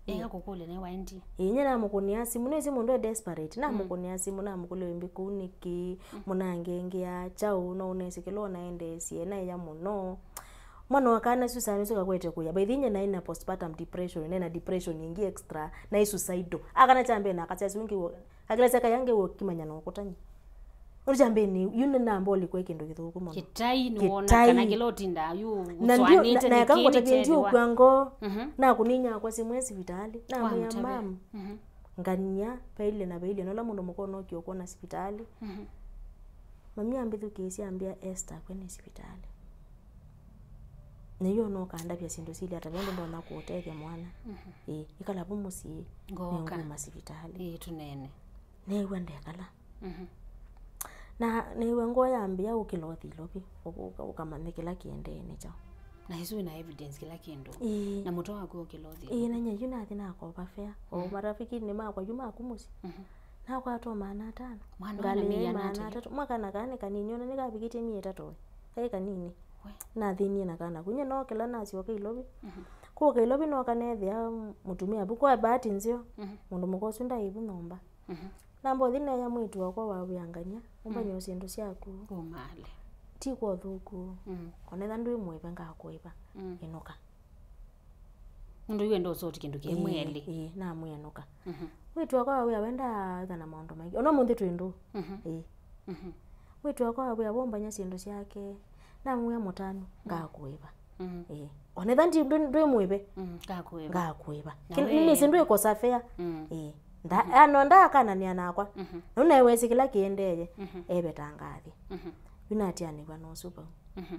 Ĩĩ. Eka kũkũlya naĩ waendie? Ĩĩ, nye namũkũnĩa simũ, nĩsĩ mũndũ e desperate, namũkũnĩa simũ, namũkũlya, "Wĩ mbĩ kũu nĩkĩ? Mm. Mũnangengea kyaũ? No ũnesi kĩla ũnaendeesye, naĩa mũno." Mwana wa kana Susan ũsu kakwete kũya. By the way, nye naĩ na postpartum depression, naĩ na depression ĩngĩ extra, naĩ suicidal. Akana kya mbee na akasya su ngĩw'o, kakĩlasya kaya ngĩw'o kimanya na ũkũtany'a. Ũndũ kya mbee nĩ, yu nĩ namba ũlikwe kĩndũ kĩthũku mũno. Kĩtai nĩwona. Kĩtai. Kana kĩla ũtindaa yu. Na ndio, ũswanĩte na, na nĩkĩ eka ngũtavya nĩkyethĩwa. Ndiũkw'a ngoo, mhm, nakũninya kwa simũ e sivitalĩ. Namwĩa, wamũtavya? Mam, mhm, ngania, vailye na vailye, na ũla mũndũ mũkũũ nookie ũkwona sivitalĩ. Mhm. Mami ambĩthukĩĩsya ambĩa, "Esther akwe nĩ sivitalĩ. Na yu ona ũkandavya syĩndũ silĩ ata, nũndũ ndonya kũũtethya mwana. Mhm. Ĩĩ, ĩkala vu mũsyĩ, ngooka. Nĩnguma sivitalĩ." Ĩĩ, tũneene. Neew'a ndekala. Mhm. Na neew'a ngoo yambĩa ũkĩla ũthi Ilovi, ũka-, ũkamanye kĩla kĩendee nĩ kyaũ. Na ĩsu wĩna evidence kĩla kĩndũ. Ĩĩ. Na mũtwe waku ũkĩla ũthi Ilovi. Ĩĩ, na nyie yu nathi nakova fare. O, mhm, marafikinĩ makwa yu maku mũsyĩ. Mhm. Nakwata o maana atano. Mwana ngalĩ wĩna mĩei mĩana maana ata? Atatũ. Mwa kana kaa nĩ kanini, ona nĩkavikĩtye myei ĩtatũ we. Kaĩ kanini. We. Nathĩnie na kana kũu. Nyie nookĩla nasyoka Ilovi. Mhm. Kũka Ilovi nooka neethĩa mũtumĩa vu. Kwa bahati nzeo, mhm, mũndũ mũka ũsu ndaĩ vu nyũmba. Mhm. Namba ũthi neea mwĩĩtu wakwa wa wĩa ngania, ũmbany'e, mm, syĩndũ syaku. Ũmaale. Ti kwa ũthũku. Mm. Onetha ndwĩ mũĩve ngakũĩva. Mm. Ĩnũka. Nũndũ yu enda ũsoti kĩndũ kĩ mwĩlĩ. Ĩĩ, ĩĩ, namwĩa ĩnũka. Mhm. Mwĩĩtu wakwa wa wĩa wendaa ĩtha na maũndũ maingĩ. Ona ũmũnthĩ twĩ ndũũ. Mhm. Ĩĩ. Mhm. Mwĩĩtu wakwa wa wĩa wombany'a syĩndũ syake. Namwĩa mũtanu, mm, ngakũĩva. Mm. Ĩĩ. Onetha ndi-, ndwĩ, ndwĩ mũĩve. Mm, ngakũĩva. Ngakũĩva. Na kĩla, we nĩnĩsĩ ndwĩkosa fea. Mm. Ĩĩ. Nda-, mhm, ano ndakananĩa nakwa. Mhm. Na ũnaewesĩ kĩla kĩendeeye. Mhm. Evetanga athi. Mhm. Yu natianĩw'a na ũsu vau. Mhm.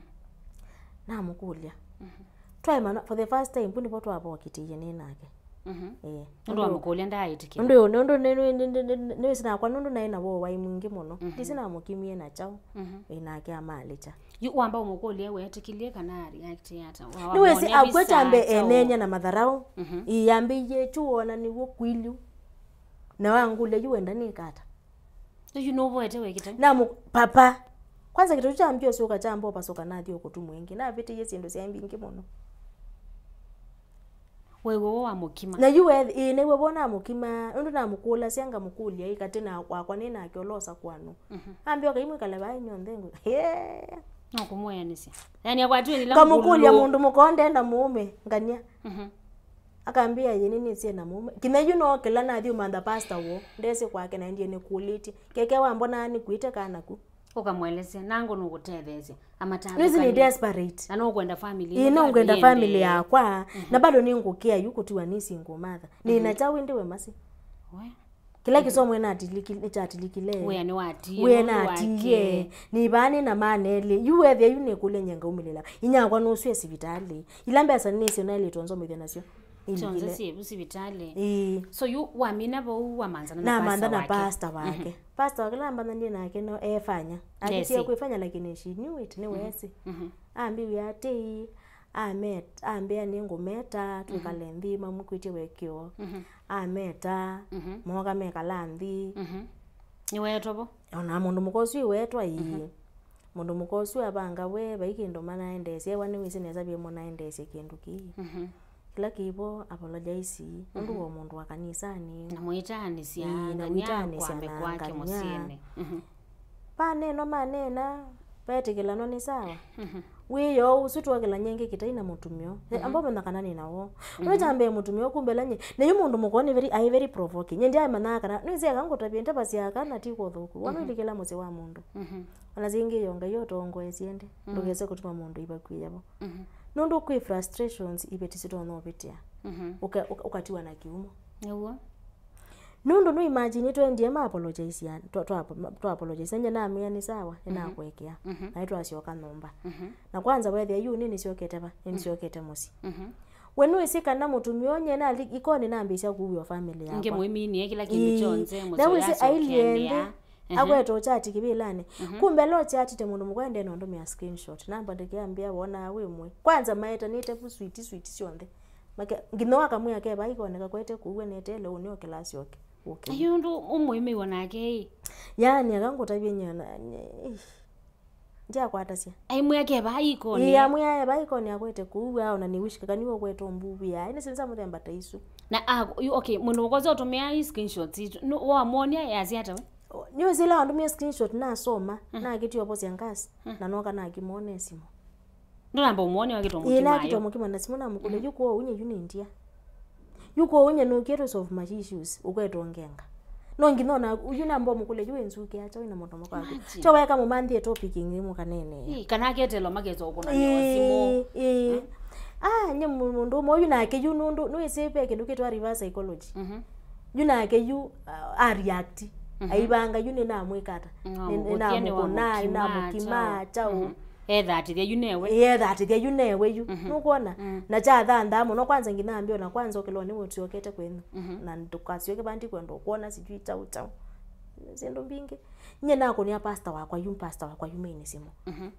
Namũkũlya. Mhm. Twaemana, for the first time, vu nĩvo twavokitĩie nĩ nake. Mhm. Eh, nũndũ wamũkũlya ndaaĩtĩkĩla. Nũndũ, nũndũ nĩ- nĩ- nĩ- nĩ- nĩ- nĩwĩsĩ nakwa, nũndũ naĩ na woo wai mwingĩ mũno. Mhm. Ndĩsĩ namũkimie na kyaũ. Mhm. Ĩ, nake amaalĩkya. Yu wamba ũmũkũlya we etĩkĩlye kana react ata? Wa- nĩwĩsĩ wamwony'a akw'a visa kyambe kyaũ? Enenya na matharaũ. Mhm. Ĩyambĩie kyu wona nĩw'o kwilyu. Na wangũlya yu wenda nĩka ata? Yu nũvoete we kĩtau? Namu papa. Kwanza kĩtau kyambie ũsũka kyamba ũpasũka nathi ũkũtumwa ĩngĩ. Navĩtĩie syĩndũ syaĩ mbingĩ mũno. Wew'o wo wamũkima? Na yu we, ĩĩ, nĩw'o vo namũkima, nũndũ namũkũlasya ngamũkũlya ĩ katĩ na wakwa nĩ nake ũlosa kwanu. Mhm. Ambĩa, "Okai mwĩkale vaa inyw'onthe ngũ-, yeah." No kũmũeanĩsya. Yani akwatiwe nila ngamũkũlya mũndũ mũkonde na mũũme, ngania. Mhm. Akambĩa, "Yĩnĩ nĩsie na mũũme." Kinya yu no kĩla nathi ũmantha pastor wo, ndesĩ kwake na ndie nĩkũlĩtye. Keke wambonaa nĩkuĩte kanaku. Ũkamwelesya, nangu nũkũtetheesya. Nĩsĩ nĩ desperate. Na nũkwenda family. Ĩĩ, nũkwenda family yakwa. Mhm. Na bado nĩngũkĩa yu kũtiwa nĩ single mother. Nĩ na kyaũ ĩndĩ we masi? We. Kĩla kĩsomo nĩnatilikile, nĩkyatilikile. Wĩa nĩwatiie. Wĩa natiie. Nĩ vaa nĩ na mana elĩ. Yu wethĩa yu nĩkũlya nye ngaumĩlĩla. Inyakwa nũsw'e sivitalĩ. Ila mbesa nĩsyo naĩlĩtwe nzomethya nasyo. Syonthe syĩ vu sivitalĩ. Ĩĩ. So yu wamina vau wamanthana na pastor wake. Namantha na pastor wake. Mhm. Pastor wake nambanthanie nake no efanya. Akĩtie kwĩfanya lakini she knew it, nĩweesĩ. Mhm. Ambĩw'e atĩĩ, amet-, ambĩa nĩngũmeta, twĩkale nthĩ, mamũkwĩtye wekĩo. Mhm. Ameta, mhm, mooka mekala nthĩ. Mhm. Nĩweetwa vo? Ona mũndũ mũka ũsu ĩwetwa ii. Mhm. Mũndũ mũka ũsu avanga we, vai kĩndũ manaendeesya, ewa nĩwĩsĩ nesa vyemo naendeesye kĩndũ kĩĩ. Mhm. Kĩla kĩvo, apologize, nũndũ, mhm, wa mũndũ wa kanisanĩ. Na mũitanĩsya, ĩĩ, na ngania ũitanĩsya kwambe na kwake ngania. Mũsyĩnĩ. Mhm. Vanenwa manena, vetĩkĩlanwa nĩ sawa. Mhm. Wĩoo ũsu twokĩlany'a ĩngĩ kĩtai na mũtumĩo. Mhm. Amba ũmanya kana nĩ na woo. Mhm. Ũla kyambee mũtumĩo kumbe la nye. Na yu mũndũ mũkoo nĩ very, aĩ very provoking. Nye ndyaĩmanyaa kana, nĩwĩsĩ aka ngũtavye ndavasya aka na ti kũthũku. Wana, mhm, ũilikĩla mũsyĩ wa mũndũ. Mhm. Ona syĩngĩ yo Ngai ũtongoesye ĩndĩ. Mm. Ndũkese kũtuma mũndũ ivakuĩ yavo. Mhm. Nũndũ kwĩ frustrations iveti sitonya ũvĩtĩa. Mhm. Ũka-, ũka-, ũkatiwa na kĩumo. Nĩw'o. Nũndũ nũ imagine twendie ma apologize ya, twa, twa, twa apologize. Nye namwĩa nĩ sawa, nĩnakũekea. Mhm. Naĩ twasyoka nyũmba. Mhm. Na kwanza wethĩa yu nĩ nĩsyokete va, nĩ nĩsyokete mũsyĩ. Mhm. We nĩwĩsĩ kana mũtumĩa ũũ nye nali, iko nĩnambĩĩsya kuuĩwa family yakwa. Ngĩmwĩminie kĩla kĩndũ kyonthe, mũsyĩ ũyasyokeanĩa. Ehe. Akwete ũchati kĩvĩlanĩ. Mhm. Kumbe ala ũchatite mũndũ mũkwende na ũndũmĩa screenshot. Namba ndĩkĩambĩa wonaa wĩ mwe. Kwanza maetanĩte vu switi, switi syonthe. Make, nginya wakamwĩa keva ikoneka kwete kũu enetele ũnĩ okĩla asyoke. Okay. Ayu ũndũ ũmwĩmĩwa nake ĩ. Yani, aka ngũtavye nyona, nye, ĩĩ. Ndyakwatasya. Aimwĩa keva ikonĩ. Ĩĩ, amwĩa eva ikonĩ akwete kũu, aona nĩ wish kakani ũkwete ũmbuvia. Ĩnĩ sinza mũthemba ta isu. Na, ah, yu, okay, mũndũ mũkosa ũtũmĩa i screenshots itu. Nũ-, wamwonia yasya ata we? Nĩwĩsĩ ĩla wandũmie screenshot nasoma, mm, nakĩtie ovosya ngas, mm, na noka nakĩmwona simũ. Ndũnamba ũmwonia wakĩtwa mũkima. Ĩĩ, nakĩtwa mũkima na simũ namũkũlya, mm, yu kwoou nye yu nĩ ndia. Yu kwoou nye nũkie to solve my issues, ũkwetwa ngenga. No nginya ona yu namba ũmũkũlya, yu wĩnzukĩa kyaũ na mũndũ mũka waku. Imagine. Kyaũ weka mũmanthie topic ĩngĩ mũkanene. Ĩĩ, kana aketelwa makesa ũkũnanĩa simũ. Ĩĩ, ĩĩ. Mm. Ah, nye mũ-, mũndũ ũmwe ũyu nake yu nũndũ, nĩwĩsĩ ve kĩndũ kĩtwa reverse psychology. Mhm. Yu nake yu, uh, a react. Mhm. Aivanga yu nĩnamwĩka ata. Nĩ-, nĩnamũkũna, nĩnamũkima, kyaũ. Mhm. Ethatĩthya yu newe. Ethatĩthya yu newe yu. Mhm. Nũkwona? Mm. Na kyathanthaa mũno, kwanza nginya ambĩa ona kwanza ũkĩlwa nĩ ũsyokete kwenyu. Mhm. Na ndũkasyoke vaa ndikwenda ũkwona sijui kyaũ kyaũ. Syĩndũ mbingĩ. Nye nakũnĩa pastor wakwa yu, pastor wakwa yu main simũ. Mhm.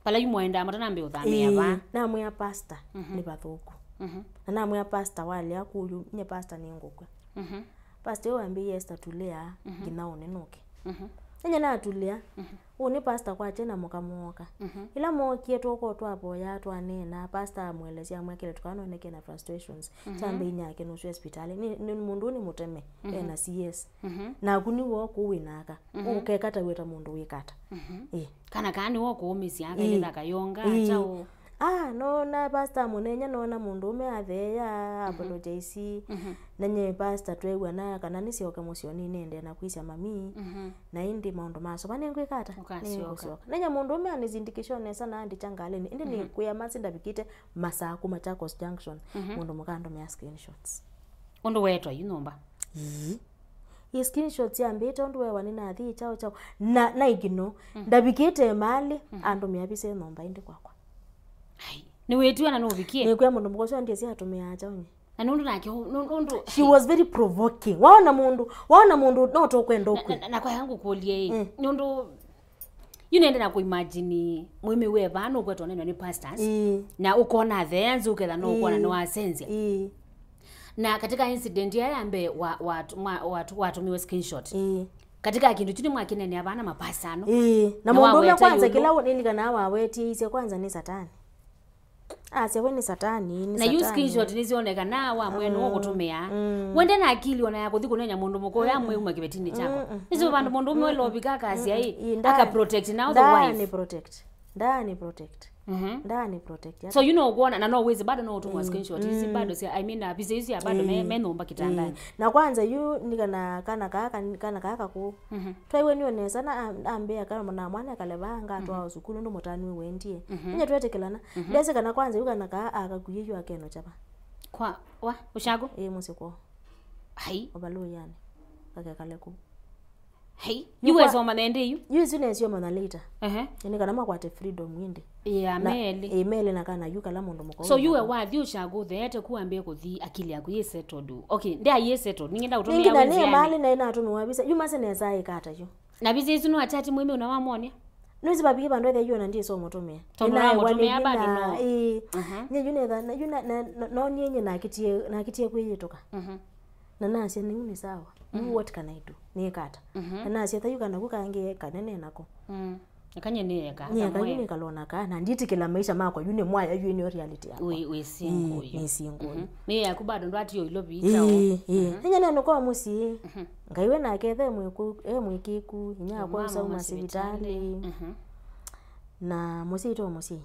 Vala yu mwaendaa matanambĩa ũthamĩa vaa. Ĩĩ, namwĩa pastor, mhm, nĩ vathũku. Mhm. Na namwĩa pastor walea kũu, nye pastor nĩngũkw'a. Mhm. Pastor ũyũ ambĩie Esther tulĩa, mhm, nginya ũnĩ nũke. Mhm. Enye natulĩa, mhm, ũũ nĩ pastor kwakye na mũka mooka. Mhm. Ĩla mookie twoko twavoyaa twaneena, pastor amwelesya amwekele tũkanoneke na frustrations. Mhm. Kyambĩi nyake nũsyo hospitalĩ. Nĩ, nĩ mũndũ ũũ nĩ mũteme, mhm, ena C S. Mhm. Naku nĩw'o kũu wĩnaka. Mhm. Ũkeka ta wĩta mũndũ wĩkata. Mhm. Ĩĩ. Kana kaa nĩwe ũkũũmĩsya, ĩĩ, akailĩtha kayonga, ĩĩ, kyaũ. Ah, no, na pastor mũnenya, nona mũndũũme atheea, mhm, apologize. Mhm. Na nye pastor tweew'ana kana nĩsyoke mũsyĩ nĩnende na kwĩsya mami. Mhm. Na ĩndĩ maũndũ masũva nĩngwĩka ata? Ũkasyoka. Nĩngũsyoka. Na nye mũndũũme anĩsindikĩsyo nesa na andĩkya ngalĩnĩ. Ĩndĩ, mhm, nĩkwĩa masi ndavikĩte masaa kuma Machakos Junction. Mhm. Mũndũ mũka andũmĩa screenshots. Ũndũ weetwa yu nyũmba? Ii. Ii screenshots yambĩte ũndũ weewa nĩnathi kyaũ kyaũ. Na, na ignore. Mm. Ndavikĩte malĩ, mm, andũmĩa visa nyũmba ĩndĩ kwakwa. Ai, nĩwĩtiwa na nũvikie? Nĩkwĩa mũndũ mũka ũsu andyĩsya atũmĩaa kyaũ nye. Na nũndũ nake, nũ- nũndũ She was very provoking. Waona mũndũ, waona mũndũ no tũkwenda ũkwĩ. Na- na- na kwa yangu kũlie ĩ, nũndũ yu nende na kuimagine mwĩmĩ we vaa nũkwetwa neno nĩ pastors. Ĩĩ. Na ũkona thea nzũketha no ũkona nĩ wasenzia. Ĩĩ. Na katika incident ya ya mbee wa- wa- mwa- wa- watumiwe screenshot. Ĩĩ. Katika kindu kyu nĩmwakinenea vana mapasano. Ĩĩ. Na mũndũ ũmwe kwanza kĩla nĩlikanaa wawetiisye kwanza nĩ satani. Asya we nĩ satani, nĩ na yu screenshot nĩsyonekana wa mwene wa kũtũmĩa. Wende na akili ona ya kũthi kũnenya mũndũ mũkũũ ya mwĩuma kĩvetinĩ kyakwa. Nĩsyo vandũ mũndũ ũmwe lovika akasya ĩ, aka protect na other wife. Protect. Ndani protect. Ndani protect. So you know kuona na no wezi bado no ũtũmwa screenshot. Hizi bado si, I mean, uh, visa hizi ya bado me me nyũmba kitandani. Na kwanza yu nĩ kana kana kana kana kakũ. Twaiwe nĩ onesa na ambĩa kana na mwana kale vanga twa sukulu ndo mutani wendie. Nyenye twetekelana. Ndese kana kwanza yu kana ka akakuye yu akeno chapa. Kwa wa ushago? Eh, mũsyĩ kwoo. Hai. Obalu yani. Kakekale ku. Hei, yu wesoma nende yu. Yu isu nesio mana later. Ehe. Ni kana makwate freedom indi. Ya meli. E meli na kana yu kala mundu mukau. So yu wathi ushago theete kuambia kuthi akili yaku ye settled. Okay, ndia ye settled. Ningenda utumia. Ningi na ni mali na ina atumiwa visa. Yu mase nesa ikata yu. Na visa isu no atati mwimi unawamonia. Nusi babiki bandu ethe yu na ndiso mutumia. Tondu na mutumia bado no. Eh. Nye yu netha na yu na no nie nye na kitie na kitie kwiyituka. Mhm. Na nasya nĩu nĩ sawa. Nĩu what can I do? Nĩĩka ata? Na nasya thayũ kanaku kangĩ kanene nako. Akanye nĩeka. Nĩeka yu nĩkalona ka na nditĩkĩla maisha makwa yu nĩ mwaya yu nĩ reality yakwa. Wĩ wĩ single yu. Nĩ single yu. Nĩ yaku bado ndwatio ilo picha. Ĩĩ ĩĩ. Nĩnya neno kwa mũsyĩ. Ngai we nake ethe mwĩku e mwĩkĩku inya kwa usauma sivitalĩ. Na mũsyai to mũsyai.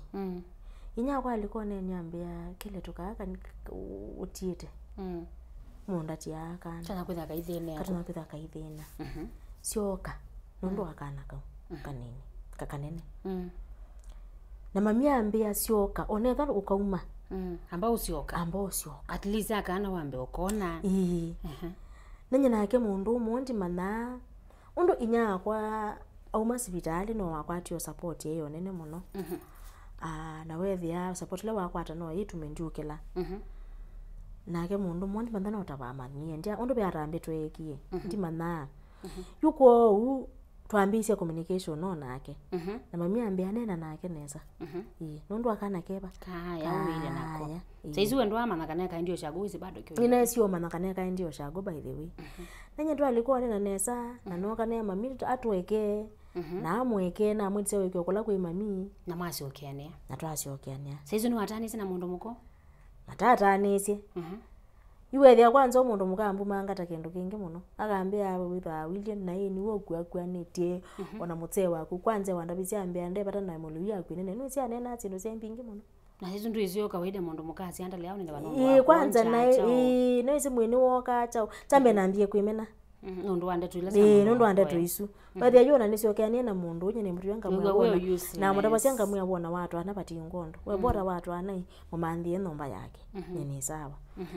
Inya kwa alikuwa nene ambia kile tukaka utiite. Mũndũ atiaa kana. Kana kwĩtha kaithĩna. Katana kwĩtha kaithĩna. Syoka nũndũ wa kana kau kanini kakanene. Na mami ambĩa syoka onetha ũkauma. Amba ũsyoka. Amba ũsyoka. At least akana wambe ũkona. Ĩĩ. Nenye nake mũndũ ũmwe ndimanyaa ũndũ inya akwa auma sivitalĩ no wakwatio support ĩyo nene mũno. Ah, na wethĩa support ĩla wakwata no ĩtume ndiũkĩla. Nake mũndũ ũmwe ndimanyaa no tavamanyie ndya ũndũ ve atambĩtwe ekie ndimanyaa. Yu kwoou twambĩĩsye communication no nake. Na mami ambĩa neena nake nesa. Ĩĩ, nũndũ akana keva. Kaya, ũmĩile nako. Aya, ĩĩ. Saizi we ndwamanya kana ekaendie ũshago wĩsĩ bado kĩo. Nĩnaĩsĩ ũmanya kana ekaendie ũshago by the way. Nanye twalikuwa nena nesa na noka ne mami atweke. Na amweke na amwĩtĩsya wĩkĩo kũla kwĩ mami. Na mwasyokeanĩa. Na twasyokeanĩa. Saizi nĩwatanĩsye na mũndũ mũko? Na tatanĩsye. Yu wethĩa kwanza ũ mũndũ mũka ambumanga ta kĩndũ kĩngĩ mũno. Akambĩa wĩthwaa William na ĩĩ nĩwe ũkuakuanĩtye ona mũtee waku. Kwanza wandavisya ambĩa nde vata na mũlĩu yaku ĩnene. Nĩwĩsĩ aneena syĩndũ sya mbingĩ mũno. Na isu ndwĩsĩ o kawaida mũndũ mũka asya ndalea ũnĩnĩva nũndũ wa kwanja kyaũ. Ĩĩ, kwanza naĩ, ĩĩ, nĩwĩsĩ mwĩĩ nĩwookaa kyaũ. Kyambe nambie kwĩmena. Nũndũ wa ndeto ila sya mũndũ. Ĩĩ, nũndũ wa ndeto isu. Wethĩa yu ona nĩsyokeanie na mũndũ ũnye nĩmũtwĩa ngamwĩa wona. Na mũtavasya ngamwĩa wona wa twana vati ngondo. We bora wa twana ĩ mũmanthie nyũmba yake. Nĩ nĩ sawa.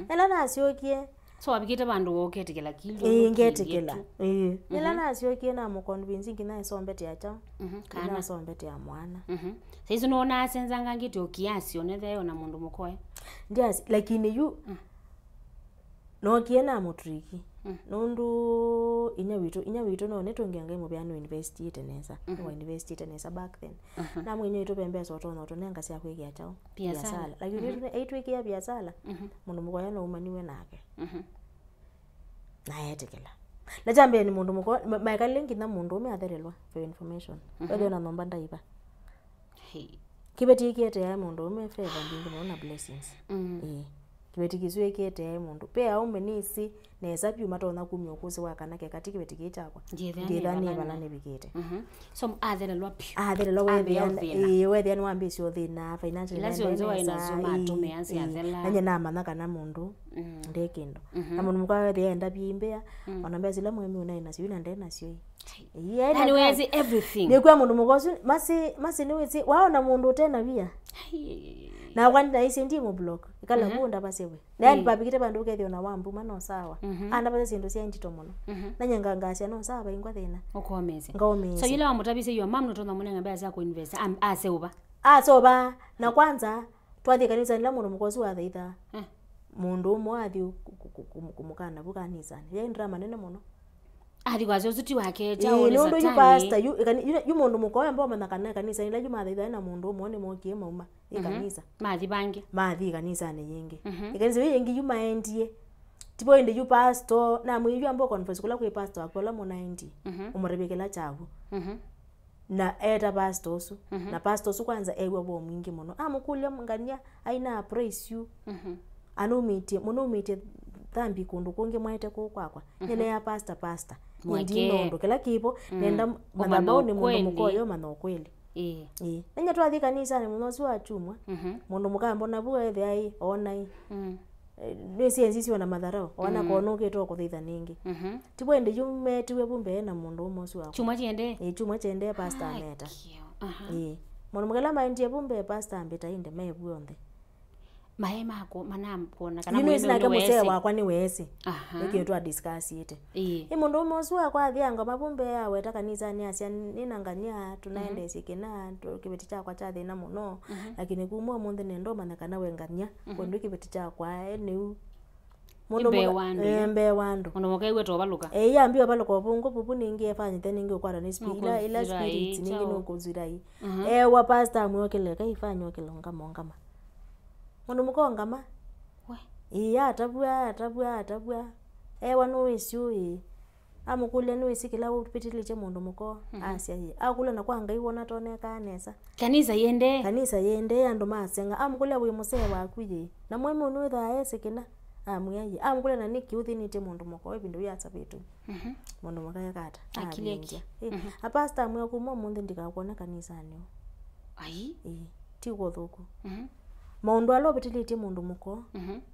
Ela nasyokie. So wavikĩte vandũ woketĩkĩla kĩndũ. Ĩĩ, ngetĩkĩla. Ĩĩ. Ela nasyokie na mũconvince nginya ĩsombete acha. Kana ĩsombete ya mwana. Saizi nona asenzanga ngĩte o kiasi onethe ona mũndũ mũkoe. Ndiasi, lakini yu Nookie na mũtriki. Nũndũ inya witũ, inya witũ no nĩtũngĩa Ngai mũvea nũ investite nesa. Nĩwa investite nesa back then. Namwĩnya witũ ve mbesa ũtonya ũtũnenga sya kwĩkĩa kyaũ? Biasala. Lakini witũ aitwĩkĩa biasala. Mũndũ mũkoya no umaniwe nake. Na etĩkĩla. Na kyambee nĩ mũndũ mũko maekalile nginya mũndũ ũme athelelwa for your information. Wethĩwa na nyũmba ndaiva. Hey. Kĩveti kĩeteae mũndũ ũme favor mbingĩ mũno na blessings. Mm. Ĩĩ. Kĩveti kĩsu ĩkĩeteae mũndũ. Pe aũme nĩsĩ nesa vyũ matonya kumya ũkũsĩ wa kana keka ti kĩveti kĩĩ kyakwa. Ndĩthĩa nĩ vala nĩvikĩte. Mhm. So athelelwa piũ. Athelelwa wethĩa. Ĩĩ, wethĩa nĩwambĩĩsye ũthĩna financially. Ila syonthe waĩ nasyo matũmĩa syathela. Nanye namanya kana mũndũ ndĩ kĩndũ. Na mũndũ mũka wethĩa enda vyĩ mbĩa, ona mbĩa sila mwemi ũnaĩ nasyo ina ndĩ nasyo ĩ. Yaani wezi everything. Nĩkwĩa mũndũ mũka ũsu masi masi nĩwĩsĩ waona mũndũ ũte na via. Nakwa ndinaisye ndi mũ block. Ikala kũu ndavasye we. Yaani pavikĩte vandũ ũkethĩa ona wambuma no sawa. Andavasya syĩndũ sya ndito mũno. Nanye ngangasya no sawa ingwa thĩna. Ũkomesya. Ngaũmĩĩsya. So yĩla wamũtavisye your mom nũtonya mũnenga mbesa sya kũinvest, am- aseũva. Aseũva. Na kwanza twathi kanisa nĩla mũndũ mũka ũsu wathaithaa. mũndũ ũmwe athi kũ- kũ- kũ- kũmũkana vu kanisanĩ. Yaĩ drama nene mũno. Athi kwasya ũsu ti wake, kyaũ nĩ nũndũ yu Satani. Pastor yu ĩkani- yu- yu mũndũ mũka ũyũ ambao manya kana kanisa ila yu mathithae na mũndũ ũmwe nĩ mokie mauma ĩ kanisa. Mathi vangi. Mathi kanisanĩ yĩngĩ. Ĩkanisa yu yĩngĩ yu maendie. Tipo ĩndĩ yu pastor namwĩie yu ambao conference kũla kwĩ pastor waku ũla mũnaendie. Ũmũtavye kĩla kyaw'o. Na eeta pastor ũsu. Na pastor ũsu kwanza ew'a vo mwingĩ mũno. Amũkũlya ngania aina praise you. Anumĩtye mũnumĩtye thambi kũndũ kũngĩ mwaete kũu kwakwa. Nĩneea pastor pastor. Nĩndina ũndũ kĩla kĩvo nenda mathabau nĩ mũndũ mũkoyo mana ũkweli. Ĩĩ. Ĩĩ. Nanya twathi kanisanĩ mũno ũsu wa chumwa. Mũndũ mũkambona vu ethĩa ĩ oona ĩ. Nĩsienzi sio na matharau ona konũkĩte ũkũthitha nĩngĩ. Tivo ĩndĩ yu metiwe vu mbee na mũndũ ũmwe ũsu wa chumwa kyende. Ĩĩ, chumwa kyende pastor ameta. Ĩĩ. Mũndũ mũkela maendie vu mbee pastor ambĩta ĩndĩ me vu onthe. Maĩ mako manakuona kana yu nĩwĩsĩ nake mũsee wakwa nĩweesĩ. Aha. Nĩkĩo twa discussĩte. Ĩĩ. Ĩ mũndũ ũmwe ũsu wakwa athĩa ngoma vu mbee aweta kanisanĩ asya nĩna ngania tũnaendeesye kĩna kĩveti kyakwa kya thĩna mũno. Lakini kuma ũmũnthĩ nenda ũmanya kana we ngania. Kwendũ kĩveti kyakwa e nĩu. Mũndũ mbee wa andũ, eh, mbee wa andũ. Mũndũ mũka ĩw'e tovalũka. Eh, yambia ũvalũka ũvũngũ vuvu nĩngĩ efanyĩte nĩngĩ ũkwata nĩ spi- ila ila spirits nĩngĩ nũkũzirai. Ewa pastor amwĩokele kai fanya okele ongama ongama. Mũndũ mũka ongama. We. Ĩĩ atavw'a atavw'a atavw'a. Ewa nũwĩsĩ ũĩ. Amũkũlya nĩwĩsĩ kĩla ũvĩtĩlĩtye mũndũ mũka. Asya ĩĩ. Akũlya na kwa Ngai wona tonekaa nesa. Kanisa yĩendee. Kanisa yĩendee andũ masenga. Amũkũlya wĩ mũsee waku yĩ. Na mwene nĩwĩthaa esĩ kĩna. Amwĩa yĩ. Amũkũlya na nĩkĩ ũthĩnĩtye mũndũ mũka ĩvinda yu asavĩtwe. Mũndũ mũka ekata. Akili aki. Apasta amwĩa kuma ũmũnthĩ ndikakwona kanisanĩ. Ai. Ĩĩ. Ti kũthũku. Maũndũ ala ũvĩtĩlĩtye mũndũ mũka.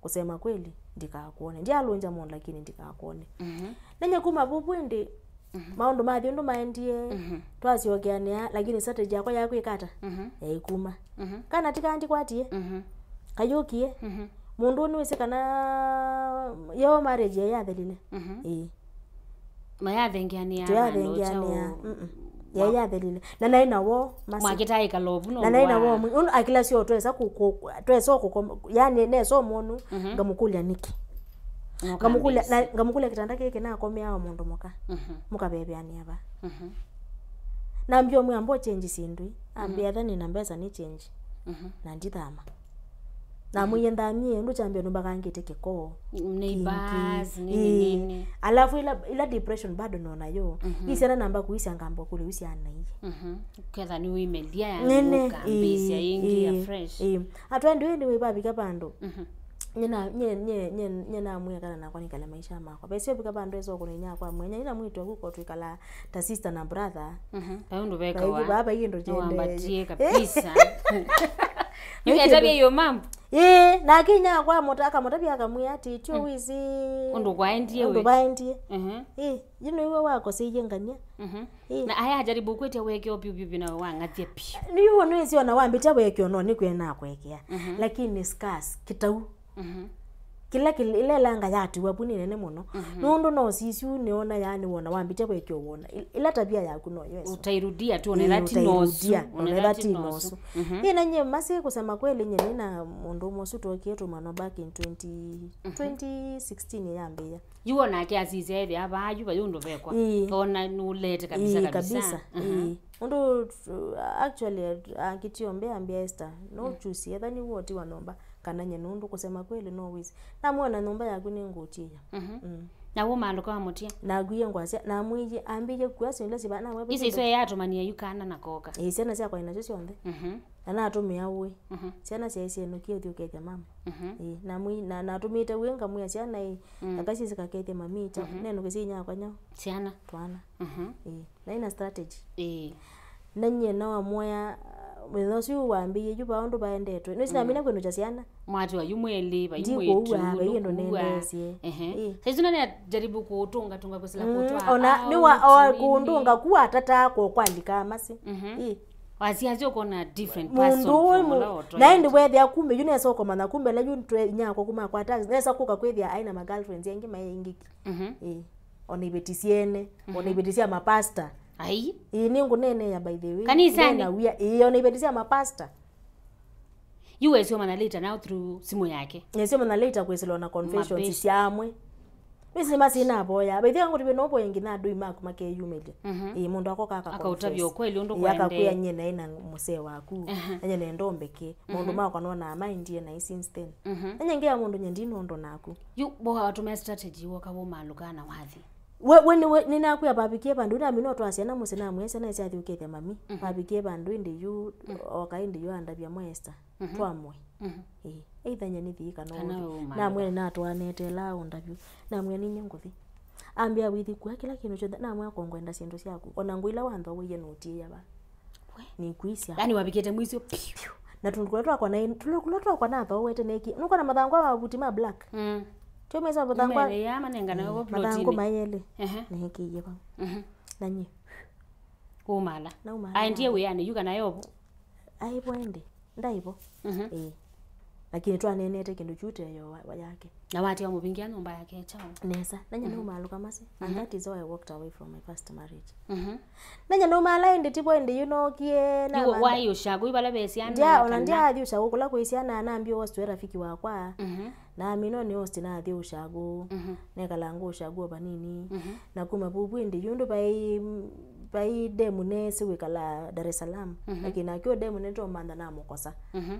Kusema kweli ndikakwone. Ndialũngya mũndũ lakini ndikakwone. Nenye kuma vuvu ĩndĩ maũndũ mathi ũndũ maendie, twasyokeanĩa, lakini strategy yakwa ya kwĩka ata yaĩ kuma. Kana ti kaa ndikwatie, kayũkie. Mũndũ ũũ nĩwĩsĩ kana yo marriage yaĩ yathelile. Ĩĩ. Mayathengeanĩa. Tũyathengeanĩa. Yaĩ yathelile. Na naĩ na woo masi. Mwakĩtaĩkala ũvu na naĩ na woo mwingĩ. Ũndũ akila syo twesa kũkũ twesa kũkoma yani nesa ũmonu ngamũkũlya nĩkĩ. Ngamũkũlya na ngamũkũlya kĩtanda kĩkĩ nakomeaa mũndũ mũka. Mũkaveveanĩa va? Nambia ũmwe amba ũchenji syĩndũ ii. Ambĩa etha nĩna mbesa nĩ change. Na ndithama. Namwĩie nthamie ũndũ kyambĩa nũmbakangĩte kĩkoo. Neighbors, nini nini. Alafu ila, ila depression bado nona yo. Ii syana namba kuisya ngamba kũlya u syana ii. Ketha nĩ wĩmelia ya nene ũkambĩsya ĩngĩ ya fresh. Atwendĩ ũyũ nĩwĩvavika vandũ. Nyina nye nye nye nye namwĩe kana nakwa nĩkale maisha makwa. Vesio vika vandũ esa ũkũnenya kwa mwenya ina mwĩtu aku ko twĩkala ta sister na brother. Vai ũndũ vekawa. Baba yĩndũ jende. Nĩwambatie kabisa. Nĩwetavia yo mambo. Ĩĩ, nake inya kwa mũta akamũtavia akamwĩa atĩ tio wĩsĩ. Ũndũ kwaendie ũndũ we. Vaendie. Ĩĩ, yu nĩwe wakoseiye ngania. Ĩĩ. Na aya ajaribu kwĩtya wekeo piu piu piu nawe wang'athie piu. Nĩyo nĩwĩsĩ ona wambĩtya wekeo no nĩkwĩa nakwekea. Lakini scars kĩtau. Kĩla kĩla ĩla ĩlanga yatiwa vu nĩ nene mũno. Nũndũ no sisyu nĩona yaani wona wambĩtya wekeo wona. Ĩla tabia yaku no yo ĩsu. Utairudia tu, onetha ti nosu. Utairudia, onetha ti nosu. Ĩĩ na nyie masi kusema kweli nyie nĩna mũndũ ũmwe ũsu twokie tũmano back in twenty, twenty sixteen yambĩĩa. Yu onake asisya ethĩa vaa yu vai ũndũ vekwa. Ĩĩ. Ona nũlete kabisa. Ĩĩ, kabisa. Ĩĩ. Ũndũ actually akitio mbea ambia Esther no chusi etha nĩ woti wa nomba kana nye nũndũ kusema kweli no wisi. Namwona nyũmba yaku nĩ ngũtiia. Na wũmandũka wa mũtia. Nakwie ngwasya namwĩie ambĩie kua syĩndũ siva namwe. Isi iso yatũmania yu kana na koka. Ĩĩ syana syakwa inacio syonthe. Na natũmĩa ũĩ. Syana syaĩ syenũkie ũthi ũkethya mama. Ĩĩ, namwĩ na natũmĩte ũĩ ngamwĩa syana ĩ. Aka sisi kakethya mami ita nenũke sinyakwa nyao. Syana. Twana. Ĩĩ. Na ina strategy. Ĩĩ. Na nyie no amwoya mũthenya ũsu wambĩie yu vaa ũndũ vaendetwe nĩsi namina kwĩnũkya syana. Mwatiwa yu mwelĩ vai ndikũua vai ĩndũ nendeesye. Ehe. Saizi nani ajaribu kutunga tunga kusila kutwa ona nĩwa kundunga kuwa atataa kwa kwalika masi. Ĩĩ. Wasiasi ũkona different person from ũla ũtwaĩte. Na ĩndĩ wethĩa kumbe yu nesa ũkomanya kumbe la yu twe nyakwa kuma kwa taxi nesa kũka kwĩthĩa aina ma girlfriends angĩ maĩ ingĩ. Ĩĩ. Ona iveti syene, ona iveti sya mapasta. Ai. Ĩĩ nĩngũneenea by the way. Kanisani? Nena wia. Ĩĩ ona iveti sya mapasta. Yu wesĩ ũmanya later now through simũ yake. Nĩsĩ ũmanya later kwĩsĩlwa na confessions sya amwe. Nĩsĩ nĩmasĩ navoya. Baithia ngũtũvĩ no voye nginya andũ maku makeyumĩlya. Mhm. Ĩĩ, mũndũ akoka aka-, akaũtavya confess. Ũkweli ũndũ ĩĩ, akakwĩa kwendee. Nyie naĩ na mũsee waku. Aha. Na nyie nenda ũmbeke. Maũndũ, mhm, makwa nonaa maendie naĩ since then. Mhm. Na nyie ngĩa mũndũ nyie ndinũndũ naku. Yu, bo watũmĩa strategy woka wũmalũkaa na wathi. We, we, nĩ, we, nĩnakwĩa vavikie vandũ, nami no twasya na mũsĩ namwĩa syana syathi ũkethya mami. Mhm. Vavikie vandũ ĩndĩ yu, mm, oka ĩndĩ yu andavya mwa Esther. Mhm. Twamwe. Mhm. Ĩĩ. Either nyie nĩthi kana. Kana ũthi. We ũmalũka. Namwĩa nĩnatwanete ĩla ũndavyu. Namwĩa ninyie ngũthi. Ambĩa withi kua kĩla kĩndũ kyonthe. Namwĩa kongwenda syĩndũ syaku. Ona ngũ ila wanthoweie nũtiĩa va. We. Nĩkwĩsya. Yaani wavikĩte mwisyo. Piu. Na tũndũ kũla twakwa na, tũndũ kũla twakwa nathoowete neki. Nũkona mathangũ ma mavuti ma black. Mm. Tio mesa mathangũ. Mele ya manengana. Eh, wo mathangũ plotini. Maelĩ. Ehe. Nĩkĩie vau. Mhm. Na nyie. Umala. Naumala. Aendie wĩanĩ yu kana yovo? Aivo ĩndĩ. Ndaivo. Mhm. Ĩĩ. Lakini twaneenete kĩndũ kyu teyo wa, wa yake. Na watia mũvingia nyũmba yake chao. Nesa. Nanya, mhm, nĩumalũka masi. And, mhm, that is how I walked away from my first marriage. Mhm. Nanya nĩumala ĩndĩ tivo ĩndĩ yu nokie na. Yu manda. Wai ũshagũ yu vala ve syana. Ndia, ona kana ndia athi ũshagũ kũla kwĩ syana, nambia host we rafiki wakwa. Mhm. Na amino nĩ host nathi ũshagũ. Mhm. Nekalanga ũshagũ o vanini. Mhm. Na kuma vuvu ĩndĩ yu ndũ vai, vai demu nesi wĩkala Dar es Salaam. Mhm. Lakini nake o demu nĩtomantha namũkosa. Mhm.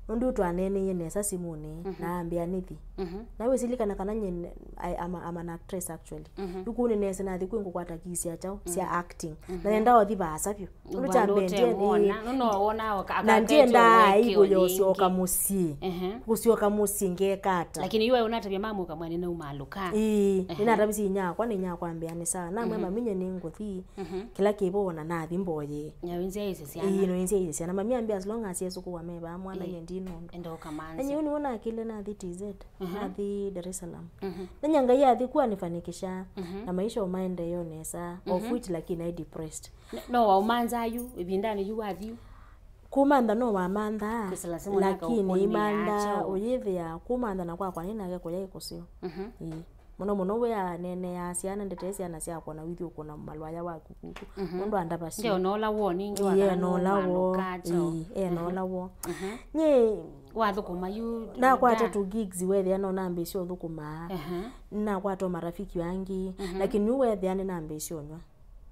Nũndũ twaneeneie nesa simũnĩ, mhm, na ambĩa nĩthi. Mhm. Na wĩsilikana kana nyie, I, I'm a, I'm an actress actually. Mhm. Yu kũu nĩnesi nathi kwĩ ngũkwata kii sya kyaũ, sya, mhm, acting. Mhm. Na nenda ũthi vaasa vyũ. Nũndũ kyambendie, ĩĩ. Nũnowona na ndiendaa aibu ya ũsyoka mũsyĩ. Ehe. Kũsyoka mũsyĩ ngekata. Lakini yu we ũnatavya mamu kamwe nĩnaumalũka. Ĩĩ, ehe, nĩnatavisye inyakwa, na inyakwa ambĩa nĩ sawa. Namwĩa, mhm, mami nyie nĩngũthi, mhm, kĩla kĩvo ona nathi mboye. Nyayo nzia ĩsĩ syana. Ĩĩ, no nzia ĩsĩ syana. Mami ambĩa as long as esũkũwa me vaa mwana, ĩĩ, nyie ndinũndũ. Enda ũkamanze. Na nyie nĩwona akile nathi T Z. Mhm. Nathi Dar es Salaam. Mhm. Na nyie Ngai athi kua nifanikisha. Mhm. Na maisha o maendee o nesa. Of, mhm, which lakini naĩ depressed. N-, no waũmanthaa yu, ĩvindanĩ yu wathi yu? Kũmantha no wamanthaa, kwĩsĩla simũ lakini imantha ũyĩthĩa kũmantha na kwakwa nĩ nake kũya ĩkũseo. Mhm. Ĩĩ. Mũno mũno wĩaneeneaa syana, ndetee syana syakwa na wĩthi ũkũna malwaya waku kuku. Mhm. Nũndũ andavasya. Ndio nola wo ningĩ. Ĩĩ, wakana nola wo. Nũmalũka kyaũ. Ĩĩ, e, mhm, nola wo. Mhm. Nyie wathũkũma yu nakwata nda- tu gigs wethĩa no nambĩĩsya ũthũkũmaa. Aha. Nakwata marafiki angĩ. Mhm. Lakini yu wethĩa nĩ nambĩĩsya ũnyw'a.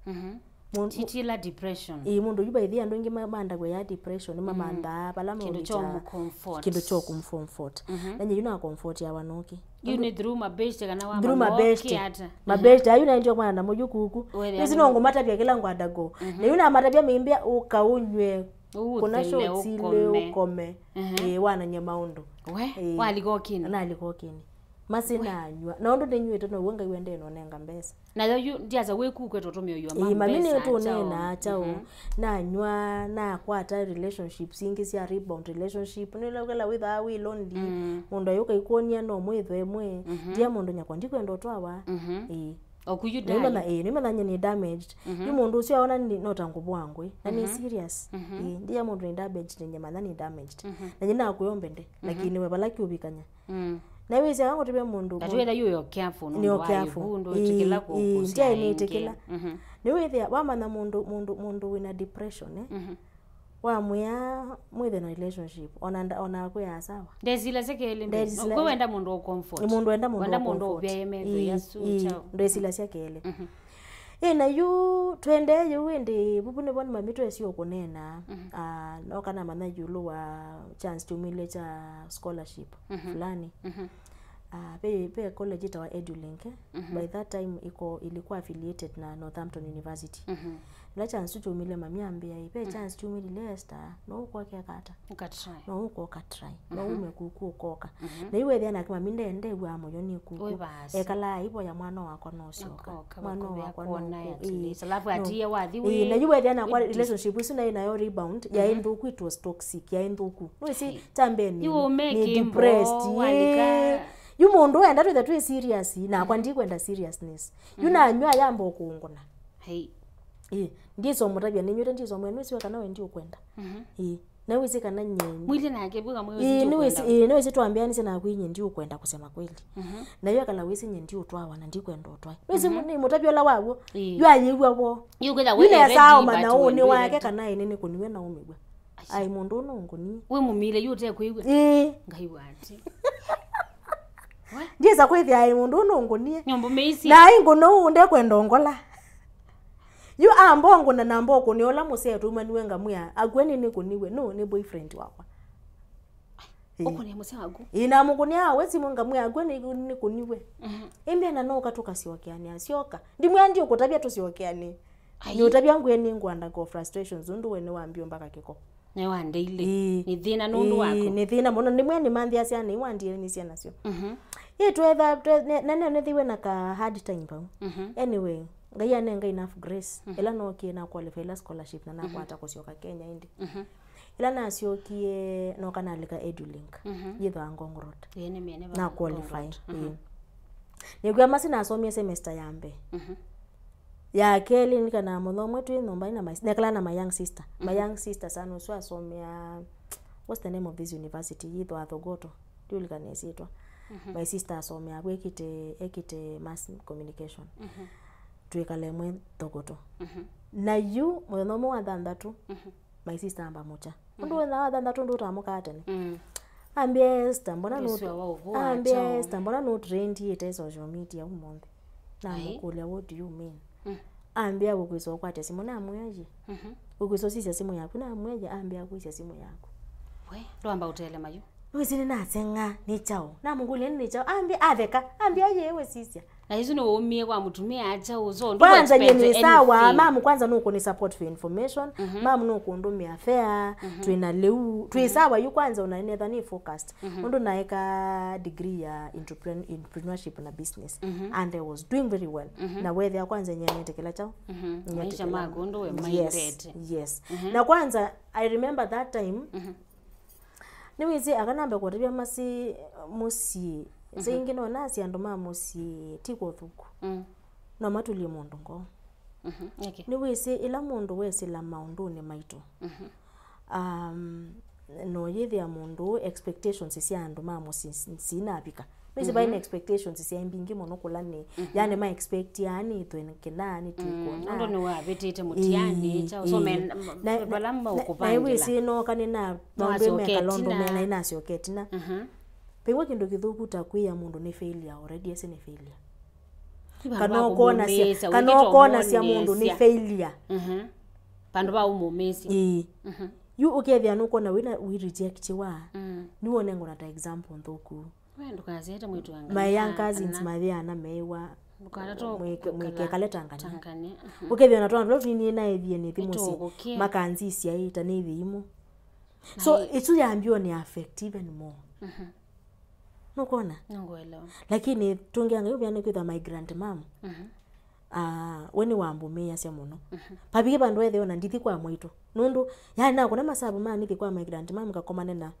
Mhm. Mũndũ titila depression. Ĩĩ, mũndũ yu by the way andũ aingĩ ma-, mandagwa ya depression, mm, mamanthaa vala kĩndũ kya maũmĩta ũmũcomfort. Kĩndũ kya kũmcomfort. Mhm. Na nyie yu na comfortiawa nũkĩ? Yu nĩ through mabeshte kana wa through mabeshte. Ata? Mabeshte, ayu naendie mwana na mũyu kuku. Wethĩa nĩsi no ngũmatavya kĩla ngwenda go. Mhm. Na yu namatavya mĩmbĩa ũka ũnyw'e. Ũũthele, kũna shots ilĩ ũkome. Ũkome. Mhm. Ĩĩ, wanany'a maũndũ. We, ĩĩ, walika ũkĩnĩ? Nalika ũkĩnĩ. Masi nanywa. Na ũndũ nĩnyw'ĩte now'o Ngai wendee nonenga mbesa. Nayo yu, ndiasa wĩ kukwe tũtũmĩo yua. Ĩĩ, mami mbesa nĩtũneenaa kyaũ. Mhm. Nanywa, nakwata relationships ingĩ sya rebound relationship. Nĩlaukela wĩthaa wĩ lonely. Mm. Mũndũ ayũka ikwonyia no mwĩthwe mwe. Mhm. Ndia mũndũ nyakwa ndikwenda ũtwawa. Mhm. Ĩĩ. Oku yu nĩmanya, ĩĩ, nĩmanya nyie nĩ damaged. Mhm. Yu mũndũ ũcio aona nĩ, no ta ngũvũa ngũĩ. Na nĩ, mhm, serious. Mhm. Ĩĩ, ndia mũndũ nĩ damaged, nĩ nyamanya nĩ damaged. Mhm. Na nyina akwĩombe nde. Mhm. Lakini we vala kĩũvikanya. Mm. Na wĩsya ngũtũvya mũndũ, na mũndũ twĩtha yu yo careful nĩ nũndũ wa careful. Ĩvu, ndwĩtĩkĩla, ĩĩ, kũ-, ĩĩ, kũsya ndia ĩngĩ. Nĩtĩkĩla. Mhm. Nĩwĩthĩa wamanya mũndũ, mũndũ, mũndũ wĩna depression, eh? Mhm. Wamwĩa mwĩthe na relationship, ona nda-, ona akwĩa sawa. Ndesilasya kelĩ mbee. Ndesilasya. Kwĩ wenda mũndũ wa comfort. Nĩ mũndũ wenda mũndũ wa comfort. Wenda mũndũ ũvyae metho yasu. Ĩĩ, ĩĩ, chao. Ndesilasya kelĩ. Mhm. Ĩ, na yu twendee yĩu ĩndĩ, vuvu nĩvo nĩ mami twesio kũneena. Mhm. Ah, noka namanya ĩũlũ wa chance kyumĩlye kya scholarship, mhm, fulani. Mhm. Ah, ve, ve college ĩtawa Edulink, eh? Mhm. By that time iko, ilikuwa affiliated na Northampton University. Mhm. Ĩla chance tu kyumĩlye mami ambĩa, "Ĩ, ve, mhm, chance kyumĩlye Esther, no ũkoke kata." Ũkatry. No ũkoka try. No, mhm, ume kuku ũkoka. Mhm. Na yu wethĩa nake mami nde-, ndew'aa mũyo nĩ kuku. Wĩ vaasa. Ekalaa aivoya mwana wakwa nosyoka. Akoka, mwana wakwa akwona nũkũ-, at least. Ĩĩ. Alafu no. Atie wathi. Ĩĩ, wĩ, na yu wethĩa nakwa wĩ dis- relationship isu naĩ nayo rebound, yaĩ, mhm, nthũku, it was toxic, yaĩ nthũku. Nĩwĩsĩ, hey, kyambeni, yu ũme nĩ kĩmbo, depressed, walika. Ĩĩ. Yu mũndũ enda twĩthe twĩ serious, nakwa, mhm, ndikwenda seriousness. Yu, mhm, nanywa yamba ũkũngũna. Hey. Ĩĩ, ndisomũtavya nĩnywĩte ndisomwĩa nĩwĩsĩ kana we ndiũkwenda. Mhm. Ĩĩ. Na wĩsĩ kana nyie. Mwĩlĩ nake vwĩka mwĩ wĩsĩ. Ĩĩ, nĩwĩsĩ, ĩĩ, nĩwĩsĩ twambĩanĩsye naku nyie ndiũkwenda kusema kweli. Mhm. Na yu akala wĩsĩ nyie ndiũtwawa na ndikwenda ũtwae. Nĩwĩsĩ, mhm, nĩ mũtavya ũla waw'o. Ĩĩ. Yu ayĩw'a wo. Yu kwĩtha yu we nesa already ũmanya but ũnĩ wake kana ĩnĩ nĩ kũniwe na ũmĩw'a. Ai, mũndũ ũũ nũngũnie. Wĩ mũmile yu ũtekwĩw'a. Ĩĩ. Ngai wati. Ndiĩsa kwĩthĩa ai mũndũ ũũ nũngũnie. Nyombo meisi. Na ai ngũno ũũ ndekwenda ũngola. Yu ambongũna na mbokũnĩa ũla mũsee twaumanĩwe ngamwĩa, akw'e nĩ nĩkũniwe. No, nĩ boyfriend wakwa. Ĩĩ. Ũkũnĩa mũsee waku? Ĩĩ, namũkũnĩa we simũ ngamwĩa, akw'e nĩ nĩkũniwe. Mhm. Ĩmbĩa na no ũka tũkasyokeanĩa. Syoka. Ndimwĩa ndiũkũtavya tũsyokeanĩe. Ai. Nĩũtavya ngwĩe nĩngũandako frustrations, ũndũ we nĩwambie mbaka kĩko. Nĩwandeile. Ĩĩ. Nĩ thĩna nũndũ waku. Ĩĩ, nĩ thĩna mũno. Nĩmwe nĩmanthĩasya nĩwandianisye nasyo. Mhm. Ĩĩ, twetha, twe-, ne-, na nĩnethĩiwe na ka hard time vau. Mhm. Anyway, Ngai anenga enough grace. Mhm. Ĩla nookie na qualify ĩla scholarship na nakwata kũsyoka Kenya ĩndĩ. Mhm. Ĩla nasyokie, nooka nalika Edulink. Mhm. Yĩthwa Ngong Road. Ĩĩ, nĩmĩene. Na qualify. Mhm. Ĩĩ. Nĩkw'a masi nasomie semester ya mbee. Mhm. Ya kelĩ, nĩkanaa mũthomo twĩ nyũmba na my, nekala na my young sister. My young sister sana ũsu asomea, what's the name of this university? Yĩthwa Thogoto. Ndiũlikana ĩsyĩtwa. Mhm. My sister asomea, ekĩte, ekĩte mass communication. Mhm. Twĩkala ĩmwe Thogoto. Mhm. Na yu, mũthenya ũmwe wa thanthatũ, mhm, my sister amba mũkya. Ũndũ wĩna wa thanthatũ ndũ ũtamũkaa tene. Mm. Ambia Esther, mbona nũ-, Nĩsua wa ũvũa ambia chao. Esther, mbona nũ trend ĩte social media ũmũnthĩ? Ai. Namũkũlya, "What do you mean?" Mm. Ambia, "Ũkwĩsa ũkwate simũ?" Namwĩa, "Ye." Mhm. "Ũkwĩsa ũsisya simũ yaku?" Namwĩa, "Ye." Ambia, "Kwĩsya simũ yaku." We, ndwamba ũtelema yu. Wĩsĩ nĩnaseng'a, "Nĩ kyaũ?" Namũkũlya, "Nĩ kyaũ?" Ambia, atheka. Ambia, "Ye, we sisya." Na isu nĩ ũmie kwa mũtumia acha ũso. Kwanza nye nĩ sawa, mamu kwanza nũkũni support for information, mhm, mamu nũkũndũmĩa fare, mhm, twĩna lĩu, twĩ sawa yu kwanza ũnanetha nĩ focused. Mhm. Ũndũ naeka degree ya entrepren-, entrepreneurship na business, mhm, and I was doing very well. Mhm. Na wethĩa kwanza nyenete kĩla kyaũ. Mhm. Nyenete maisha kĩla maku ũndũ we, yes, minded. Yes. Mhm. Na kwanza, I remember that time, mhm, nĩwĩsĩ aka nambe kũtavya masi mũsyĩ. Mhm. Singĩ no nasi andũ ma mũsyĩ ti kwa ũthũku. Mm. No matũlie mũndũ ngoo. Mhm. Nĩkĩ? Nĩwĩsĩ ĩla mũndũ wesĩla maũndũnĩ maitũ. Mhm. Um, no yĩthĩa mũndũ expectations sya andũ ma mũsyĩ sinavika. Nĩsĩ vai na expectations sya mbingĩ mũno kũla nĩ. Mhm. Yani ma expect yani twĩ kĩna nĩ twĩkona. Mm, ũndũ nĩwavĩtĩte mũtiani, ĩĩ, kya ũsome ĩĩ. Na, vala na, na, na maũkũvangĩla. Wĩsĩ noka nĩ na maũndũ mekala ũndũ mena inasyoke ĩtina. Mhm. Pengwa kĩndũ kĩthũku ta kwĩa mũndũ nĩ failure already, ese nĩ failure. Kana ũkonasya, kana ũkonasya mũndũ nĩ failure. Mhm. Vandũ va ũmũmĩsya. Ĩĩ. Mhm. Yu ũkethĩa nũkona wĩna wĩ rejectiwa. Mm. Nĩwonengwa na ta example nthũku. We ndũkasete mwĩtu wa Ngai. My young cousins mathĩana meĩwa. Ndũkana to mwĩke, mwĩke kale Tanganyika. Tanganyika. Mhm. Ũkethĩa na twana tũla tũnini naĩthie nĩ thimũ si makanzisya ĩ ta nĩ thimũ. So, ĩsu yambio nĩ affect even more. Mhm. Nũkwona? Nĩngũelewa. Lakini tũngianga yu nĩ kwĩthwa my grandmom. Mhm. Ah, we nĩwambũmĩĩasya mũno. Mhm. Pavike vandũ ethĩwa na ndithi kwa mwaitũ. Nũndũ, yani nakũna masavu ma nithi kwa my grandmom ngakomane na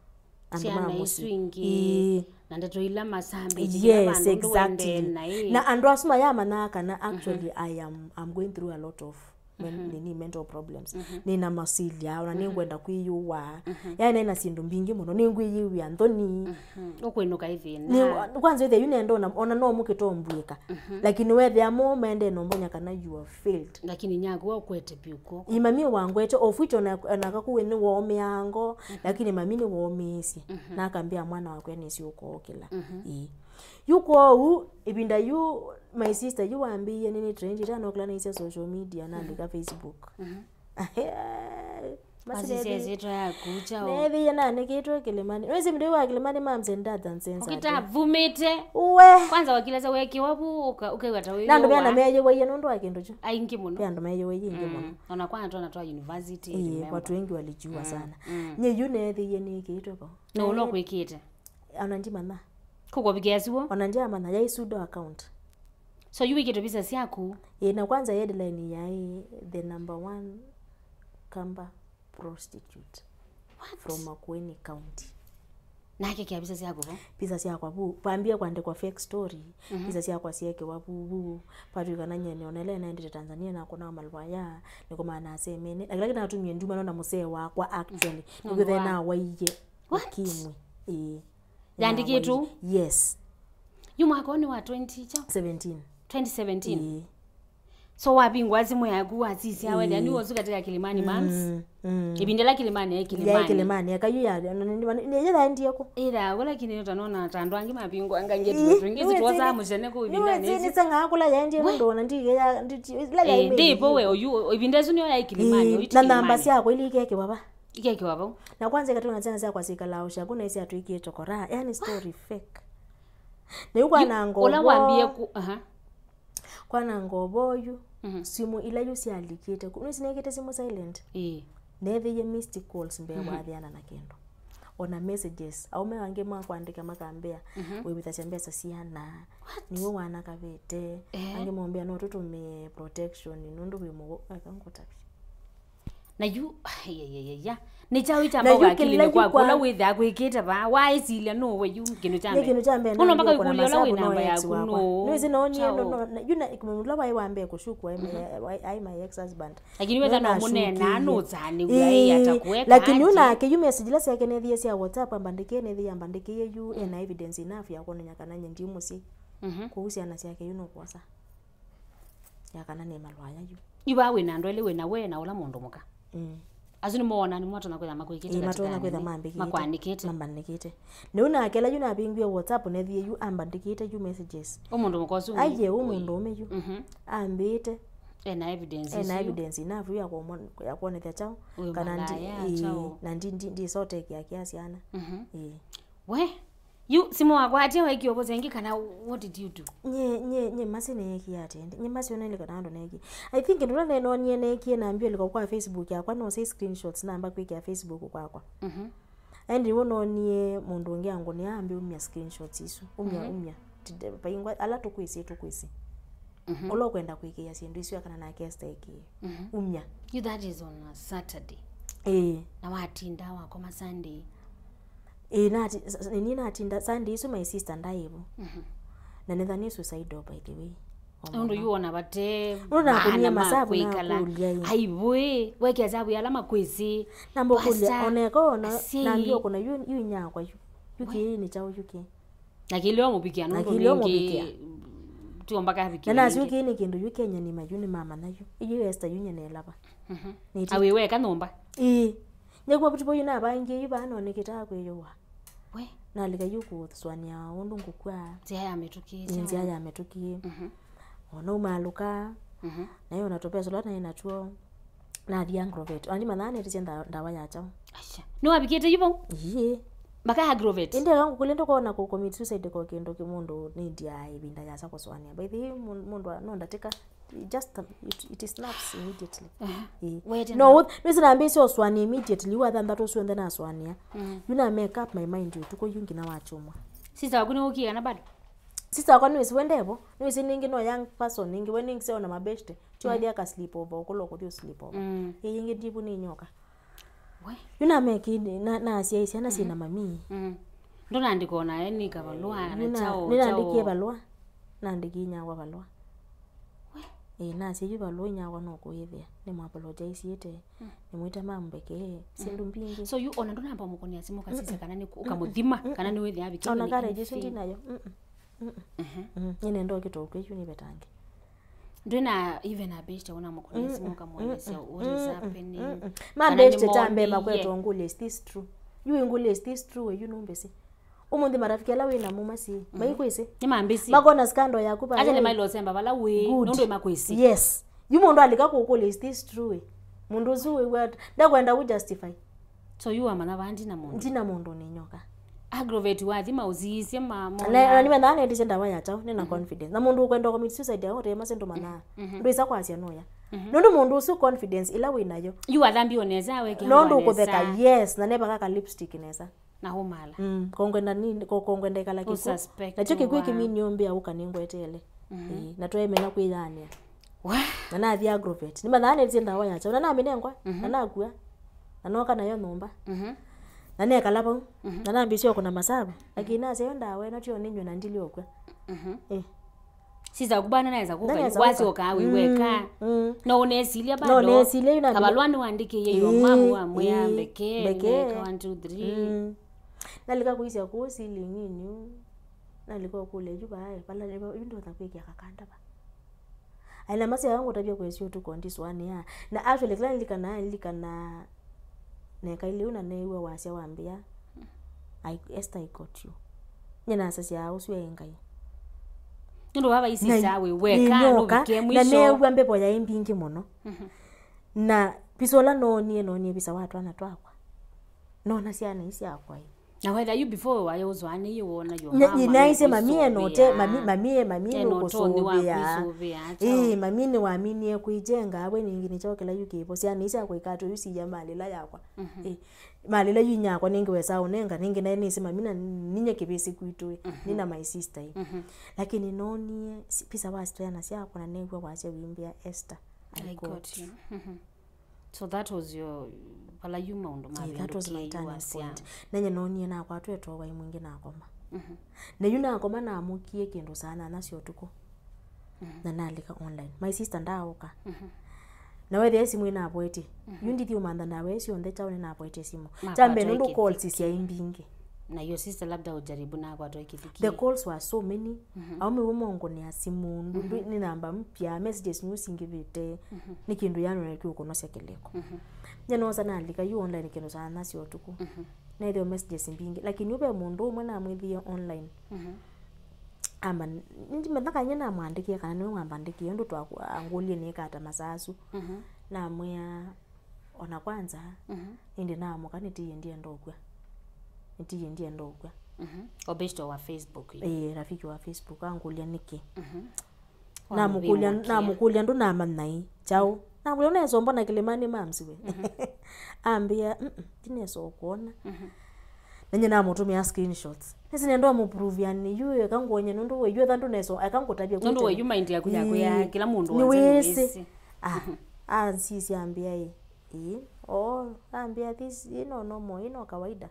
andũ ma mũsyĩ. Syana isu ingĩ. Ĩĩ. Na ndeto ila masambĩte kĩla vandũ, yes, exactly. Ndũendee naĩ. Na andũ asu mayamanyaa kana actually I am, I'm going through a lot of men-, nini, mental problems. Mhm. Nĩna masilya, ona nĩngwenda kwĩyũa. Mhm. Yani nĩna syĩndũ mbingĩ mũno, nĩngwĩyĩw'a nthoni. Mhm. Ũkwĩnũka ĩthĩna. Nĩ, kwanza ĩthĩa yu nenda ona, ona no mũkĩtombwĩka. Mhm. Lakini wethĩa mo mende nombonya kana you have failed. Lakini nyaku wa ũkwete vyũ kw'oko. Ĩ mami wangwete, of which ona, ona kakuwe nĩ womĩango, lakini mami nĩ womĩĩsye. Mhm. Na akambĩa mwana wakwa nĩsĩ ũkookĩla. Mhm. Ĩĩ. Yu kwoou, ĩvinda yu, my sister, yu wambĩie nĩnĩ trend, ĩtanokĩla naisya social media, nalika Facebook. Mhm. Masi nethĩie, neethĩie nanĩkĩtwe kĩlĩmanĩ. Wĩsĩ mndũ wa kĩlĩmanĩ, moms and dads and sons. Ũkĩtavumĩte. Uwe. Kwanza wakilasa wekiwa vu, ũka-, ũkew'a ta wĩ. Na andũ mena meyĩwaiye nũndũ wa kĩndũ kyu. Aingĩ mũno. Ve andũ meyĩwaiye aingĩ mũno. Mm. Ona kwa twana twa university, ĩĩ, remember. Watu wengi walijua sana. Mm. Nye yu neethĩie nĩkĩtwe vo. Na ũla ũkwĩkĩte. Ona ndimanya. Kũkũvikĩa siw'o? Ona ndiamanya, yaĩ pseudo account. So yu wĩkĩtwe visa syaku? Ĩĩ, na kwanza headline yaĩ the number one Kamba prostitute. What? From Makueni County. Nake kĩa visa syaku vo? Visa syakwa vu. Vambie kwandĩkwa fake story. Mhm. Visa syakwa syekiwa vu, vu. Patwĩkana nyene, ona ĩla naendete Tanzania nakũnawa malwaya, nĩkũmaa nasemene. Na kĩla kĩnatumie ndumana na mũsee wakwa actually. Nĩkwĩthĩa nawaiye. What? Ukimwi. Ĩĩ. Yandĩkĩtwe? Yes. Yu mwaka ũũ nĩ wa twenty cha? Seventeen. Twenty seventeen? Ĩĩ. So wavingũa simũ yaku, wasisya, wethĩa nĩ ũsu katika Kilimani Moms. Mm, mm. Ĩvinda ĩla Kilimani yaĩ Kilimani. Yaĩ Kilimani, eka yu ya, nĩ yaendie kũ? Ĩtha, lakini ũtanona ta andũ angĩ mavingũanga ngeti, ĩĩ, tũingĩ nĩwĩsĩ twosaa nĩ, mũcene kũu ĩvindanĩ ĩsu. Nĩseng'aa kũla yaendie nũndũ ona ndiĩ ya, ndi, ti, ĩla yaĩ ĩndĩ ĩvo we, oyu, ĩvinda ĩsu nĩyo yaĩ Kilimani, ĩĩ, oyu ti na namba Kilimani. Syakwa ilĩ ikeekĩwa va? Ikeekĩwa vau. Na kwanza ikatũna syana syakwa sikalaa ũshaku na isi atwĩkie chokora. Yani story fake. Na yu kwananga ũla wambie ũvoo. Ku, aha. Kwananga ũvoo yu, mhm, simũ ila yu syalikĩte ku. Nĩsĩ nekĩte simũ silent. Ĩĩ. Neethĩie missed calls mbee wa athiana na kĩndũ. Ona messages. Aume angĩ makwandĩka makambĩa, mhm, wĩvithasya mbesa siana. What? Niwe wanakavĩte. Eh. Angĩ mombĩa no tũtũmĩe protection nũndũ wĩ mũwau. Eka ngũtavye. Na yu, ayayaya. Nĩ kyaũ kyamba ũkakilinĩ kwaku, ũla wĩthĩa kwĩkĩte vaa, waĩsilya nũũ we yu kĩndũ kya mbee? Nĩ kĩndũ kya mbee. Mũno mpaka wĩkũlya ũla wĩ namba yaku nũũ? Nĩwĩsĩ noonie, no, no, na, yu na, mũndũ ũla waĩ wa mbee kũshukwa, aĩ my ex-husband. Lakini wetha no mũneenaa, nũũsaanĩw'a, ĩĩ, ata kũeka, lakini yu nake yu message ila syake nethĩie sya WhatsApp, ambandĩkĩe, nethĩie ambandĩkĩie yu, ena evidence enough ya kwonany'a kana nye ndi mũsyai. Mhm. Kwoou syana syake yu nũkwosa. Ya kana nĩ malwaya yu. Yu vaa wĩ na andũ elĩ, wĩ na we na ũla mũndũ mũka. Mm. Asu nĩmona nĩmwatona kwĩtha makwĩkĩte. Ĩĩ, matona kwĩtha mambĩkĩte. Makwanĩkĩte. Mambanĩkĩte. Nĩu nake ela yu navingwie WhatsApp nethie yu ambandĩkĩte yu messages. Ũ mũndũ mũka ũsu. Aiye, ũ mũndũũme yu. Mhm. Ambĩte. Ena evidence isu. Ena evidence enough ya kumo-, ya kuonethya kyaũ. Ũyũ kana ndi-, malaya, ĩĩ, kyaũ. Na ndi-, ndi-, ndisotekia kia syana. Mhm. Ĩĩ. We, yu simũ wakwatie waikie ũvũsya ĩngĩ kana what did you do? Nye, nye, nye masi neekie atĩ, nye masi ona nĩ kana andũ neekie. I think ndũla nenonie neekie na mbio liko kwa Facebook yakwa, no say screenshots namba kwĩkĩa Facebook kwakwa. Mhm. Aindi nĩw'o noonie mũndũ ũngĩ angũnĩa ambi umya screenshots isu. Umya, mhm, umya. Tide-, paingwa, ala tũkwĩsĩ, tũkwĩsĩ. Mhm. Ũla ũkwenda kwĩkĩa syĩndũ isu akana nake stake. Mhm. Umya. You, that is on a Saturday. Ĩĩ. Na watinda wakoma Sunday. Ĩĩ, nati-, s-, s-, nini natinda, Sunday isu my sister ndaĩ vo. Mhm. Na netha nĩ suicidal, by the way. Nũndũ yu ona vate. Nũndũ nakunie maana masavu makwĩkala. Nakũlya ĩ. Ai, vwe, weke asavu ala makwĩsĩ. Nambũkũlya, pastor, oneka ona, asyai. Nambia ũkũna yu, yu inyakwa yu. Yu kĩĩ nĩ kyaũ yu kĩĩ? Na kĩlio mũvikia, na nũndũ kĩlio ningĩ mũvikia. Tio mpaka avikie. Na nasi ningĩ. Yu kĩĩ nĩ kĩndũ yu Kenya nĩma yu nĩmamanya yu. Yu Esther yu nyenelava. Mhm. Nĩti. Awĩ weka nyũmba. Ĩĩ. Nĩkw'o vuti voyu navangie yu vaa nonekĩtaa kwĩyũwa. We. Nalika yu kũsũanĩa ũndũ ngũkw'a. Nzĩa ya mĩtũkĩ. Ĩ, nzĩa ya mĩtũkĩ. Mhm. Ona umaalũka. Mhm. Nayo ona tũvesa tũla naĩ natw'o. Nathi Agrovet. Ona ndimanyaa netisye nda-, ndawa ya kyaũ. Aisha. Nĩwavikĩte yu vau? Ĩĩ. Mpaka Agrovet? Ĩndĩ eka ngũkũlya ndũkona kũ-, commit suicide kwa kĩndũ kĩ mũndũ nĩndiaa ĩvinda yasa kũsũanĩa. By the way, mũ-, mũndũ a-, no ndatĩka. Just, um, it, it snaps immediately. Aha. Ĩĩ. Wete no, na- nĩsĩ nambĩĩsye ũsũanĩa immediately, yu wa thanthatũ ũsu onthe nasũanĩa. Mm. Yu na make up my mind ũtukũ yu nginya wa kyumwa. Sister waku nĩwũkie kana bado? Sister wakwa nĩwĩsĩ we ndevo, nĩwĩsĩ nĩngĩ no young person, nĩngĩ we nĩngĩ ona mabeshte. Tyo athi aka sleep over, ũkũla ũkũthi ũ sleep over. Mm. Ĩ yĩngĩ ndivu nĩ nyoka. We. Yu nameki, na, nasyaĩ syana syĩ na mami. Mm. Ndũnaandĩka ona nĩ kavalũa, na kyaũ, nĩnaandĩkie kyaũ. Valũa, naandĩkie nyakwa valũa. We. Ĩĩ, nasya yu valũa inyakwa no kũyĩthĩa. Nĩmwapolojaisiĩte. Mm. Nĩmwĩte mambekee. Syĩndũ mbingĩ. So yu ona ndũnamba mũkũnĩa simũ kasisya kana nĩ kũ-, ũkamũthima, kana nĩwĩthĩa avikĩte. Ona nĩ courage ĩsu ndinayo. Mm-mm. Mm-mm. Mhm. Mm, nĩnenda ũkĩtwa ũkw'e yu nĩvetange. Ndwĩ na even a beshte ũnamũkũnĩa simũ ũkamwonyesya what is happening? Mm-mm. Ma beshte ta mbee makwetwa ngũlya, is this true? Yu ingũlya, is this true? Yu nũmbĩsĩ. Ũmũnthĩ marafiki ala wĩ namo masi, maikwĩsĩ. Nĩmambĩsĩ. Makona scandal yaku vaa. Acha nĩmaĩle ũsemba vala wĩ, good. Nũndũ makwĩsĩ. Yes. Yu mũndũ alika kũkũlya, is this true? Mũndũ ũsu wĩw'a, ndakwenda ũ justify. So yu wamanya vaa ndina mũndũ? Ndina mũndũ nĩ nyoka. Agrovet wathi maũsiisye ma, na, na nĩmendaa netisye ndawa ya kyaũ, nĩna confidence. Na mũndũ ũkwenda commit suicide aũtee masi ndũmanyaa. Mhm. Ndwĩsa kwasya nũya. Mhm. Nũndũ mũndũ ũsu confidence ĩla wĩ nayo. Yu wathambio nesa, wekĩa nũndũ ngũa ũkũtheka, nesa. Yes, na nevaka ka lipstick nesa. Na ũmala. Mm, kongwenda ni, ko-, kongwenda ikala kĩkw'ũ. Ũsuspect. Nakyo kĩkw'ũ wa- kĩmini ũmbĩa ũka nĩngweteele. Mhm. Ĩĩ, na tweemena kwĩyaanĩa. Wa? Na nathi Agrovet. Nĩmanyaa netisye ndawa ya kyaũ. Na namĩnengwa. Mhm. Na nakua. Na nooka nayo nyũmba. Mhm. Na nekala vau. Mhm. Na nambĩsya ũkũna masavu. Lakini nasya yo ndawa ĩno tyo nĩnywe na ndili ũkw'a. Mhm. Eh. Sister waku bwana naweza kuka. Naweza wasyoka wĩ weka. Mm. No ũnesilya bado. No ũnesilya yu na kavalũa nĩwandĩkĩie yo mamu wa mwĩa mbeke, mbeke. Neka one, two, three. Mm. Nalika kũisya kũu ceiling-inĩ. Nalika ũkũlya yu vae, vala yu ndotha kwĩkĩa kakanda va. Aĩ na masya ngũtavya kwĩsĩ ũtukũ ndisũanĩa. Na actually, kĩla nilikanaa, nilikanaa nekaile ũu na neew'a wasya wambĩa, "I, Esther, I got you." Nye nasasya ũsu e Ngai. Nũndũ wa vaisisaa wĩ weka, nũvike mwisho. Na neew'a mbevo yaĩ mbingĩ mũno. Mhm. Na visa ũla noonie, noonie visa wa twana twakwa. Noona syana ii syakwa ĩ. Na whether you before waya ũsũanĩie wona yo mama naisye mami enote, mami, mami, mami nũkũsũvĩa. Ĩĩ, mami nĩwaminie kwĩjenga, we ningĩ nĩkyokela yu kĩvo. Syana ii syakwa ikatwe yu siya malĩla yakwa. Ĩĩ, malĩla yu inyakwa nĩngĩ wesa ũnenga, nĩngĩ naĩ nĩsĩ mami na ninye kĩvĩsĩ kwitũ ĩ, nina my sister ĩ. Lakini noonie si-, visa wa syana syakwa na neew'a wasya wimbĩa Esther, I got you. So that was your, vala yu maũndũ mavĩndũkie yu wasya. Nenye noonie nakwatwa ĩtowai mwingĩ nakoma. Na yu nakoma namũkie kĩndũ saa nana sya ũtukũ. Na nalika online. My sister ndaaũka. Na wethĩa simũ ĩnavoetie. Yu ndithi ũmantha ndawa ĩ syonthe kyaũ nĩnavoetie simũ. Kya mbee nũndũ calls syaĩ mbingĩ. Na your sister labda ujaribu nakwatwa ĩkĩthukĩe. The calls were so many. Aũme w'o mongũnĩa simũ, ndũ, ndũ, nĩ namba mpya, messages nĩu singĩvĩte. Nĩ kĩndũ yanona kĩũkũnosya kĩlĩko. Nye noosa nalika yu online kĩndũ saa nana sya ũtukũ. Nethĩwa messages mbingĩ, lakini ũve mũndũ ũmwe namwĩthĩie online. Amba, ndimethakany'a namwandĩkĩe kana nĩwe wambandĩkĩe, ũndũ twa-, angũlye nĩkata masaa asu. Namwĩa, ona kwanza, ĩndĩ naamũka nĩtiie ndienda ũkw'a. Nĩtiie ndienda ũkw'a. O based on Facebook ĩ? Ĩĩ, rafiki wa Facebook, angũlya nĩkĩ. Namũkũlya, namũkũlya ndũnamanya ĩ kyaũ. Namũkũlya, "Ũnesombwa na Kĩlĩmanĩ Moms we?" Ambĩa, "Mm, ndinesa ũkwona." Na nye namũtũmĩa screenshots. Nĩsĩ nenda ũmũprovia nĩ yu, eka ngwonye nũndũ we yu etha ndũneso, eka ngũtavya. Nũndũ we yu mind yaku yakwĩa kĩla mũndũ wonze nĩwĩsĩ. Ah, ansisya ambĩa ĩ, "Ĩĩ, oo," ambĩa, "This, ĩno normal, ĩno kawaida."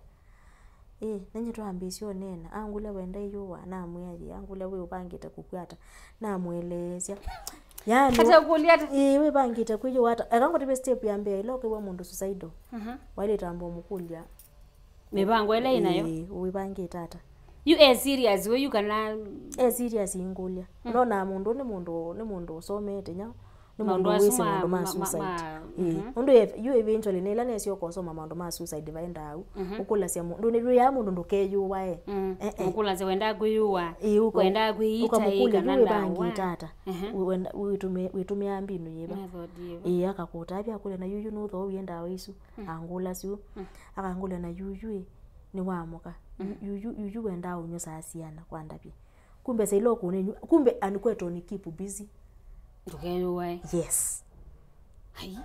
Ĩ, nenye twambĩĩsye ũneena, angũlya wenda ĩyũwa, namwĩa yĩ, angũlya wĩ ũvangĩte kũkw'a ata, namũeleesya. Yaani, atakũlya ata? Ĩ, wĩvangĩte kwĩyũwa ata? Eka ngũtavye step ya mbee ĩla ũkew'a mũndũ suicidal. Waĩlĩte amba ũmũkũlya. Mĩvango ĩla ĩnayo. Ĩ, wĩvangĩte ata? Yu e serious we, yu kana? E serious ingũlya. Nona mũndũ nĩ mũndũ, nĩ mũndũ ũsomete nyau. Nĩ mũndũ wĩsĩ maũndũ ma suicide. Ĩĩ. Ũndũ yu eventually nĩ ĩla nesyo ũkosoma maũndũ ma suicide vaendaa au. Ũkũlasya mũndũ, ndũnĩwĩaa mũndũ ndũkeyũwae. Eh, eh. Ũkũlasya wendaa kwĩyũwa, ĩĩ, wendaa kwĩita ĩ, ũkamũkũlya kana yu ndawa. Wĩvangĩte ata? Wenda, wĩtũmĩ-, wĩtũmĩaa mbinu yĩva? Method yĩva? Ĩĩ, akakũtavya akũlya na yuyu nũthoowie ndawa isu. Angũlasya ũu. Akangũlya na yuyu ĩ, nĩwamũka. Yu-, yuyu, yuyu wendaa ũnyw'ĩsaa syana kwa ndavye. Kumbe saila ũkũnenyu, kumbe anikwetwa ni keep busy. Ndũkeyũwae. Yes. Ai.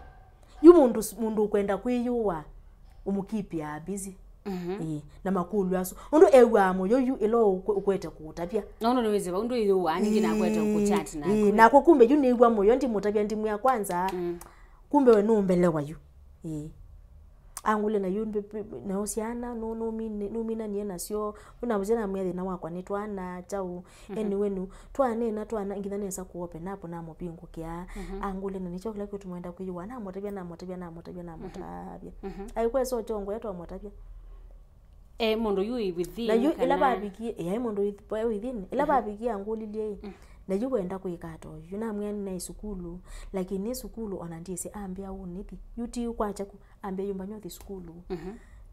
Yu mũndũ, mũndũ ũkwenda kwĩyũwa, ũmũkipia busy. Ĩĩ, na makũlyo asu. Ũndũ ew'aa mũyo yu ĩla ũkwe-, ũkwete kũũtavya. Na ũndũ nĩwĩsĩ vau ndwĩyũwaa, ningĩ nakwete kũchat naku. Ĩĩ, nakwa kumbe yu nĩw'a mũyo, ndimũtavya ndimwĩa kwanza. Kumbe we nũmbelewa yu. Ĩĩ. Angũlya na yu mbi-, mbi-, na syana, nũ-, nũmine-, nũminanie nasyo, nũnamũsya namwĩa thĩna wakwa nĩ twana, kyaũ, anyway, nũ, twaneena, twana, nginya nesa kũ open up, namũvingũkĩa. Angũlya na nĩkyo kĩla kĩtũmwenda kwĩyũwa, namũtavya, namũtavya, namũtavya, namũtavya. Aikwesa ũkyongoya twamũtavya. Eh, mũndũ yu wĩ within, na yu ĩla kana vavikie, eh, ai mũndũ wĩ, wĩ within. Ĩla vavikie angũlilye ĩ, na yu wenda kwĩka ata oyu? Namwĩa nĩ naĩ sukulu, lakini nĩ sukulu ona ndyĩsĩ, ambĩa ũnĩthi. Yu ti kwakya ku, ambĩa yũmba nyothi sukulu.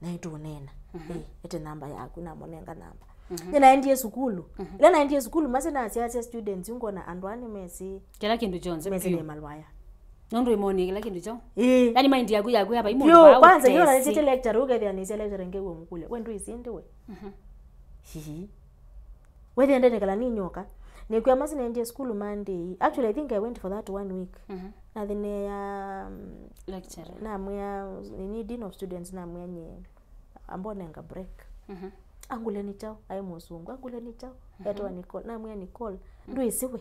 Na ĩtũneena. Eh, ete namba yaku, namũnenga namba. Nĩ naendie sukulu. Ĩla naendie sukulu, masi nasyasya students, ngona andũ aa nĩmesĩ. Kĩla kĩndũ kyonthe mesĩ nĩ malwaya. Nũndũ ĩmonie kĩla kĩndũ kyo. Ĩĩ. Yani mind yaku yaku yava ĩ mũndũ. Yo, kwanza yo na nĩtĩte lecture, ũkethĩa nĩsya lecture ngew'a mũkũlya. We ndwĩsĩ ndĩ we. Hihi. Wethĩa ndendekala nĩ nyoka. Nĩkwĩa masi naendie school Monday. Actually, I think I went for that one week. Nathi neya, um, lecturer. Namwĩa, nini, dean of students, namwĩa nye, ambonenga break. Angũlya nĩ kyaũ, aĩ mũsũngũ. Angũlya nĩ kyaũ, etwa Nicole. Namwĩa Nicole, ndwĩsĩ we.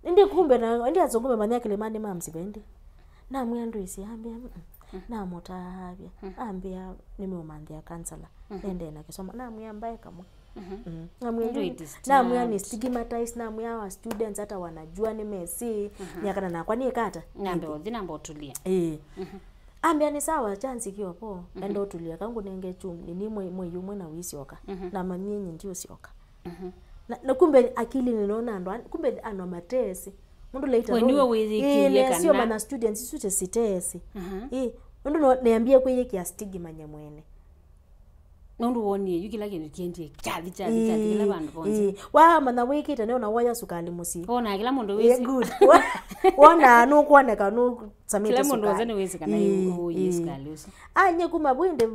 Ĩndĩ kumbe na, ĩndĩ asũngũ memanya Kĩlĩmanĩ Moms ve ĩndĩ. Namwĩa ndwĩsĩ, ambĩa, "Mm-mm." Namũtavya. Ambĩa, "Nĩmeũmanthĩa counselor." Nendee na kĩsomo. Namwĩa, "Mbae kamwe." Namwĩa, "Namwĩa ni stigmatized, namwĩa our students hata wanajua nĩmesĩ." Nĩakana nakwa nĩkata. Nambe ũthi, nambe ũtulia. Ĩĩ. Ambĩa, "Nĩ sawa, chance kĩopo. Enda ũtulia, kangũnenge chum, nini mwei, mwei ũmwe na wĩsyoka." Namanyie nyi ndiũsyoka. Na, na kumbe akili nĩnona andũ an-, kumbe andũ matesĩ. Mũndũ later on. We nĩwe wĩyĩkĩie. Ĩĩ, nesio kana mana students isu siteesi. Aha. Ĩĩ, nũndũ no neambie kwĩyĩkĩa stigma nye mwene. Nũndũ wonie yu kĩla kĩndũ kĩendie kyathi, kyathi, kyathi, kĩla vandũ vonthe. Ĩĩ. Wamanya wĩkĩte nĩ ona woya sukali mũsyĩ. Wona kĩla mũndũ wĩsĩ. Ĩĩ, good. Wa-, wona nũkwoneka nũsamĩte sukali. Kĩla mũndũ wothe nĩwĩsĩ kana ĩĩ, yu ũyĩ sukali ũsu. Anye kuma vwĩndĩ,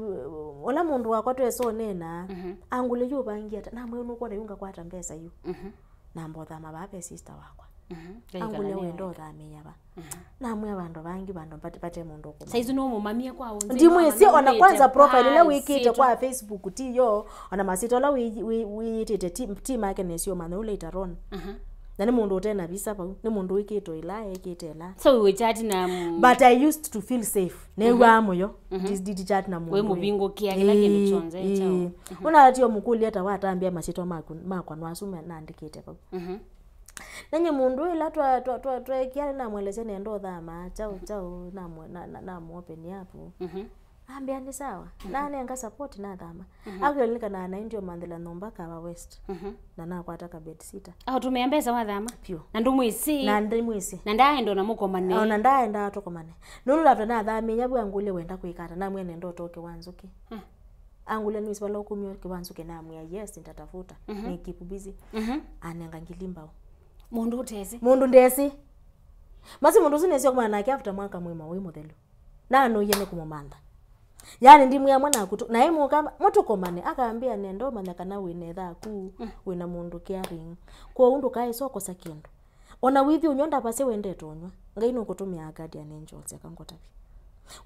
ũla mũndũ wakwa twesa ũnena, angũlya yu ũvangie ata, namwĩa nũkwona yu ngakwata mbesa yu. Mhm. Namba ũthama vaa ve sister wakwa. Mhm. Angũlya wenda ũthamĩĩa va. Mhm. Namwĩa vandũ vangĩ, vandũ vate, vate mũndũ ũkũmanya. Saizi nũmũmamie kwa ũnzĩ. Ndimwĩsĩ ona kwanza profile ĩla wĩkĩte kwa Facebook ti yo, ona masita ũla wĩ-, wĩ-, wĩyĩtĩte ti, ti make nesio manya u later on. Mhm. Na nĩ mũndũ ũte na visa vau, nĩ mũndũ wĩkĩtwe ĩla, ekĩte ĩla. So we chat na m- But I used to feel safe. New'aa mũyo. Mhm. Ndi-, ndi-, ndi chat na mũndũ. We mũvingũkĩa kĩla kĩndũ kyonthe kyaũ. Ĩĩ. Mhm. Ũnaatio mũkũlya ta watambĩa masyĩtwa maku, makwa nwasu me-, naandĩkĩte vau. Mhm. Nanye mũndũ ĩla twa-, twa-, twa-, tweekia namwelesya nenda ũthama, kyaũ, kyaũ, namwe-, na-, na-, namũopenia apu. Mhm. Ambĩa nĩ sawa. Mhm. Nanenga support nathama. Mhm. Actually, nĩkanaa naĩ ndio manthĩla nyũmba Kawa West. Mhm. Na nakwata ka bedsitter. Aũtũmĩa mbesa wathama? Pyu. Na ndũmwĩsĩ? Na ndimwĩsĩ. Na ndaaenda ona mũkomane? Ona ndaaenda tũkomane. Nũndũ after nathamĩĩa vu angũlya wenda kwĩka ata, namwĩa nenda ũtoke Wanzũkĩ. Hmm. Angũlya nĩwĩsĩ vala ũkumya Wanzũkĩ, namwĩa yes, nitatafuta. Mhm. Ni keep busy. Mhm. Anenga ngili mbao. Mũndũ ũtesĩ? Mũndũ ndesĩ. Masi mũndũ ũsu nesio kumana nake after mwaka mwĩma wĩ mũthelu. Nanũie nĩ kũmũmantha. Yaani ndimwĩa mwana aku tu, naĩ mũka mũtũkomane, akambĩa nenda ũmanya kana wĩ na etha aku, mm, wĩ na mũndũ caring. Kwoou ndũkaĩsa ũkosa kĩndũ. Ona wĩthi ũnywa ndavasya wendete ũnywa, Ngai nũkũtũmĩaa guardian angels akangũtavya.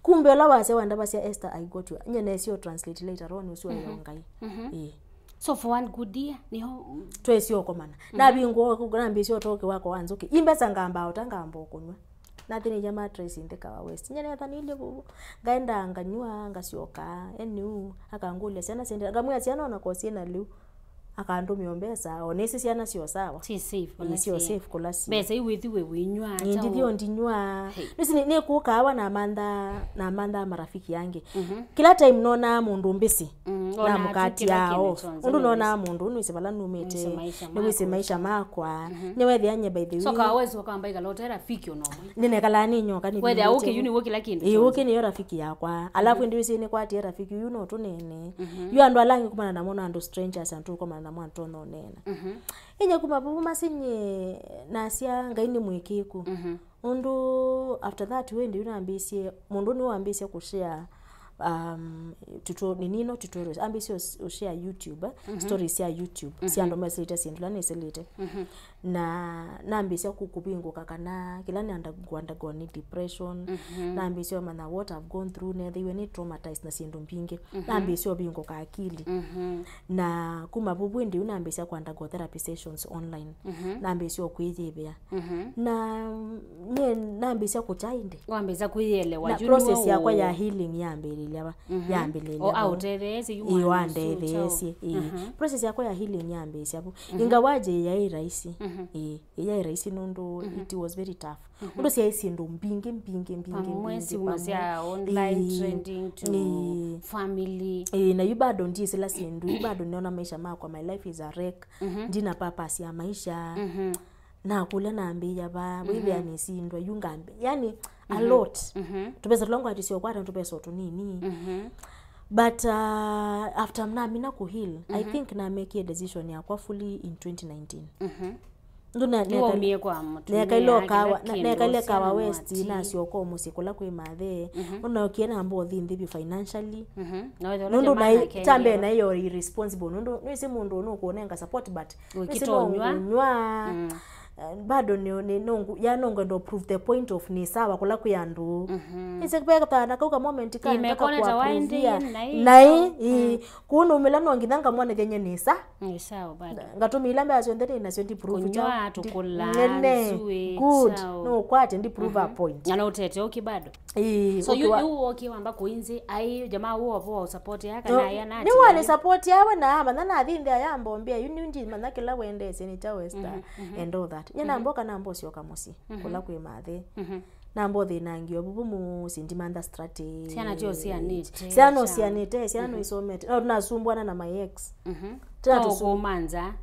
Kumbe ũla wasya wandavasya Esther, I got you. Nye nesio translate later on ũsu ayo, mhm, Ngai. Mhm. Ĩĩ. So for one good year, nĩho, mm, twesio ũkomana. Mhm. Navingũa, nambĩsio ũtoke wako Wanzũkĩ. Imbesa ngamba ota ngamba ũkũnywa. Nathĩnĩie mattress nthĩ Kawa West. Nye nethanĩilye vuvu. Ngaendaa nganywa, ngasyoka. Enu, akangũlya syana syendete. Ngamwĩa syana ona ko syĩna lĩu. Akandũmĩa mbesa, o nĩsĩ syana syo sawa. Syĩ safe, ona syo safe kũla syĩ. Mbesa iwĩthi we wĩnywaa. Ĩĩ, ndithi o ndinywa. Hey. Nĩsĩ nĩ, nĩkũũ kaawa namantha, namantha marafiki angĩ. Mhm. Kĩla time nonaa mũndũ mbĩsĩ. Mm, ona namũkatia atikila kĩndũ o kyonse, ũndũ nonaa mũndũ, nĩwĩsĩ vala numĩte, nĩwĩsĩ maisha makwa. Mhm. Nĩwethĩa nye by the way. So Kawa West ũkamba ĩkala ũte rafiki ona ũmwe? Nĩnekalaa nĩ nyoka nĩ wethĩa ũkĩ yu nĩw'o kĩla kĩndũ. Ĩĩ, kyonse. Ũkĩ nĩyo rafiki yakwa. Alafu, mhm, ĩndĩ wĩsĩ nĩkwatie rafiki yu no tũnene. Mhm. Yu andũ ala angĩ kumana namo na andũ strangers, andũ kumana namo andũ tũneena. Mhm. Inye kuma vuvu masinye nasya Ngai nĩ mwĩkĩku. Mhm. Ũndũ after that wĩndĩ yu nambĩĩsye, mũndũ nĩwe wambĩĩsye kũshare, um, tuto-, nini no tutorials. Ambĩĩsye ũs-, ũshare YouTube, eh, mhm, stories sya YouTube, mhm, sya andũ mesĩlĩte syĩndũ ila nĩsĩlĩte. Mhm. Na nambĩĩsya ku-, kũvingũka kana kĩla nĩ under-, undergo nĩ depression. Mhm. Nambĩĩsye ũmanya what I've gone through, nethĩiwe nĩ traumatized na syĩndũ mbingĩ. Mhm. Nambĩĩsye ũvingũka akili. Mhm. Na kuma vuvu ĩndĩ yu nambĩĩsya ku undergo therapy sessions online. Mhm. Nambĩĩsye o kwĩyĩvĩa. Mhm. Na, mm, nye nambĩĩsya kũkya ĩndĩ. Wambĩĩsya kwĩyĩelewa. Na yu process nĩwe yakwa ya healing yambĩlĩlya va? Mhm. Yambĩlĩlya o va? Aũtetheesye yu. Ĩĩ, mwana ũsu wandetheesye, chao. Ĩĩ. Mhm. Process yakwa ya healing yambĩĩsya vu. Mhm. Ingawaje yaĩ rahisi. Mhm. Ĩĩ, yaĩ rahisi nũndũ, mhm, it was very tough. Mhm. Ũndũ syaĩ syĩndũ mbingĩ, mbingĩ, mbingĩ, pamwe mbingĩ, simu pamwe. Sya online, ĩĩ, trending to, ĩĩ, family. Ĩĩ, na yu bado ndiĩsĩla syĩndũ, yu bado nĩona maisha makwa, my life is a wreck. Mhm. Ndina purpose ya maisha. Mhm. Nakũlya nambĩĩa va, mhm, wĩthĩa nĩsindwa, yu ngambĩ-, yani, a, mhm, lot. Mhm. Tũvesa tũla ngwatisye ũkwata tũvesa o tũnini. Mhm. But, uh, after namina kũheal, I, mhm, think namekie decision yakwa fully in twenty nineteen. Mhm. Ndu na-, neka-, nĩwaumie kwa mũtumĩa nekaile ũkawa, kĩla na-, kĩndũ, nekaile Kawa West, nasyoka o mũsyĩ kũla kwĩ mathe. Mhm. Nũnaokie namba ũthi nthĩ vyũ financially. Mhm. Nũndũ na-, tambe nayo irresponsible. Nũndũ nĩsĩ mũndũ nũkũnenga support, but nĩsĩ no ngũnywa. Mm. Eh, bado nĩ, nĩ, no ngu-, ya no ngwenda prove the point of nĩ sawa kũla kwĩ andũ. Mhm. Nĩsĩ vekatana kau ka moment ka, imekona ta waindi, ngai. Nai, mm, ii. Kũnũmĩla no nginya ngamwonethya nye nĩ sa. Nĩ sawa bado. Ngatũmĩa ila mbea syonthe nĩ nasyo ndi prove. Kũnywa, tũkũla, nzue, good. Chao. No kwate ndi prove a point. Na no ũtete ũkĩ bado. Ĩĩ, so yu, ũkĩwa- yu wokie wamba kũinzi, ai, jamaa wũ opo wa support ya kana ya nati. Nĩ wani support yawe na amanya nathi nthĩ ya mbombea, yu nĩ ndimanya kĩla wendesye nĩ cha Western, mhm, mhm, and all that. Nye, mhm, namboka nambosyoka mũsyĩ, mhm, kũla kwĩ mathe. Mhm. Namba ũthĩnangĩo vuvu mũsyĩ, ndimantha strategy. Syana tyo syanĩte, syana sya- ũsyanĩte, syana, mhm, isomete. No, tunasumbwana na my ex. Mhm. Tena no tusu- kũmanza.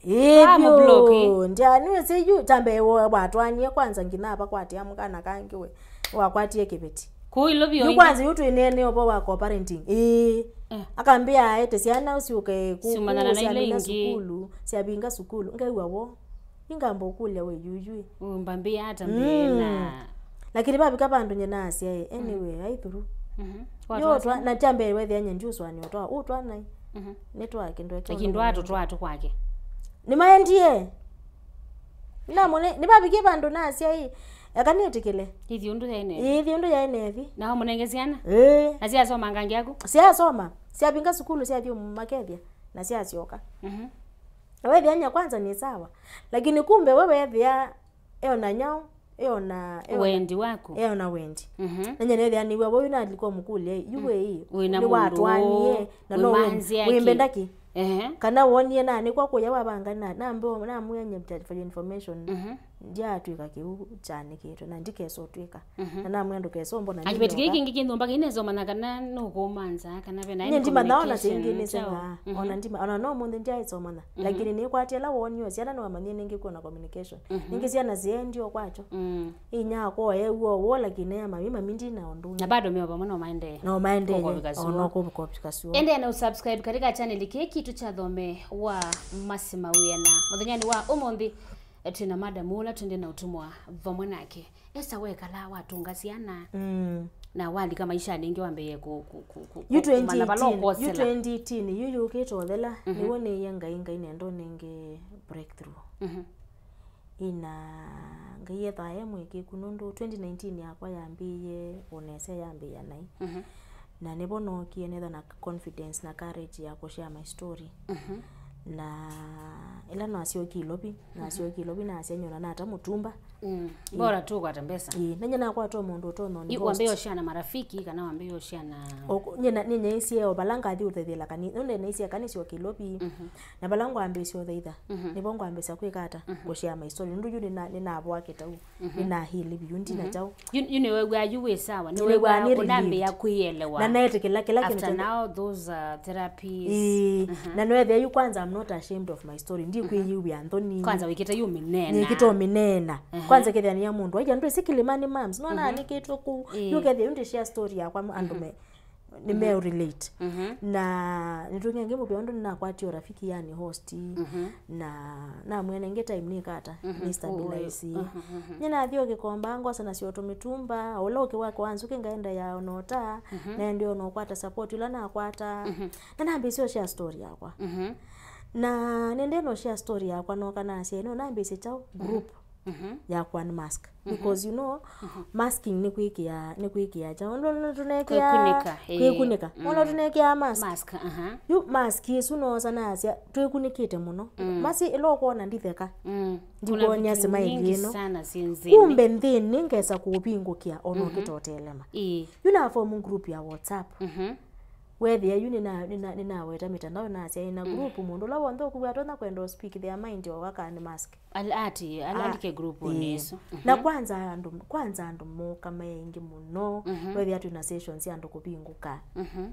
Ĩĩ, ah, vyũ. Ndia, nĩwĩsĩ yu, kyambe wa-, watwanie kwanza nginya ava kwatia mũkana kangĩ we. Wakwatie kĩveti. Kũu Ilovi yu oingi. Kwanza yu twĩnene ũvo wa co-parenting. Ĩĩ. Eh. Akambĩa aete syana ũsyũke ku-, syumanyana na ila syamina ingĩ. Sukulu, syavinga sukulu. Ngew'a wo. Ingamba ũkũlya we yuyu. Umba mbĩa ata mbĩa na. Lakini vavika vandũ nye naasya ĩ, anyway, ai through. Mhm. Yo twa, na kyambe wethĩa nye ndiũsũanĩa twa, ũtwanai. Mhm. Nĩ twa kĩndũ. Lakini ndwatũ twatũ kwake. Nĩmaendie. Namũne, nĩvavikie vandũ nasya ĩ, eka nĩtĩkĩle. Ithi ũndũ yaĩ nethi. Ithi ũndũ yaĩ nethi. Na wamũnenge syana? Ĩĩ. Na syasoma ngangi yaku? Syasoma. Syavinga sukulu syathiĩ makethya. Na syasyoka. Mhm. Na wethĩa nya kwanza nĩ sawa. Lakini kumbe we wethĩa eona nyao, eona, eona wendi waku. Eona wendi. Mhm. Na nyene ethĩa nĩw'a wau na alikuwa mkule, yu we ĩ, wĩna nĩ mũndũ watwanie, na no wĩmanzĩa wĩmbe ndaki. Ehe. Kana wonie na nĩkwa kũya wavanga na, na mbe, na mwenya for your information. Mhm. Ndiatwĩka kĩu kyanĩkĩtwe, na ndikesotwĩka. Mhm. Na namwĩa ndũkesombo na akĩveti kĩĩ kĩngĩ kĩnũmba kĩinezomana kana nũkũmanza, kana vena. Nye ndimanao na syĩngĩ nĩsengaa. Mhm. Ona ndima, ona no mũnthĩ ndiaĩsomana. Mhm. Lakini nĩkwatie la wonio syana nĩwamanyie nĩngĩ kuona communication. Mhm. Nĩngĩ syana siendio kwacho. Mm. Inya akwa ewo wo, lakini ya mami, mami ndina ũndũ. Na bado meo vamwe no maendee. No maendee. Kũkovika suo. Ono kũkovika suo. Endea na usubscribe katika channel kĩĩ kitũ kya Thome wa Masi Mawĩana. Mũthenyanĩ wa ũmũnthĩ, eh, twĩna madam ũla twende na ũtumwa vamwe nake. Esa wekala watunga syana. Mm. Na walika maisha nĩngĩ wambĩĩe ku, ku, ku, ku, yu kumana vala twenty eighteen, yu ũkwosela. Twenty eighteen, yu yũkĩte ũthela, mhm, nĩw'o nĩie Ngai, Ngai nendo nĩngĩ breakthrough. Mhm. Ĩna Ngai ethaa e mwĩkĩku nũndũ twenty nineteen yakwa yambĩĩe ũnesa yambĩĩa nai. Mhm. Na nĩvo nookie netha na confidence na courage ya kũshare my story. Mhm. Na ĩla nasyokie Ilovi, nasyokie Ilovi nasya nyona nata mũtumba. Mm. Ĩĩ. Bora tu ũkwata mbesa. Ĩĩ, nanye nakwata mũndũ ũtonya ũ-host. Wambĩĩe ũshare na marafiki kana wambĩĩe ũshare na. Nĩnyaĩsie o vala ngathi ũthethela kani, nũndũ nĩnyaĩsie kanisa o Ilovi. Mhm. Na vala ngwambĩĩsya ũthaitha, mhm, nĩvo ngwambĩĩsya kwĩka ata, mhm, kũshare my story. Nũndũ yu nĩna-, nĩnavoa kĩtau, mhm, nĩnahĩlĩ vyũ, ndina kyaũ. Yu, yu nĩwew'aa yu wĩ sawa, nĩwew'aa nĩ relieved. Ũnambĩĩa kwĩelewa. Na neetĩkĩla kĩla kĩndũ. After now, those, uh, therapies. Ĩĩ, mhm, na nĩwethĩa yu kwanza, I'm not ashamed of my story. Ndikwĩyĩw'a nthoni. Kwanza wĩkĩte yu mĩneena. Nĩkĩte ũmĩneena. Mhm. Kwanza kethĩa nĩ ya mũndũ. Aija ndwĩsĩ Kilimani Moms. Nona, mhm, nĩkĩtwe kũu. Ĩĩ. Yu kethĩa yu ndĩ share story yakwa andũ, mhm, me nĩme relate. Mhm. Na nĩtũng'e ngĩ mũvea ũndũ nĩnakwatie ũrafiki yani host, mhm, na namwĩa nengĩ time nĩkata, mhm, nĩ stabilize. Mhm, mhm. Nyie nathi o Kĩkomba ngwasa nasyo tũmĩtumba, ũla ũkĩ wake wa nzũkĩ ngaenda ya onota, mhm, naende ona ũkwata support ũla nakwata. Mhm. Na nambĩĩsya ũshare story yakwa. Mhm. Na nende no share story yakwa noka nasya ĩno nambĩĩsye kyaũ, mhm, group, mhm, ya kũ unmask. Mhm. Because, you know, mhm, masking nĩ kwĩkĩa, nĩ kwĩkĩa kyaũ. Ũndũ, ũndũ tũnekĩa kwĩkunĩka, ĩĩ, kwĩkunĩka. Mm. Ona tũnekĩa mask. Mask, aha. Yu mask ĩsu noosa nasya twĩkunĩkĩte mũno. Mm. Masi ĩla ũkwona nditheka. Mm. Ndikuonia smile ĩno. Kumbe nthĩnĩ ngesa kũvingũkĩa ona, mhm, ũkĩtotelema. Ĩĩ. Yu na form group ya WhatsApp. Mhm. Wethĩa yu nĩna-, nĩna-, nĩnaweta mĩtandao nasya ĩna, mm, group, mũndũ ũla w'onthe ũkwĩw'a atonya kwenda ũ speak their mind o aka unmask. Al-, ati, ala-, ah, andĩke group-inĩ, ĩĩ, ĩsu. Na, mhm, kwanza andũ, kwanza andũ moka maingĩ mũno, mhm, wethĩa twĩna sessions sya andũ kũvingũka. Mhm.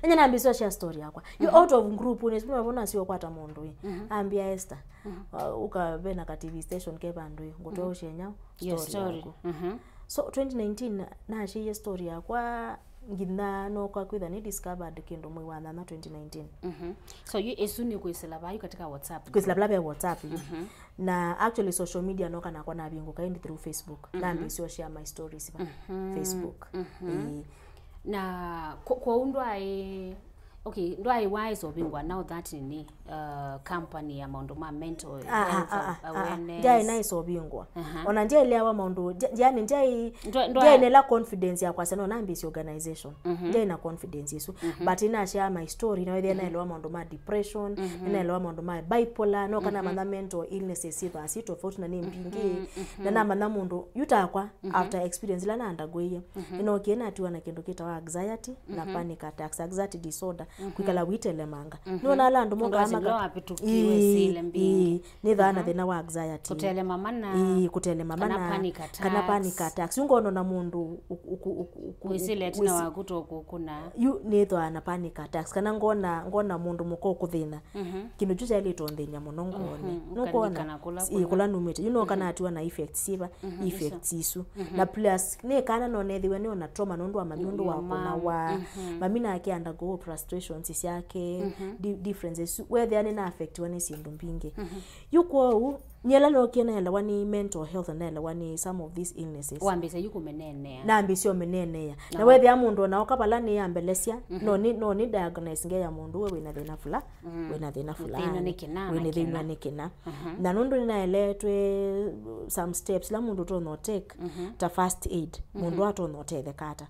Nanya nambĩĩsya share story yakwa. Yu, mhm, out of group-inĩ, ĩsu nĩwavona sio kwata mũndũ ĩ. Mhm. Ambĩa Esther, mhm, uh, ũka ve na ka T V station ke vandũ ĩ, ngũtwa, mhm, ũshare nyau story yaku. Mhm. So, twenty nineteen nasyaie story yakwa, nginya noka kwĩtha nĩ discovered kĩndũ mwei wa nyanya twenty nineteen. Mhm. So, yu ĩsu nĩ kwĩsĩla vaa yu katika WhatsApp group? Kwĩsĩla vala ve WhatsApp yu. Mhm. Na actually social media noka nakwa navingũka ĩndĩ through Facebook. Mhm. Nambĩĩsya share my stories va, mhm, Facebook. Mhm. Ĩĩ. Na kwo-, kwoou ndwaĩ, okay, ndwaĩ waĩsa ũvingwa now that nini, uh, company ya maũndũ ma mental health awareness? Ah, ah, ah, ah, ah. Ndyaĩ naĩsa ũvingwa. Aha. Ona ndyaeleawa maũndũ, ndya-, yani ndyaĩ, ndwa-, ndwa- ndyaĩ na ĩla confidence ya kwasya no nambĩĩsye organization. Mhm. Ndyaĩ na confidence ĩsu. Mhm. But nĩnashare my story, na wethĩa, mhm, naelewa maũndũ ma depression, mhm, nĩnaelewa maũndũ ma bipolar, no kana, mhm, manya mental illnesses syĩ vaa syĩ tofauti na nĩ mbingĩ. Mhm, mhm. Na namanya mũndũ, yu takwa, mhm, after experience ĩla na undergoie, mhm, nĩnookie natiwa na kĩndũ kĩtawa anxiety na, mhm, panic attacks, anxiety disorder. kwĩkala wĩtelemanga. Nĩwona ala andũ mokaa maka- Ĩĩ, ĩĩ, nĩthaa na thĩna wa anxiety. Kũtelema mana. Ĩĩ, kũtelema mana. Kana panic attacks. Yu ngona na mũndũ wĩsĩle ĩtina waku tokũkũna. Yu nĩthwaa na panic attacks. Kana ngona, ngona mũndũ mũka ũkũthĩna. Kĩndũ kyu kyaĩlĩte ũnthĩny'a mũno ngoonĩ. Nũkwona? Ĩĩ, kũla numĩte. Yu no kana atiwa na effects syĩva? Effects isu. Na plus, nĩ kana no nethĩwe nĩ ona trauma nũndũ wa mami ũndũ wa kũnawa. Mami nake undergo frustrations syake, di- differences. Wethĩa nĩ na affectiwa nĩ syĩndũ mbingĩ. Yu kwoou, nyela nokie naelewa nĩ mental health, naelewa nĩ some of these illnesses. Wambĩsya yu kũmeneenea. Nambĩsya ũmeneenea. Na wethĩa mũndũ ona oka vala nĩ ambelesya, no nĩ, no nĩ diagnose ngeya mũndũ we wĩna thĩna fula, wĩna thĩna fulani. Wĩna thĩna nĩ kĩna. Na nũndũ nĩnaeleetwe some steps ila mũndũ ũtonya take, ta first aid, mũndũ atonya ũtetheka ata.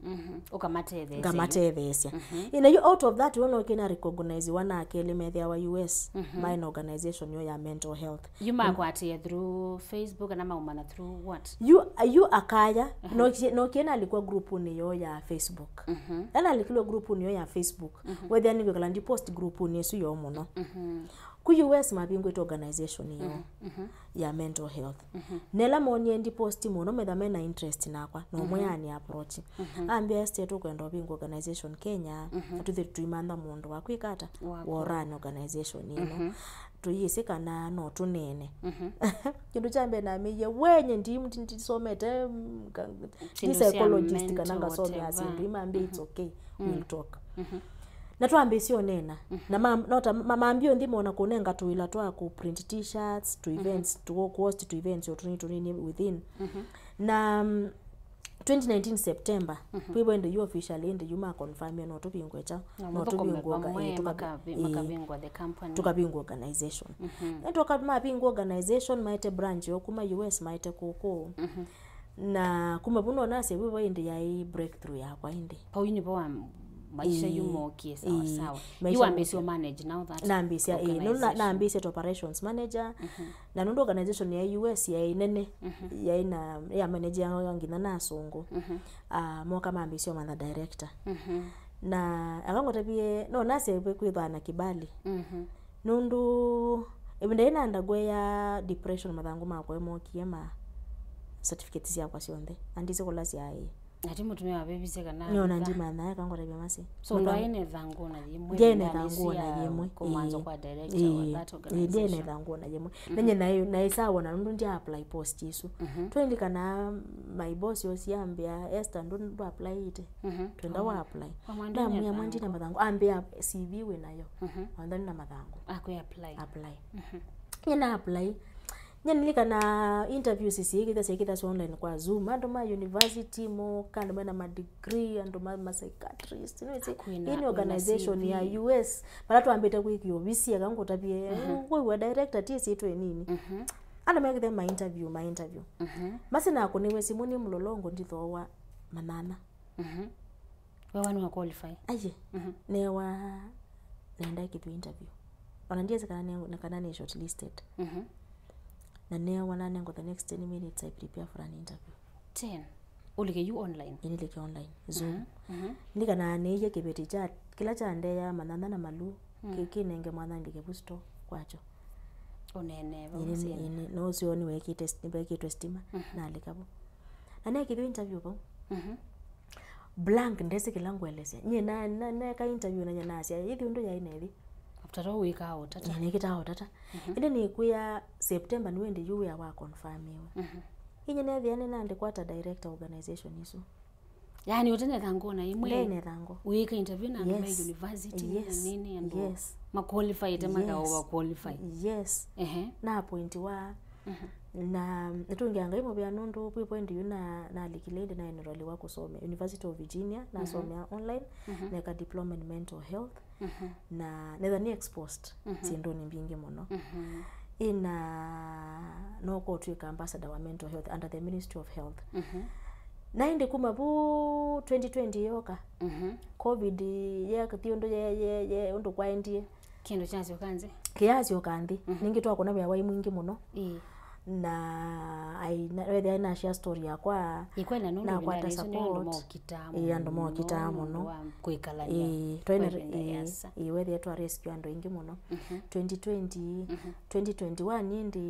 Ũkamatetheesya. Ngamatetheesya. Ĩna yu out of that, wona ũkĩna recognize wana akelĩ methĩawa U S, maĩ na organization yo ya mental health. Yu makwatĩe through Facebook kana maumana through what? Yu, yu akaya, nokie, nokie nalikwa groupinĩ yo ya Facebook. Ela nalikilwe groupinĩ yo ya Facebook, wethĩa nĩkwĩkala ndi post groupinĩ ĩsu yo mũno. Ku U S mavingũĩte organization yo ya mental health. Nela monie ndi post mũno, metha mena interest nakwa, no mwe ani approach. Ambĩa, "Esther, tũkwenda ũvingũa organization Kenya, na twĩthĩ tũimantha mũndũ wa kwĩka ata? Wa run organization ĩno. Tũyĩsĩ kana no tũneene." Kĩndũ kya mbee namĩie, "We, nye ndi, ndi, ndisomete, mm, ka- ndi psychologist kana ngasomea syĩndũ." Imambia, "It's okay, we'll talk." Na twambĩĩsya ũneena. Na ma- no ta ma- mambia ũnthima ona kũnenga tũwĩla twa kũ print t-shirts, to events, to kũ host to events o tũnini tũnini within. Na, mm, twenty nineteen September, kwĩvo ĩndĩ yu officially ĩndĩ yu ma confirmia no tũvingũe kyaũ, no tũvingũe orga- ĩĩ, tũkavi- ĩĩ, makavingũa the company. Tũkavingũa organization. Nĩtwoka mavingũa organization, maete branch yo kuma U S, maete kũkũ. Na kuma vu no nasya vu vo ĩndĩ yaĩ breakthrough yakwa ĩndĩ. Vau nĩvo wa maisha yu mokie sawa sawa. Yu wambĩĩsya manage now that nambĩĩsya, ĩĩ, nũndũ na- organization. Nambĩĩsya ta operations manager. Na nũndũ organization ya U S yaĩ nene, yaĩ na, ya manage ya nginya na asũngũ. Ah, moka mambĩĩsya ũmantha director. Na akangũtavie, no nasya kwĩthwa na kibali. Nũndũ ĩvinda yĩĩ na undergo ya depression, mathangũ makwa mokie ma certificates syakwa syonthe. Na ndisĩ kũla syaĩ. Ati mũtumĩa wavevisye kana nĩona ndimanyaa, akangũtavya masi. So ndwaĩ na ĩthangũ ona yĩmwe? Ndiaĩ na ĩthangũ ona yĩmwe. Kũmanza kwa director wa that organization. Ĩĩ, ndiaĩ na ĩthangũ ona yĩmwe. Nenye naĩ- naĩsaa wona nũndũ ndia apply post isu. Twĩlikanaa my boss ũsu ambĩa, "Esther, ndũ- ndũ applyĩte. Twenda wa apply." Ndamwĩa, "Mwa ndina mathangũ." Ambĩa, "C V wĩ nayo. Wantha nĩ na mathangũ." Akwĩa apply. Apply. Nye na apply. Nye nilikanaa interviews isu syĩkĩthasya, syĩkĩthasya online kwa Zoom. Andũ ma university moka, andũ mena ma degree, andũ ma, ma psychiatrist. Nĩwĩsĩ, ĩĩ nĩ organization ya U S. Vala twambĩte kwĩkĩa ovisi, aka ngũtavie, wĩw'a director ti ĩsyĩtwa ĩnini. Andũ mekĩthĩa ma interview, ma interview. Masi nakũnĩwe simũ nĩ Mlolongo ndithooa manana. Wewa nĩwa qualify? Aye. Newa nenda kĩthwa interview. Ona ndiesi kana ne- na kana nĩ shortlisted. Na newa nanengwa the next ten minutes I prepare for an interview. Ten? Ũlike yu online? Ĩĩ nĩlike online, Zoom. Nĩkana nĩie kĩveti kya kĩla kyandeea manana na malu, kĩ- kĩnenge mwana ndike vu store kwakyo. Ũnene vau mũsyĩnĩ. Ĩĩ, nĩ- no ũseo nĩwekĩte st- nĩvekĩtwe stima, nalika vu. Na nekĩthwa interview vau. Blank, ndesĩ kĩla ngũelesya. Nyie na- na- neka interview na nyanasya, ĩthi ũndũ yaĩ nethi. After all, wĩkaa ũtata. Nyie nĩkĩtaa ũtata. Ĩndĩ nĩkwĩa September nĩw'o ĩndĩ yu wĩa wa confirmiwe. Inye nethĩa nĩnandĩkwa ta director organization isu. Yaani, ũte na ĩthangũ ona ĩmwe? Ndĩ na ĩthangũ. Wĩka interview na andũ me university, na nini, andũ ma qualified, makaũva qualify. Yes. Ehe. Na appointiwa. Na nĩtũngĩa Ngai mũvea nũndũ vwĩ point yu na- nalikile ĩndĩ na enroliwa kũsomea University of Virginia, nasomea online, neka diploma in mental health. Na netha nĩ exposed syĩndũnĩ mbingĩ mũno. Ĩna no kũtw'ĩka ambassador wa mental health under the Ministry of Health. Na ĩndĩ kuma vu twenty twenty yoka, covid yeka ti ũndũ ye- ye- ye- ũndũ kwaendie. Kĩndũ kyasyoka nthĩ. Kĩyasyoka nthĩ. Ningĩ twakũna wĩa waĩ mwingĩ mũno. Ĩĩ. Na ai, na, wethĩa nashare story yakwa, ikwenda nũndũ nakwata ivinda rĩsu nĩ andũ support. Mokitaa mũno, ĩĩ, andũ mokitaa mũno, nũndũ wa kwĩkalania. Ĩĩ, twaina, kwa ivinda ĩĩ, yasa. Ĩĩ, wethĩa twa rescue andũ aingĩ mũno. Mhm. Twenty twenty, mhm, twenty twenty-one ĩndĩ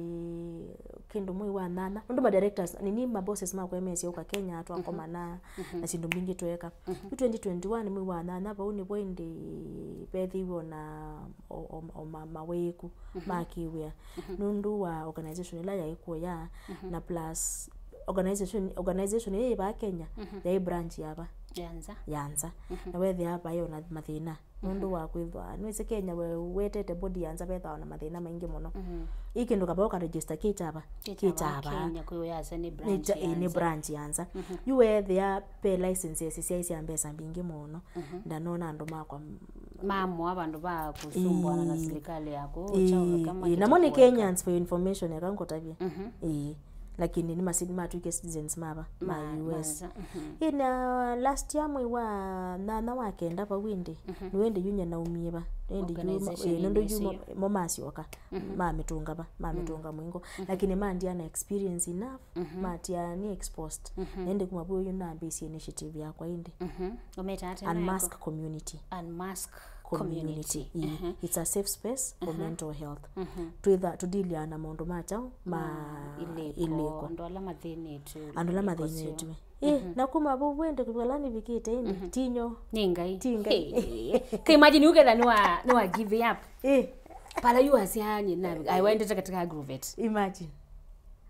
kĩndũ mwei wa nyanya. Nũndũ ma directors, nini ma bosses makwa mesya ũka Kenya, twakomana, mhm, na syĩndũ mbingĩ tweka. Mhm. Yu twenty twenty-one mwei wa nyanya, vau nĩvo ĩndĩ vethĩiwe ona o, o, o ma, mawĩĩku, mhm, ma kĩwĩa. Mhm. Nũndũ wa organization ĩla yaĩ kuo ya, mhm, na plus organization, organization ĩĩ vaa Kenya, mhm, yaĩ branch ya va? Ya nza. Ya nza. Mhm. Na wethĩa vaĩ ona mathĩna. Mhm. Nũndũ wa kwĩthwa, nĩwĩsĩ Kenya we wetete body ya nza vethaa ona mathĩna maingĩ mũno. Mhm. Ĩ kĩndũ kavau ka register kĩtava? Kĩtava. Kĩtava. Kenya kwĩ yasa nĩ branch ya nza. Nĩ branch ya nza. Mhm. Yu wethĩa pe licenses syaĩ sya mbesa mbingĩ mũno. Mhm. Ndanona andũ makwa m- Mamwa vandũ va kũsumbwana na, ĩĩ, silikalĩ yaku, ĩĩ, ũkyaũlũka ĩĩ, namo nĩ makĩtũkũeka. Kenyans for your information, eka ngũtavye. Mhm. Ĩĩ. Lakini nĩmasi-, nĩmatw'ĩkie citizens mava, ma, ma U S. Ma nza, mhm. Ĩĩ, na last year mwei wa nyanya wa kenda vau ĩndĩ, mhm, nĩw'o ĩndĩ yu nye naumie va. Ĩndĩ yu ma-, organization ĩĩ, nũndũ yu mo, ĩsu. Mo masyoka, mhm, mamĩtũnga va, mamĩtũnga, mhm, mũingo. Mhm. Lakini mandia na experience enough, mhm, matia nĩ exposed. Mhm. Na ĩndĩ kuma vau yu nambĩĩsye initiative yakwa ĩndĩ. Mhm. Ũmĩtaa ata nayo? Unmask community. Unmask community. Community. Ĩĩ. Mhm. It's a safe space for, mhm, mental health. Mhm. Twĩtha, tũdiliaa na maũndũ ma kyaũ, ma, ma ilĩko, ilĩko. Andũ ala mathĩnĩtwe. Andũ ala ilĩko syoo. Mathĩnĩtwe. Ĩ, mhm, na kuma vau ĩndĩ kũvika la nĩvikĩte ĩndĩ, mhm, tinyo. Nĩ Ngai. Ti Ngai. Hey. Ka imagine uketha nĩ wa, nĩ wa give up. Ĩ. Pala yu asianye na, ai, waendete katika agrovet. Imagine.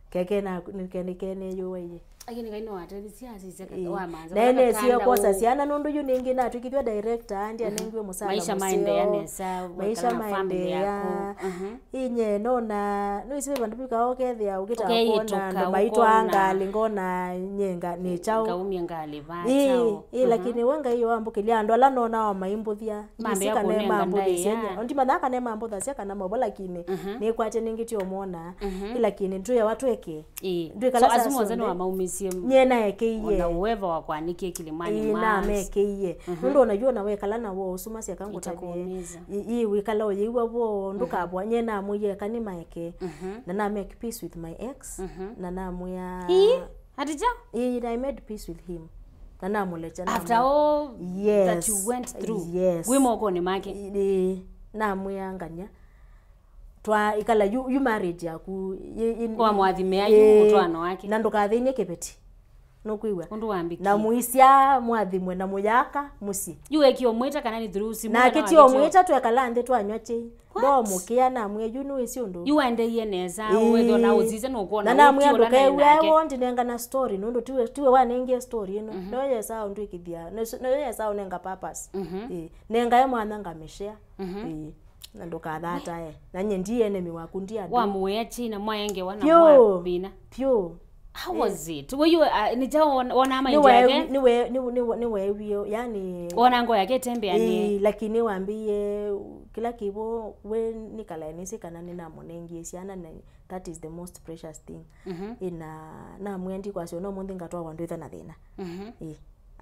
Keke na, kene, kene yu weye. Lakini Ngai no atethisye asisya ka, ĩ, wa manza. Na ene sio kosa syana nũndũ yu nĩngĩ natwĩkĩthwa director, andi, mhm, anengiwe mũsala. Maisha mũseo. Maendeea nesa, maisha kana na family maendeea. Yaku. Mhm. Inye nona, nĩwĩsĩ ve vandũ vika ũkethĩa ũkĩtaa ũkona andũ maitwa ngalĩ, ngona nyenga nĩ kyaũ. Ngaumia ngalĩ va kyaũ. Ĩ, ĩ, mhm, lakini we Ngai wambũkĩlya andũ ala nonaa maimbũthya. Mambĩa kũnenga ndaĩa. Ndimanya kana mambũthasya kana mavo, lakini, mhm, nĩkwatya nĩngĩ tyo mona. Mhm. Ĩ, lakini twĩawa tweke. Ĩ. Ndwĩkala. So, asu mothe nĩwamaumisye. Nye naekeiye. Ona uweva wa kwanĩkie kĩlĩmanĩ. Ĩ, namekeiye. Mhm. Nũndũ ona yu ona wekala na woo ũsu masya ka ngũtavye. Itakuumiza. Ĩ, ĩ, wĩkala ũyĩw'a woo, mhm, ndũkavwa. Nye namwĩie eka nĩmaeke. Mhm. Na namake peace with my ex. Mhm. Na namwĩa. Ĩ? Ati kyaũ? Ĩ, I made peace with him. Na namũlekya. After all that you went through, yes, wĩ mokonĩ make. Ĩ, namwĩa ngania. Twa ikala yu, yu marriage yaku. Wamwathimĩa yu, ĩ, mũtwaano wake. Na ndũkathĩny'e kĩveti. Nũkwĩw'a? Ũndũ wambikie. Na mũisya mwathimwe na mũyaka mũsyĩ. Yu ekie ũmwĩta kana nĩ through simu? Nake ti ũmwĩta, twekala nthĩ twanywa chai. What? Ndomũkĩa namwĩa yu nĩwĩsĩ ũndũ. Yu waendeeie nesa, ĩĩ, wethĩwa na ũsisya nũkwona. Na namwĩa ndũkew'e woo ndinengana story, nũndũ tiwe, tiwe wanengie story ĩno. Mhm. Noyo yesa ũndwĩkĩthya, noyo yesa ũnenga purpose. Mhm. Ĩĩ. Nengae mwanya ngamĩshare. Mhm. Ĩĩ. Na ndũkathatae. Na nye ndi enemy waku, ndi adui. Wamũĩa china mwaengewa na mwa thĩna. Pyo. How was it? Were you, uh, nĩ kyaũ won-, wonaa maendeea? Nĩweewie, yani. Wona ngoo yake ĩtembeanĩe. Ĩĩ, lakini wambĩie kĩla kĩvo we nĩkalae nĩsĩ kana nĩnamũnengie syana, na that is the most precious thing. Mhm. Ĩĩ, na namwĩa ndikwasya ona ũmũnthĩ ngatwawa ndwĩtha na thĩna. Mhm. Ĩĩ.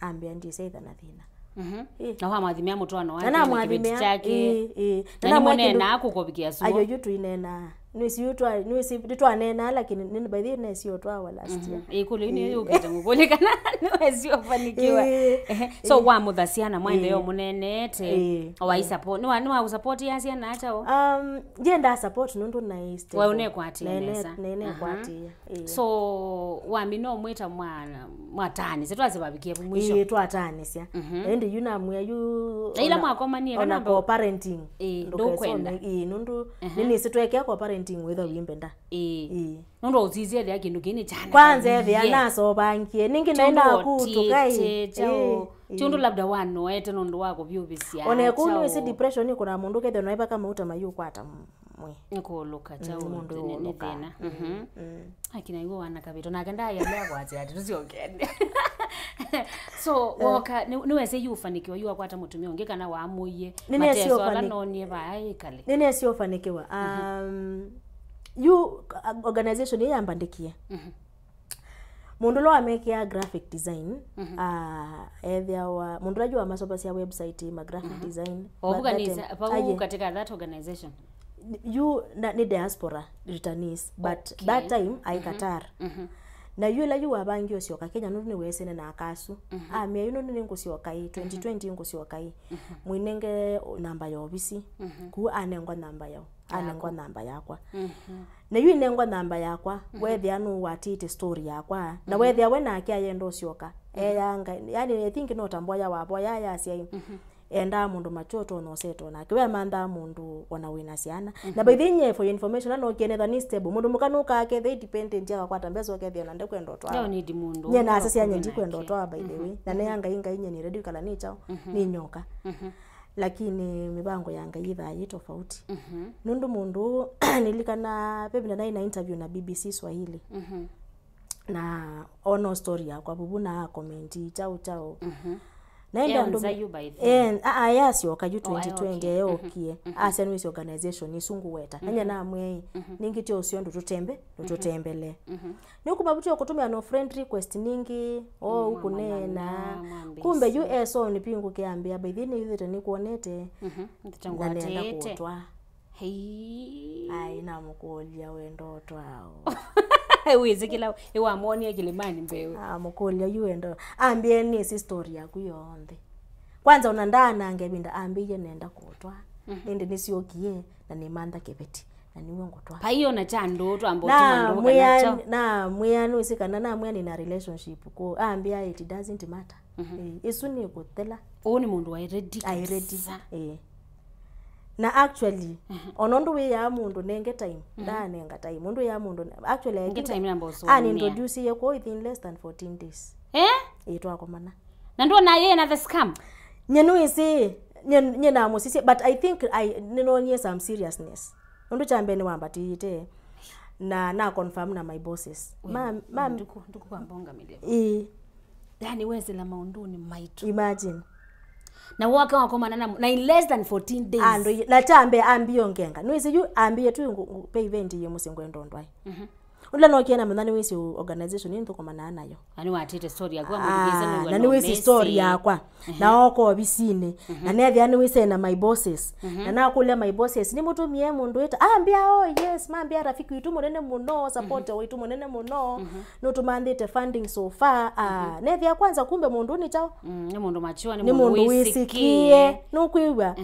Ambĩa ndĩsyaitha na thĩna. Mhm. Ĩĩ. Na wamwathimĩa mũtwaano wake na kĩveti kyake. Ĩĩ, ĩĩ. Na nĩmũneenaa kũkovikia sua. Ayo yu tũineenaa. Nĩwĩsĩ yu twa, nĩwĩsĩ, nĩtwaneenaa, lakini nĩ, by the way, nĩsĩ ũtwawa last year. Ĩĩ, kũlĩ yu nĩyo yũkĩte ngũkũlĩ kana nĩwĩsĩ ũfanikiwa. Ĩĩ. Ehe. So, wamũthasya na mwaendeea ũmũneenete. Ĩĩ. Waisupport. Nĩwa, nĩwakũsupportia syana ata o? Um, ndienda support nũndũ naĩ stable. Waĩ ũnekwatĩe nesa. Naĩ nekwatĩe. Ĩĩ. So, wamina ũmwĩta mwa-, mwataanĩsya, twasye vavikie vu mwisho. Ĩĩ, twataanĩsya. Mhm. Ĩndĩ yu namwĩa yu. Na ila ona, mwakomanie, ona kana ndo co-parenting. Ĩĩ, ndũkwenda. Ĩĩ, nũndũ, mhm, nĩnĩsĩ twekea co-parenting wĩthwa wĩmbenda. Ĩĩ. Ĩĩ. Nũndũ ũsisye ethĩa kĩndũ kĩĩ nĩ kyana. Kwanza ethĩa nasobangie. Ningĩ naĩ nakutũkai. Ĩĩ, ĩĩ. Ti ũndũ labda wanoete nũndũ wa kũvyũvĩsya. Ona kũu nĩwĩsĩ depression ĩkũnaa mũndũ kethĩa naĩ vaka mauta mayũkwata mwĩ. Nĩ kũũlũka kyaũ, mũndũ nĩ, nĩ ũũlũka. Thĩna. Mhm. Mm. Akina iwe wana kavito, nake ndaĩalea kwasya ati tũsyokene. So, woka, nĩ, nĩwese yu ũfanikiwa, yu akwata mũtumĩa ũngĩ kana wamũie? Nĩnesi mateso ala ũfani-, nonie vaa ĩkale. Nĩnesi ũfanikiwa. Mhm. Um, yu, a-, organization ĩĩ yambandĩkie. Mhm. Mũndũ ũla wamekĩa graphic design, mhm, ah, ethĩawa, mũndũ ũla yu wamasovasya website, ma graphic, mhm, design, ovuka that nisa, time, vau aye. Katika that organization. Yu na, nĩ diaspora returnees, but okay, that time aĩ Qatar. Na yu ĩla yu wavangie ũsyoka Kenya, nũndũ nĩweesene na aka asu. Amea, yu nũndũ nĩngũsyoka ĩ, twenty twenty ngũsyoka ĩ, mũinenge namba ya ovisi. Kuu anengwa namba yao, anengwa namba yakwa. Na yu inengwa namba yakwa, weethĩa nũwatĩte story yakwa, na weethĩa we nake ayenda ũsyoka. Eanga, yani, I think no ta mboya wavoya yasya ĩ, endaa mũndũ mature ũtonya ũsetwa nake. We amanthaa mũndũ ona wĩna syana. Na by the way, nye for your information, anokie netha nĩ stable. Mũndũ mũka nũkaa akethĩa independent, akakwata mbesa, ũkethĩa ona ndekwenda ũtwawa. Ndio need mũndũ. Nye nasasya nye ndikwenda ũtwawa, by the way. Na nea Ngai, Ngai nye nĩ ready kala nĩ chao, nĩ nyoka. Lakini mĩvango ya Ngai ĩthaa yĩ tofauti. Nũndũ mũndũ ũũ, nilikana ve vinda naĩ na interview na B B C Swahili. Na ona story yakwa vuvu na comment chao chao. Naenda Eonza andũ yu by then. Eh, a, a, yasyoka yu Oh, twenty twenty, ayookie. Eokie. Asya nĩwĩsĩ organization isu ngũweta. Nanya namwĩai, ningĩ tyo ũseo ndũtũtembe, ndũtũtembele. Nĩũkuma vuti ũkũtũmĩa no friend request ningĩ, o ũkũneena. Kumbe yu eso nĩ pingu kĩambĩa, by the way nĩyuthĩte nĩkwonete. Na nenda kũtwa. Hei. Ai, namũkũlya wenda ũtwawa. Wĩsĩ kĩla ĩwamwonie kĩlĩmanĩ mbee. Amũkũlya yu wenda. Ambie nĩsĩ story yaku yonthe. Kwanza ona ndaananga ĩvinda ambĩie nenda kũtwa. Ĩndĩ nĩsyokie na nĩmantha kĩveti. Na nĩw'o ngũtwa. Paiyo na cha ndũ twamba ũtuma ndũ kana cho. Namwĩa nĩwĩsĩ kana namwĩa nĩna relationship kũ. Ambĩa it doesn't matter. Eh, ĩsu nĩkũthela. Ũũ nĩ mũndũ waĩ ready kabisa. Aĩ ready. Eh. Na actually, ona ũndũ wĩaa mũndũ nenge time, ndaanenga time. Ũndũ wĩaa mũndũ, actually, I Nenge think time namba ũsũanĩa. Anintroduce ye kũu within less than fourteen days. Eh? Ĩ, twakomana. Na ndwona yĩ na the scam? Nye nĩwĩsĩ, nye, nye namũsisye, but I think I, nĩnonie some seriousness. Ũndũ kya mbee nĩwambatĩĩte, na na confirm na my bosses. Ma, ma, Nduku, nduku kwa mbonga mĩlĩko. Ĩĩ. Yani wesĩla maũndũnĩ maitũ. Imagine. Na woka wakomana na, na in less than fourteen days. Andũ, na kya mbee ambie ongenga. Nĩwĩsĩ yu ambie tu ngu, ngu, pe event yĩ mũsyĩ ngwenda ũndwae. Ũla nokie na manya nĩwĩsĩ organization ĩ nthũkũmanaa nayo. Na nĩwatĩte story yaku, Ah, na nĩwĩsĩ story yakwa. Na oka ovisinĩ. Na nethĩa nĩwĩsĩ na my bosses. Na nakũlya my bosses, "Nĩmũtũmie mũndũ ĩta?" Ambĩa, "Oh yes, mambĩa rafiki witũ mũnene mũno, supporter witũ mũnene mũno. Nũtũmanthĩte funding so far." Ah, nethĩa kwanza kumbe mũndũ nĩ chao. Mm, nĩ mũndũ mature, nĩ mũndũ wĩsĩkĩe. Nũkwĩw'a?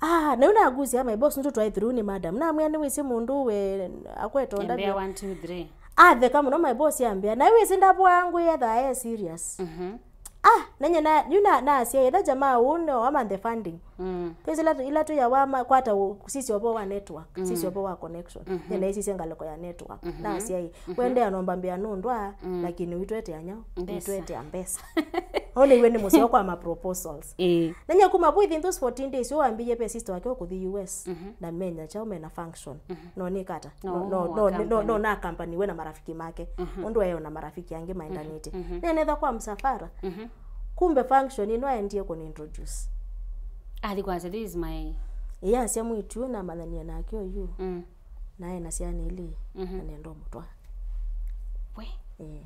Ah, na yu nagusia my boss nĩtũtwae through nĩ madam. Namwĩa nĩwĩsĩ mũndũ we akwetwa ndavya. One, two, three. Atheka mũno my boss ambĩa, "Na wĩsĩ ndavwa ngwĩetha e serious." Ah, nenye na, yu na, nasya, "Etha jamaa ũũ no amanthe funding." Pesa ila, ila tũyawa ma, kwata sisi ũvoo wa network, sisi ũvoo wa connection. Nĩnaisisye ngalĩko ya network. Nasya, "Wendea nomba mbĩa nũndwa, lakini witwete anyao, witwete mbesa." Oneiwe nĩ mũseo kwa ma proposals. Ĩĩ. Nanya kuma vo within those fourteen days, ũambĩie ve sister wake ũkũthi U S. Na menya chao mena function. No nĩkata. No, no, no, no, no, na company we na marafiki make. Ũndũ eo na marafiki angĩ maendanĩte. Nenetha kwa msafara. Kumbe function ĩno aendie kũni introduce. Athi kwasya, "This is my." Ĩyasya mwĩtu namanyanie nake ũyu. Na ena syana ilĩ. Na nenda ũmũtwa. We. Eh.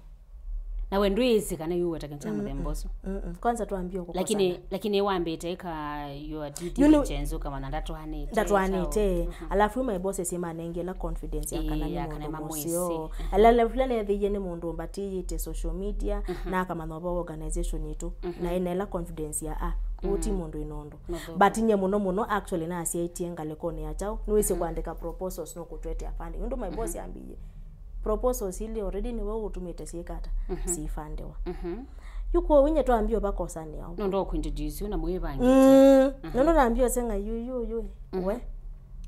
Na we ndwĩsĩ kana yu wetake ncha mũthemba ũsu. Mm-mm. Kwanza twambie kũkosana. Lakini, lakini wambĩte ka your due diligence ũkamanya ndatwanĩte. Ndatwanĩte. Alafu my bosses manengela confidence ya kana nĩ mũndũ mũseo. Ala level nethĩie nĩ mũndũ mbatĩĩte social media, na akamanya ũvoo organization itũ. Na ena ĩla confidence ya, ah, ũũ ti mũndũ ĩna ũndũ. But nye mũno mũno actually nasyaĩtie ngalĩkonĩ ya chao. Nĩwĩsĩ kwandĩka proposals no kũtwetea funding. Ũndũ my boss ambĩie. Proposals ili already nĩwe ũtũmĩte syĩkata, sifundiwa. Yu kwoou inye twambie ũvakosanĩa ũu. Nũndũ wa kũintroduce na mwĩvangĩte. Mm. Nũndũ nambie ũsenga yu, yu, yu, we.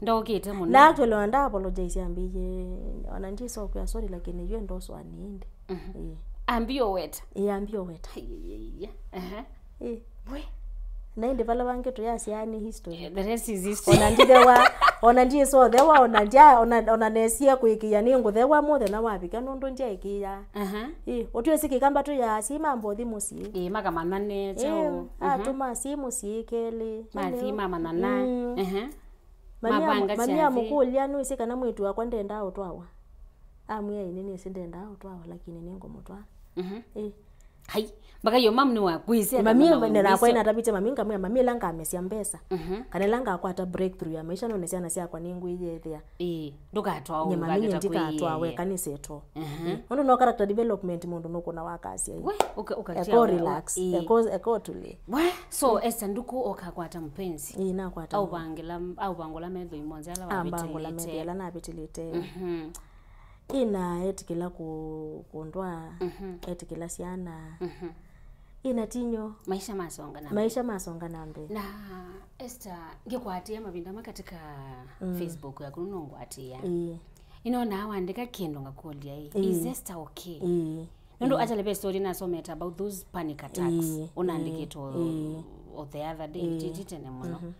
Ndokĩte mũno. Na actually ona nda apologize ambĩie, ona ndisokwĩa sorry, lakini yu endoswa nĩndĩ. Ĩĩ. Ambie ũweta. Ĩĩ, ambie ũweta. Ai, ai, ai, ai. Aha. Ĩĩ. We. Na ĩndĩ vala vangĩ tũyasyaa nĩ history. Yeah, the rest is history. Ona ndithewa, ona ndiĩsothewa, ona ndya, ona, ona nesie kwĩkĩĩa nĩ ngũthewa mũthenya wavika nũndũ ndyaĩkĩĩa. Aha. Ĩĩ, ũtwĩsĩ kĩkamba tũyasya mambothi mũsyĩ. Ĩĩ, makamanya nĩ chao. Atũma si mũsyĩ kelĩ. Mathi mamanyana. Mm. Aha. Mami amũkũlya nũĩsĩ kana mwĩĩtu wakwa ndendaa ũtwawa. Amwĩa ĩĩ nĩnĩsĩ ndendaa ũtwawa lakini nĩngũmũtwaa. Ĩĩ. Hai, mpaka yo mam nĩwakwĩsya. Mami nakwa inatavĩtye mami, ngamwĩa mami, ĩla ngamesya mbesa, mhm, kana ĩla ngakwata breakthrough ya maisha, none syana syakwa nĩngwĩyĩthĩa. Ĩĩ, ndũkatwaa. Nye mami, ndikatwaa weka nĩseto. Mhm. Ũndũ no character development mũndũ nũkũna wakasya. We, ũka ũkatia. Eko relax. Ĩĩ. Eko eko tuli. We, so Esther nduku ũkakwata mpenzi. Ĩĩ, nakwata. Auvangĩla auvangũla metho imonze ala wavĩtĩlĩte. Ambangũla metho ala navĩtĩlĩte. Mhm. Ĩna etĩkĩla kũndwaa, etĩkĩla syana. Ĩna tinyo. Maisha masonga na mbee. Maisha masonga na mbee. Na Esther, ngĩkwatĩa mavinda ma katika Facebook yaku nũngwatĩa. Ĩĩ. Ĩnonaa wandĩka kĩndũ ngakũlya ĩ, is Esther okay? Ĩĩ. Nũndũ actually ve story nasomete about those panic attacks. Ĩĩ, ũnandĩkĩtwe o the other day, titi tene mũno.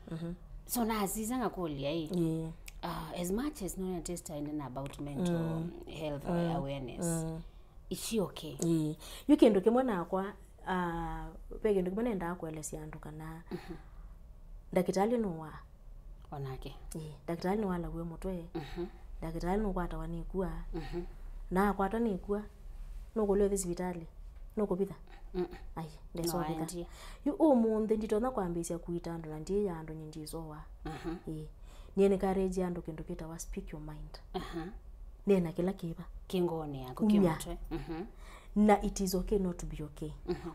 So nasisya ngakũlya ĩ, uh, as much as nona Esther ĩnena about mental health awareness, is she okay? Ĩĩ. Yu kĩndũ kĩmwe nakwa, uh, ve kĩndũ kĩmwe nendaa kũelesya andũ kana ndakĩtalĩ nũwaa. Onake. Ĩĩ, ndakĩtalĩ nĩwalakw'a mũtwe. Ndakĩtalĩ nũkwatawa nĩ ĩkua. Na akwatwa nĩ ĩkua, nũkũlea ũthi sivitalĩ? Nũkũvitha? Ai, ndesovitha. Yu ũmũnthĩ nditonya kwambĩĩsya kũita andũ na ndiĩ ya andũ nyie ndisowa. Ĩĩ. Niĩ nĩkarĩnjia andũ kĩndũ kĩtawa speak your mind. Nena kĩla kĩva kĩngoonĩ yaku kĩmũtwe. Na it is okay not to be okay.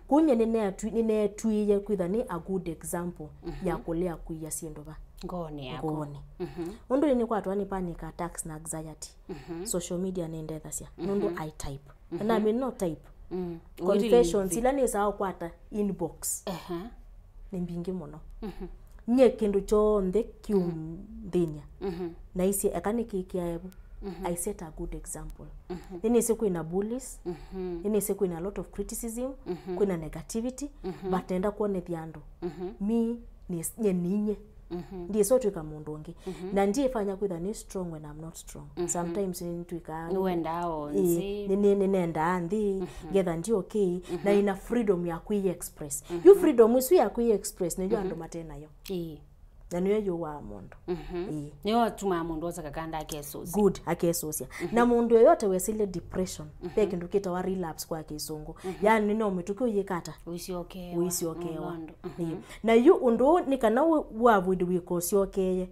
Kumya nĩneetwĩie kwĩtha nĩ a good example ya kũlea kũia syĩndũ va ngoonĩ yaku. Ngoonĩ. Ũndũ nĩnĩkwatwa nĩ panic attacks na anxiety. Social media nĩndethasya nũndũ I type. Na I mean no type. Confessions ila nĩsaa ũkwata inbox nĩ mbingĩ mũno. Nyie kĩndũ kyonthe kĩũnthĩny'a, naisye eka nĩkĩkĩae vu. I set a good example. Nĩnĩsĩ kwĩna bullies, nĩnĩsĩ kwĩna a lot of criticism, kwĩna negativity, but nenda kwonethya andũ mi nyie nĩ nyie. Ndiĩsa ũtw'ĩka mũndũ ũngĩ. Na ndiĩfanya kwĩtha nĩ strong when I'm not strong. Sometimes nĩtwĩkaa nĩwendaa o nthĩ. Nĩnendaa nthĩ, ngetha ndi okay, na ina freedom ya kwĩ express. Yu freedom isu ya kwĩ express nĩyo andũ mate nayo. Ĩĩ. Na nĩyo yũwaa mũndũ. Ĩĩ. Nĩyo atumaa mũndũ osa kakanda akesũsya. Good, akesũsya. Na mũndũ yoyote wesĩle depression, ve kĩndũ kĩtawa relapse kwa kĩsũngũ. Yaani no mĩtũkĩ ũyĩkata. Ũisyokewa. Ũisyokewa. Ĩĩ. Na yu ũndũ ũũ nĩ kana wavoid wĩka ũsyokeeye.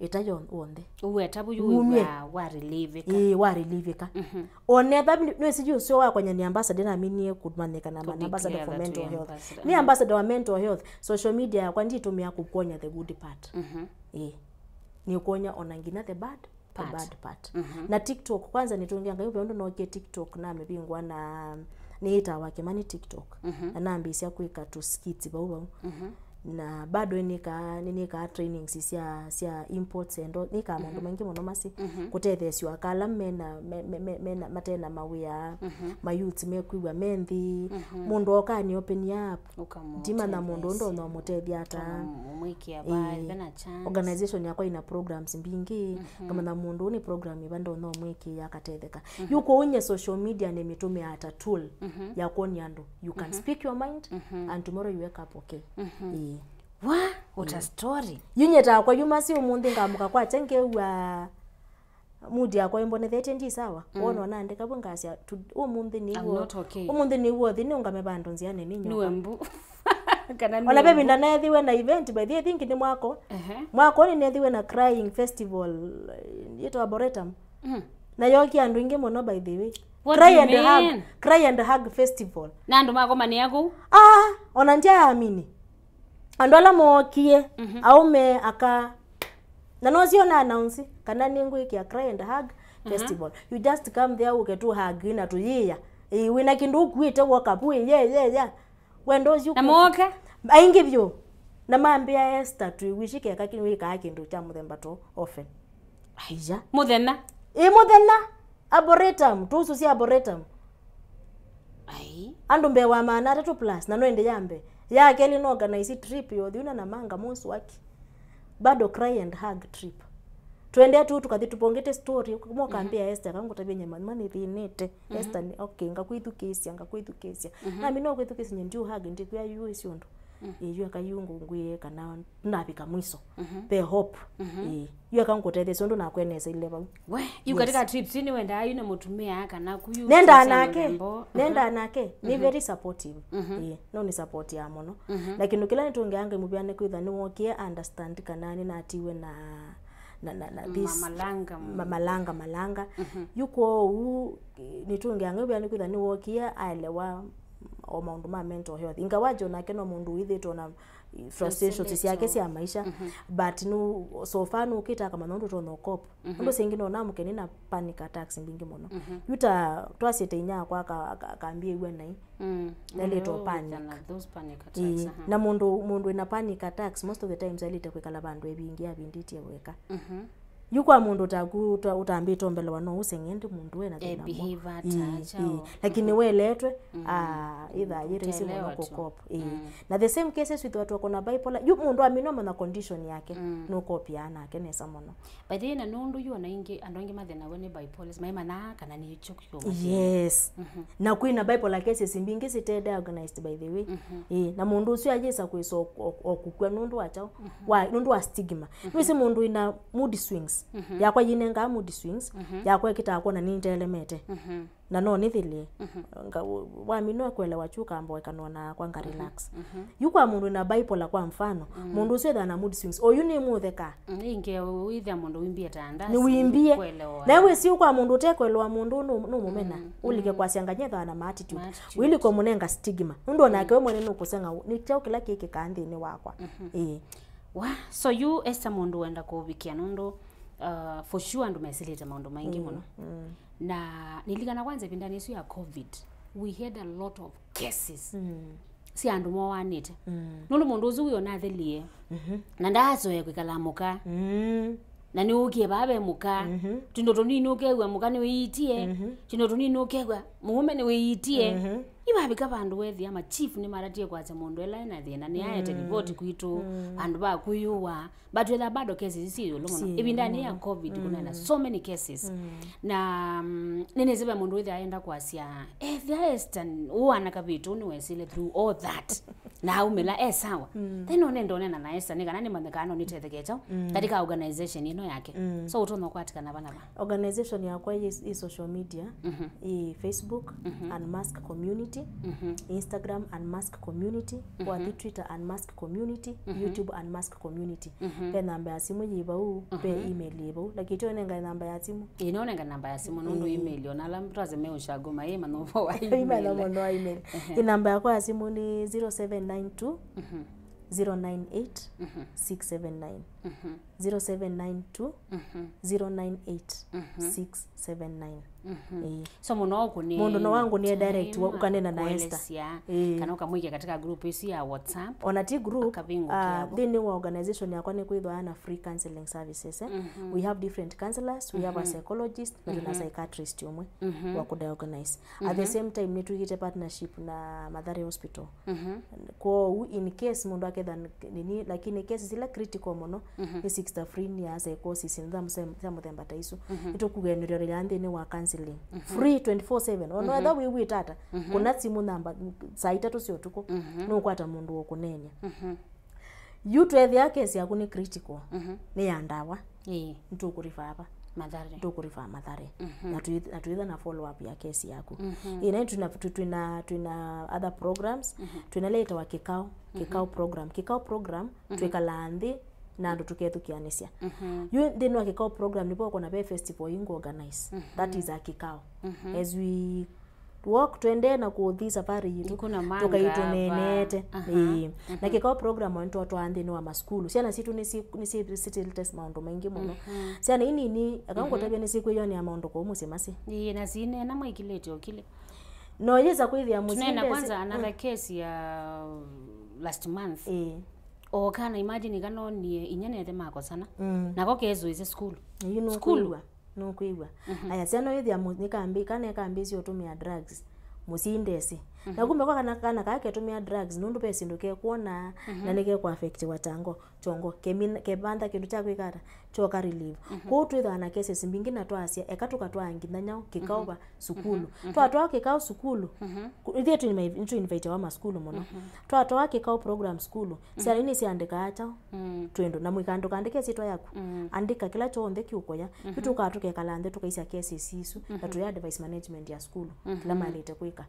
Ĩta yonthe. Ũweta vu yu wĩw'aa wa relievĩka. Ĩĩ, wa relievĩka. Onetha nĩwĩsĩ yu ũseo wakwanya nĩ ambassador naminie kũmanyĩka na ambassador for mental health. Nĩ ambassador wa mental health. Social media yakwa nditũmĩa kũkwony'a the good part. Ĩĩ. Nĩkwony'a ona nginya the bad, the bad part. Na TikTok kwanza nĩtũngĩa Ngai ve ũndũ nookie TikTok namĩvingũa na nĩĩtawa Kĩmani TikTok. Na nambĩĩsya kwĩka tũ skits vau vau. Na bado nĩkaa nĩnĩkaa trainings sya sya imports and all, nĩkaa maũndũ maingĩ mũno masi kũtetheesya aka ala mena me- me- me- mena matena mawĩa, ma youths mekwĩw'a me nthĩ. Mũndũ okaa nĩ open up. Ndimanya mũndũ ũndũ no mũtethya ata. Organization yakwa ina programs mbingĩ, ngamanya mũndũ ũũ nĩ program ĩva ndonya ũmwĩkĩĩa akatetheka. Yu kwoou nyie social media nĩmĩtũmĩaa ta tool ya kwonia andũ you can speak your mind and tomorrow you wake up okay. Ĩĩ. Wa, what a story. Yu nyie takwa yu masi ũmũnthĩ ngamũka kwakya ngew'a mood yakwa ĩmbonethetye ndi sawa. Wona naandĩka vu ngasya ũmũnthĩ nĩ w'o. Ũmũnthĩ nĩ w'o thi nĩũngame vandũ nzĩanĩ nĩ nyoka. Nĩwe mbu. Kana ona ve vinda neethiwe na event by the way, I think nĩ mwako. Mwako nĩ neethiwe na crying festival, eh, yĩtawa Boretum. Na yokie andũ aingĩ mũno by the way. Cry and hug, cry and hug festival. Na andũ makomanĩa kũu? Ah, ona ndyaamini. Andũ ala mookie, aũme, aka, na nosyo na announce kana nĩngwĩkĩa cry and hug festival. You just come there, ũke tũ hug na tũyĩya. Ĩĩ, wĩna kĩndũ ũkuĩte woka vu, ĩĩ, yeah, yeah, yeah. Wendo ũcio na moka aingĩ vyũ. Na mambĩa Esther, twĩwishikeka wĩkaa kĩndũ kya mũthemba to often. Aija. Mũthenya. Ĩĩ, mũthenya. Arboretum, tũũsũsya Arboretum. Ai. Andũ mbee wa maana atatũ plus, na no ĩndĩ ya mbee. Ya kelĩ no organize trip yothi una na manga mũswaki. Bado cry and hug trip. Twendee tu tũkathi tũvongete story, ũkamwokambĩa Esther, akangũtavya nyama, ma nĩthĩnĩte. Esther, nĩ, okay, ngakwĩthukĩĩsya, ngakwĩthukĩĩsya. Nami no kwĩthukĩĩsya nye ndiũ hug, ndikwĩa yu ĩsĩ ũndũ. Mm. Ĩĩ, yu eka yu ngũngwĩe kana ndavika mwiso. Mhm. Ve hope. Mhm. Ĩĩ, yu eka ngũtetheesya ũndũ nakwenesa ile vau. We, yu Yes. katika trips yu nĩwendaa yu na mũtumĩa kana ku yu Nendaa sasa nake, mũthemba. Nendaa nake, nĩ very supportive. Mhm. Ĩĩ, no nĩ support ya mũno. Mhm. Na kĩndũ kĩla nĩtũngĩaa Ngai mũvea nĩ kwĩtha nĩwokie understand kana nĩnatiwe na, na, na, na Ma- this malanga. ma- malanga, malanga. Mhm. Yu kwoou, nĩtũngĩaa Ngai mũvea nĩ kwĩtha nĩwokie aelewa o maũndũ ma mental health. Ingawaje onake no mũndũ wĩthĩtwe na frustrations syake sya maisha, but nu so far nũkĩte akamanya ũndũ ũtonya ũkop. Ũndũ singĩ no namũke nĩ na panic attacks mbingĩ mũno. Yu ta twasĩte inya akwa aka- aka- akambĩĩw'a nai. Mm. Nailĩte o panic. Those panic attacks. Ĩĩ, aha. Na mũndũ mũndũ ĩna panic attacks most of the times ailĩte kwĩkala vandũ evingi avindĩtye weka. Mhm. Yu kwa mũndũ taku ũta- ũtambĩte ũmbelewa no ũseng'e ndi mũndũ wena thĩna mwa- Ĩ, behavior ata, ĩ, chao. Lakini weletwe, ah, itha yĩrĩ isi mũno kũkop. Ĩ. Na the same cases with watu wako na bipolar, yu mũndũ amina mona condition yake, nũkopia nake nesa mũno. By the way, na nũndũ yu ona ingĩ andũ angĩ mathĩnawe nĩ bipolar, maimana kana nĩ kyo kyo mathĩna. Yes. Na kwĩna bipolar cases mbingĩ site diagnosed by the way. Ĩ, na mũndũ ũcio ayĩsa kwĩsa o- o- o kũkw'a nũndũ wa chao, wa nũndũ wa stigma. Nĩwĩsĩ mũndũ ĩna mood swings. Yakwa yĩnengaa mood swings, yakwa ĩkĩtaa kwona nĩndelemete. Na no nĩthĩlĩe. Nga- wamina kwelewa kyu kamboeka nona kwa nga relax. Yu kwa mũndũ ĩna bipolar kwa mfano, mũndũ ũcio ethana mood swings. Oyu nĩ mũtheka. Nĩngĩ wĩthĩa mũndũ wimbie tanda. Nĩwimbie. Nawe wĩsiu kwa mũndũ ũtekwelewa mũndũ nũ- nũmũmena. Ũlike kwasya nganyethana ma attitude. Wĩlike mũnenga stigma. Nũndũ onake we mwene nũkũseng'a nĩ kyaũ kĩla kĩkĩkaa nthĩnĩ wakwa. Ĩĩ. Wa, so yu Esther mũndũ wenda kũvikĩa nũndũ, uh, for sure andũ mesĩlĩte maũndũ maingĩ mũno. Na nilikana kwanza ĩvindanĩ ĩsu ya covid, we had a lot of cases sya andũ moanĩte. Nũndũ mũndũ ũsu wĩona athelie na ndaasoea kwĩkala mũka. Na nĩũkie vaa ve mũka. Tũindo tũnini ũkew'a mũka nĩwĩitie. Tũindo tũnini ũkew'a mũũme nĩwĩitie. Ivavika vandũ wethĩa ma chief nĩmatatie kwasya mũndũ ela ena thĩna nĩaete ripoti kwitũ, andũ va kũyũwa. But wetha bado cases isi ĩũlũ mũno. Ĩvindanĩ ya covid kuna na so many cases. Na mm, nĩnĩsĩ ve mũndũ wĩthĩa aenda kwasya ethĩa Esther ũana kavĩtũ nĩwesile through all that. Na aumĩla e sawa. Then one ndonena na Esther nĩ kana nĩmanye kana no nĩtetheke kyaũ katika organization ĩno yake. So ũtonya ũkwatĩkana vana va? Organization yakwa ĩ, ĩ social media, ĩ Facebook, Unmasked Community, Instagram Unmasked Community, wathi Twitter Unmasked Community, YouTube Unmasked Community. Ve namba ya simũ yĩ vau, ve email yĩ vau. Lakini tyo nenga namba ya simũ. Ĩ, no nenga namba ya simũ nũndũ email ona ala twase me ũshagoma ĩ manũvo wa email. Email no mũndũ wa email. Ĩ namba yakwa ya simũ nĩ zero seven nine two, zero nine eight, six seven nine. Zero seven nine two, zero nine eight, six seven nine. Ĩĩ. So mũno ũkũnĩe mũndũ no wangũnĩe direct wa- ũkanena na Esther. Ĩĩ. Kana ũkamwĩkĩa katika group ĩsu ya WhatsApp. Ona ti group, akavingũkĩa ah, vo. Nthĩnĩ wa organization yakwa nĩ kwĩthwa na free counseling services, eh? We have different counselors, we have a psychologist, na tuna psychiatrist ũmwe wa kũdiagnose. At the same time nĩtwĩkĩte partnership na Mathare Hospital. Kwoou in case mũndũ aketha n- nini, lakini cases ila critical mũno nĩ schizophrenia, psychosis, nĩ tha mũse- tha mũthemba ta isu. Nĩtũkũgenũrĩra nthĩnĩ wa counseling free twenty-four seven. Ona etha wĩw'ĩte ata, kũna simũ namba saa itatũ sya ũtukũ, nũkwata mũndũ ũkũneeny'a. Yu twethĩa kesi yaku nĩ critical, nĩ ya ndawa, ĩĩ, nĩtũkũribaa va? Mathare. Nĩtũkũribaa Mathare. Na twĩ- na twĩtha na follow up ya kesi yaku. Ĩĩ, na twĩna twi- twĩna twĩna other programs, twĩna ĩla yĩtawa kĩkao, kĩkao program. Kĩkao program twĩkalaa nthĩ na andũ tũkethukĩanĩsya. Yu nthĩnĩ wa kĩkao program nĩvo ũkona ve festival ingũ organize. That is a kĩkao. As we walk, twendee na kũthi safari yitũ, tũkaitũneenete. Ĩĩ. Na kĩkao program nĩtwatwaa nthĩnĩ wa masukulu. Syana sitũ nĩsi- nĩsĩtĩlĩte maũndũ maingĩ mũno. Syana inini, aka ngũtavya nĩsikwĩyonea maũndũ kũu mũsyĩ masĩ. Ĩĩ, na sineena maikilĩte okile. No yĩsa kwĩthĩa mũsyĩ tuneena ndesĩ- kwanza another case ya last month. Ĩĩ. O kana imagine kanonie inya nethe makosana. Nako kezũĩsye sukulu. Yu nũkwĩw'a. Nũkwĩw'a? Aya, syana ĩthĩa nĩkambĩ kana ĩkambĩĩsye ũtũmĩa drugs. Mũsyai ndesĩ. Na kumbe kwa kana, kana kaa ketũmĩa drugs, nũndũ ve syĩndũ kekwona, na nĩkekũaffectiwa kyango, kyongo, kemina-, kevantha kĩndũ kya kwĩka ata, kyoka relief. Kwoou twĩthĩawa na cases mbingĩ na twasya, eka tũkatwaa nginya nyaũ kĩkaũ va sukulu. Twatwaa kĩkaũ sukulu, ku-, ithyĩ tũinvi-, nĩtũinvitawa masukulu mũno. Twatwaa kĩkaũ program sukulu, syana nĩsyandĩkaa kyaũ twĩndũ, na mũika ndũkandĩke ĩsyĩtwa yaku. Andĩka kĩla kyonthe kĩũkũya. Yu tũkaa tũkekala nthĩ tũkaisya cases isu, na tũya device management ya sukulu, kĩla maĩlĩte kwĩka.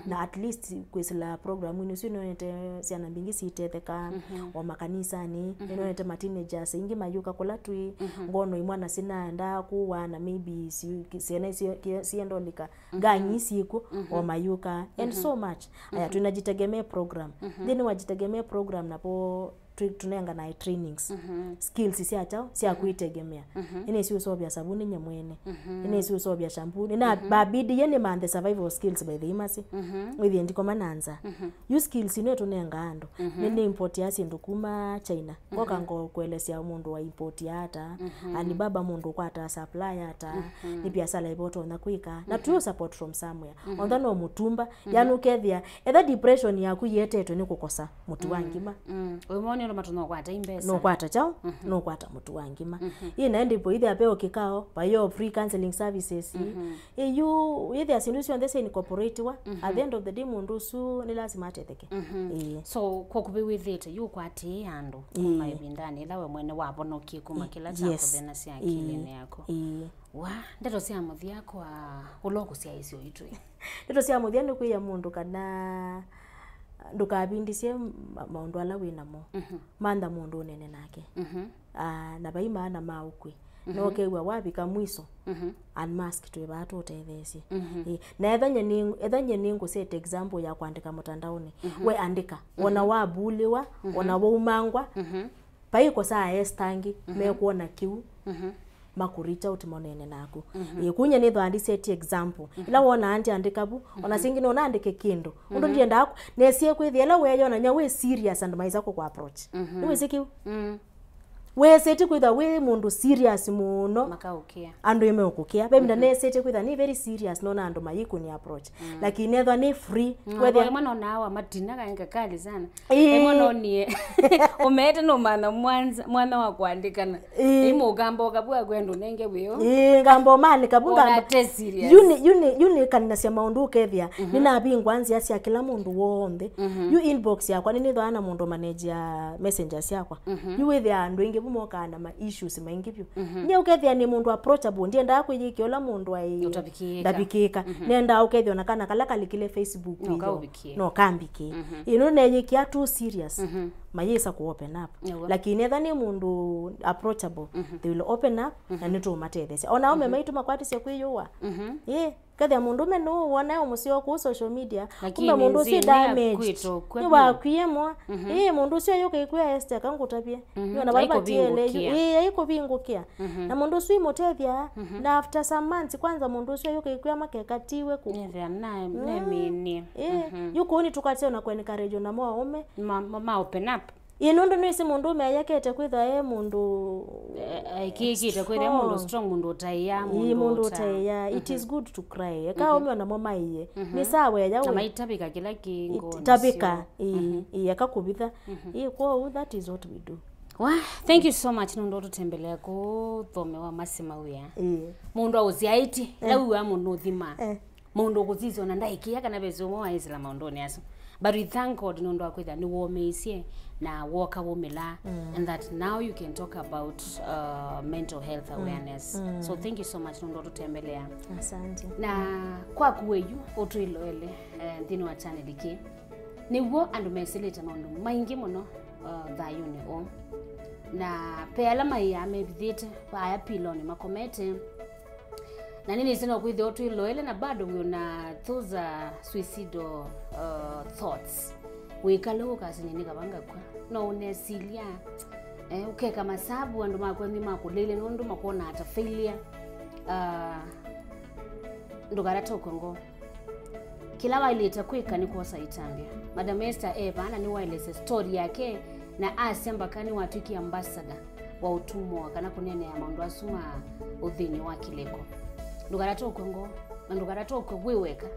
Na at least kwĩsĩla programu-inĩ ũsu nĩwonete syana mbingĩ sitetheka, o makanisanĩ, nĩwonete ma teenagers aingĩ mayũka kũla twĩ, ngono imwana sinaendaa kũwa, na maybe si-, syana isio-, ki-, sienda ũlika, ngangi syĩkw'o, o mayũka, and so much. Aya, twĩna Jitegemee program. Nthĩnĩ wa Jitegemee program napo twi-, tũnenganae trainings, skills sya kyaũ, sya kwĩtegemea. Nĩnĩsĩ ũseũvya savuni nye mwene. Nĩnĩsĩ ũseũvya shampoo. Nĩna babidi ye nĩmanthe survival skills by the imasi. Wĩthĩe ndikoma na nza. Yu skills nĩ tũnenga andũ. Nĩnĩ importia syĩndũ kuma China. Ngoka ngokuelesya mũndũ wa importia ata. Alibaba mũndũ ũkwataa supply ata. Nĩ biasala ĩvotonya kwĩka. Na tu support from somewhere. Onthe no mũtumba. Yani ũkethĩa, etha depression yaku yetetwe nĩ kũkosa mũtu wa ngima. Mm. Ũyũ moni ũndũ matonya ũkwata imbesa. Nũkwata kyaũ? Nũkwata mũtu wa ngima. Ĩ na ĩndĩ po ĩthĩa ve o kĩkaũ, vayo free counseling services. Ĩ yu, ĩthĩa syĩndũ syonthe sya incorporatiwa, at the end of the day mũndũ ũsu nĩ lazima atetheke. Ĩĩ. So, kwa kũvĩ wĩthĩte, yu ũkwatĩĩa andũ kuma ĩvindanĩ ĩla we mwene wavonokie kuma kĩla kya kũthĩnasya akilĩnĩ yaku. Ĩĩ. Wa, ndeto sya mũthya kwa ũla ũkũsyaĩĩsya ũitũ. Ndeto sya mũthya nĩ kwĩya mũndũ kana ndũkavindisye ma-, maũndũ ala wĩ namo. Mantha mũndũ ũnene nake. Ah, na vai maana ma ũkwĩ. No ũkew'a wavika mwiso, unmask twĩ vaa tũũtetheesye. Ĩ, na etha nye nĩ, etha nye nĩ ngũset example ya kũandĩka mũtandaonĩ. We andĩka. Ona wabulĩwa, ona waumangwa, vai kũsaa esta angĩ mekwona kĩu, makũreach out monene naku. Ĩ, kunya nĩthwa ndi set example. Ĩla wona anti andĩka vu, ona singĩ nona andĩke kĩndũ. Ũndũ ndiendaa ku-, nesie kwĩthĩa ĩla weeyonany'a wĩ serious andũ maisa kũkũ approach. Nĩwĩsĩ kĩu? Wĩsĩti kwĩthwa wĩ mũndũ serious mũno. Makaũkĩa. Andũ ĩmeũkũkĩa. Ve ĩvinda nesĩtye kwĩthwa nĩ very serious, nona andũ mayĩkũni approach. Lakini ethwa nĩ free, wethĩa ĩmwe nonaa wa matina kaenga kali sana. Ĩĩ. Ĩmwe nonie. Ũmeete nũmantha mwanza-, mwana wa kũandĩkana. Ĩĩ. Ĩĩ mũkamba ũkavua kwenda ũnenge wĩo. Ĩĩ, ngamba ũmanĩka vu ngamba. Te serious. Yu nĩ, yu nĩ, yu nĩ kanasya maũndũ ũkethĩa. Nĩnavingwa nzĩa sya kĩla mũndũ w'onthe. Yu inbox yakwa nĩnĩthwaa na mũndũ manage ya messenger syakwa. Yu wĩthĩa andũ aingĩ vu mokaa na ma issues maingĩ vyũ. Nye ũkethĩa nĩ mũndũ approachable, ndiendaa kwĩyĩkĩa ũla mũndũ aĩ. Ũtavikĩĩka. Ndavikĩĩka. Nendaa ũkethĩa ona kana kala kalikile Facebook no iyo. Kaũvikĩe. No kambikĩe. Ĩno neyĩkĩa too serious. Mayĩsa kũ open up. Lakini etha nĩ mũndũ approachable, they will open up na nĩtũũmatetheesya. Ona aume maitũ makwatisye kwĩyũa. Ĩ, kethĩa mũndũme nũũ wona ũmũseo kũu social media, kumbe mũndũ ũcio damaged. Nĩwakwie mwa. Ĩ, mũndũ ũcio ayũka ĩkwĩa Esther, kangũtavye. Nĩona vala vatiele yu. Ĩ, aikũvingũkĩa. Na mũndũ ũcio imũtethya, na after some months, kwanza mũndũ ũcio ayũka ĩkwĩa makekatiwe kũ. Nethĩa na, neminie. Ĩ, yu kũu nĩtũkatĩona kũ encourage ona mo aume. Ma, ma, ma open up. Ĩ, nũndũ nĩwĩsĩ mũndũ ũme ayekete kwĩthwa e mũndũ aikĩkĩte kwĩthwa e mũndũ strong, mũndũ ũtaĩa, ĩ, mũndũ ũtaĩa. It is good to cry. Eka aume onamo maiye. Nĩ sawa eya na maitavĩka kĩla kĩngĩ. Tavĩka, ĩ, ĩ, eka kũvitha. Ĩ, kwoou that is what we do. Wa, thank you so much nũndũ ũtũtembelea kũthomewa masima wĩa. Ĩ. Mũndũ ausyaĩtye, ĩla wĩw'a mũndũ ũthima. Mũndũ ũkũsisya ona ndaĩkĩa kana vesi ũmwe waĩsĩla maũndũnĩ asu. But we thank God nũndũ wa kwĩthĩa nĩwomĩisye na woka wũmĩla, and that now you can talk about, uh, mental health awareness. So thank you so much nũndũ ũtũtembelea. Asante. Na kwaku weyu ũtwĩloele, eh, nthĩnĩ wa channel kĩ, nĩw'o andũ mesĩlĩte maũndũ maingĩ mũno, uh, thayũnĩ ũũ. Na pe ala maĩaa mevithĩte vaya pilonĩ makomete, na nĩnĩsĩ no kwĩthĩwa twĩloele na bado wĩona those are suicidal, uh, thoughts. Wĩkale ũkasĩnya nĩ kavanga kwa. No ũnesilya, eh, ũkeka masavu andũ makwa nĩ makũlĩile nũndũ makwona ata failure. Uh, ndũkalato ũkw'o ngoo. Kĩla waĩlĩte kwĩka nĩ kwosa ĩtambya. Madam Esther e vaa na nĩwaelesya story yake na asya mbaka nĩwatw'ĩkie ambassador wa ũtumwa kana kũneenea maũndũ asu ma ũthĩny'o wa kĩlĩko. Ndũkalato ũkw'o ngoo, na ndũkalato ũkw'o wĩ weka.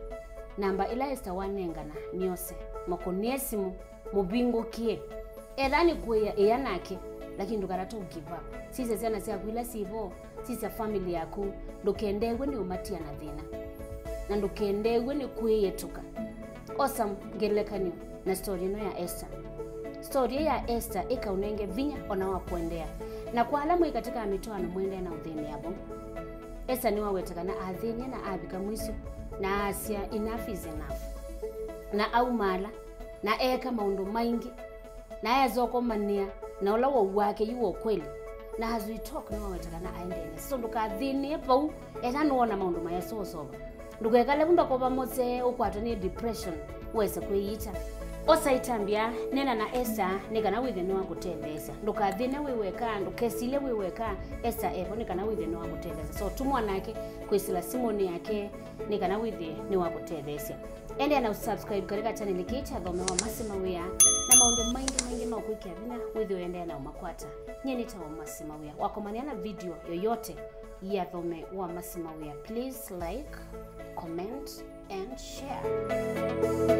Namba ĩla Esther wanengana nĩose, mũkũnĩe simũ, mũvingũkĩe. Etha nĩ kũĩa, ĩa nake, lakini ndũkatate ũ give up. Sisya syana syaku ila syĩ vo, sisya family yaku, ndũkendeew'e nĩ ũmatia na thĩna, na ndũkendeew'e nĩ kwĩyĩtũka. Osa ngelekany'o na story ĩno ya Esther. Story ĩĩ ya Esther ĩkaũnenge vinya ona wa kũendeea. Na kwa ala mwĩ katika mĩtwaano, mwendeea na ũthĩnĩa vo. Esther nĩwaweta kana athĩnie na avika mwiso, na asya, "Enough is enough." Na aumaala, na eeka maũndũ maingĩ, na eesa ũkomanĩa na ũla wou wake yu wa ũkweli. Na as we talk, nĩwaweta kana aendee nesa. So ndũkathĩnĩe vau, ethĩwa nũona maũndũ mayasosova. Ndũkekale vu ndakova mose ũkwatwe nĩ depression, wese kwĩyita. Osa ĩtambya, neena na Esther nĩ kana wĩthĩe nĩwakũtetheesya. Ndũkathĩne wĩ weka, ndũkesilye wĩ weka, Esther e vo nĩ kana wĩthĩe nĩwakũtetheesya. So tũmwa nake kwĩsĩla simũnĩ yake nĩ kana wĩthĩe nĩwakũtetheesya. Endeea na usubscribe katika channel kĩĩ kya Thome Wa Masi Mawĩa, na maũndũ maingĩ maingĩ ma ũkwĩkĩa vinya wĩthĩe ũendeea na ũmakwata. Nyie nĩtawa Masi Mawĩa. Wakomania na video yoyote ya Thome Wa Masi Mawĩa, please like, comment and share.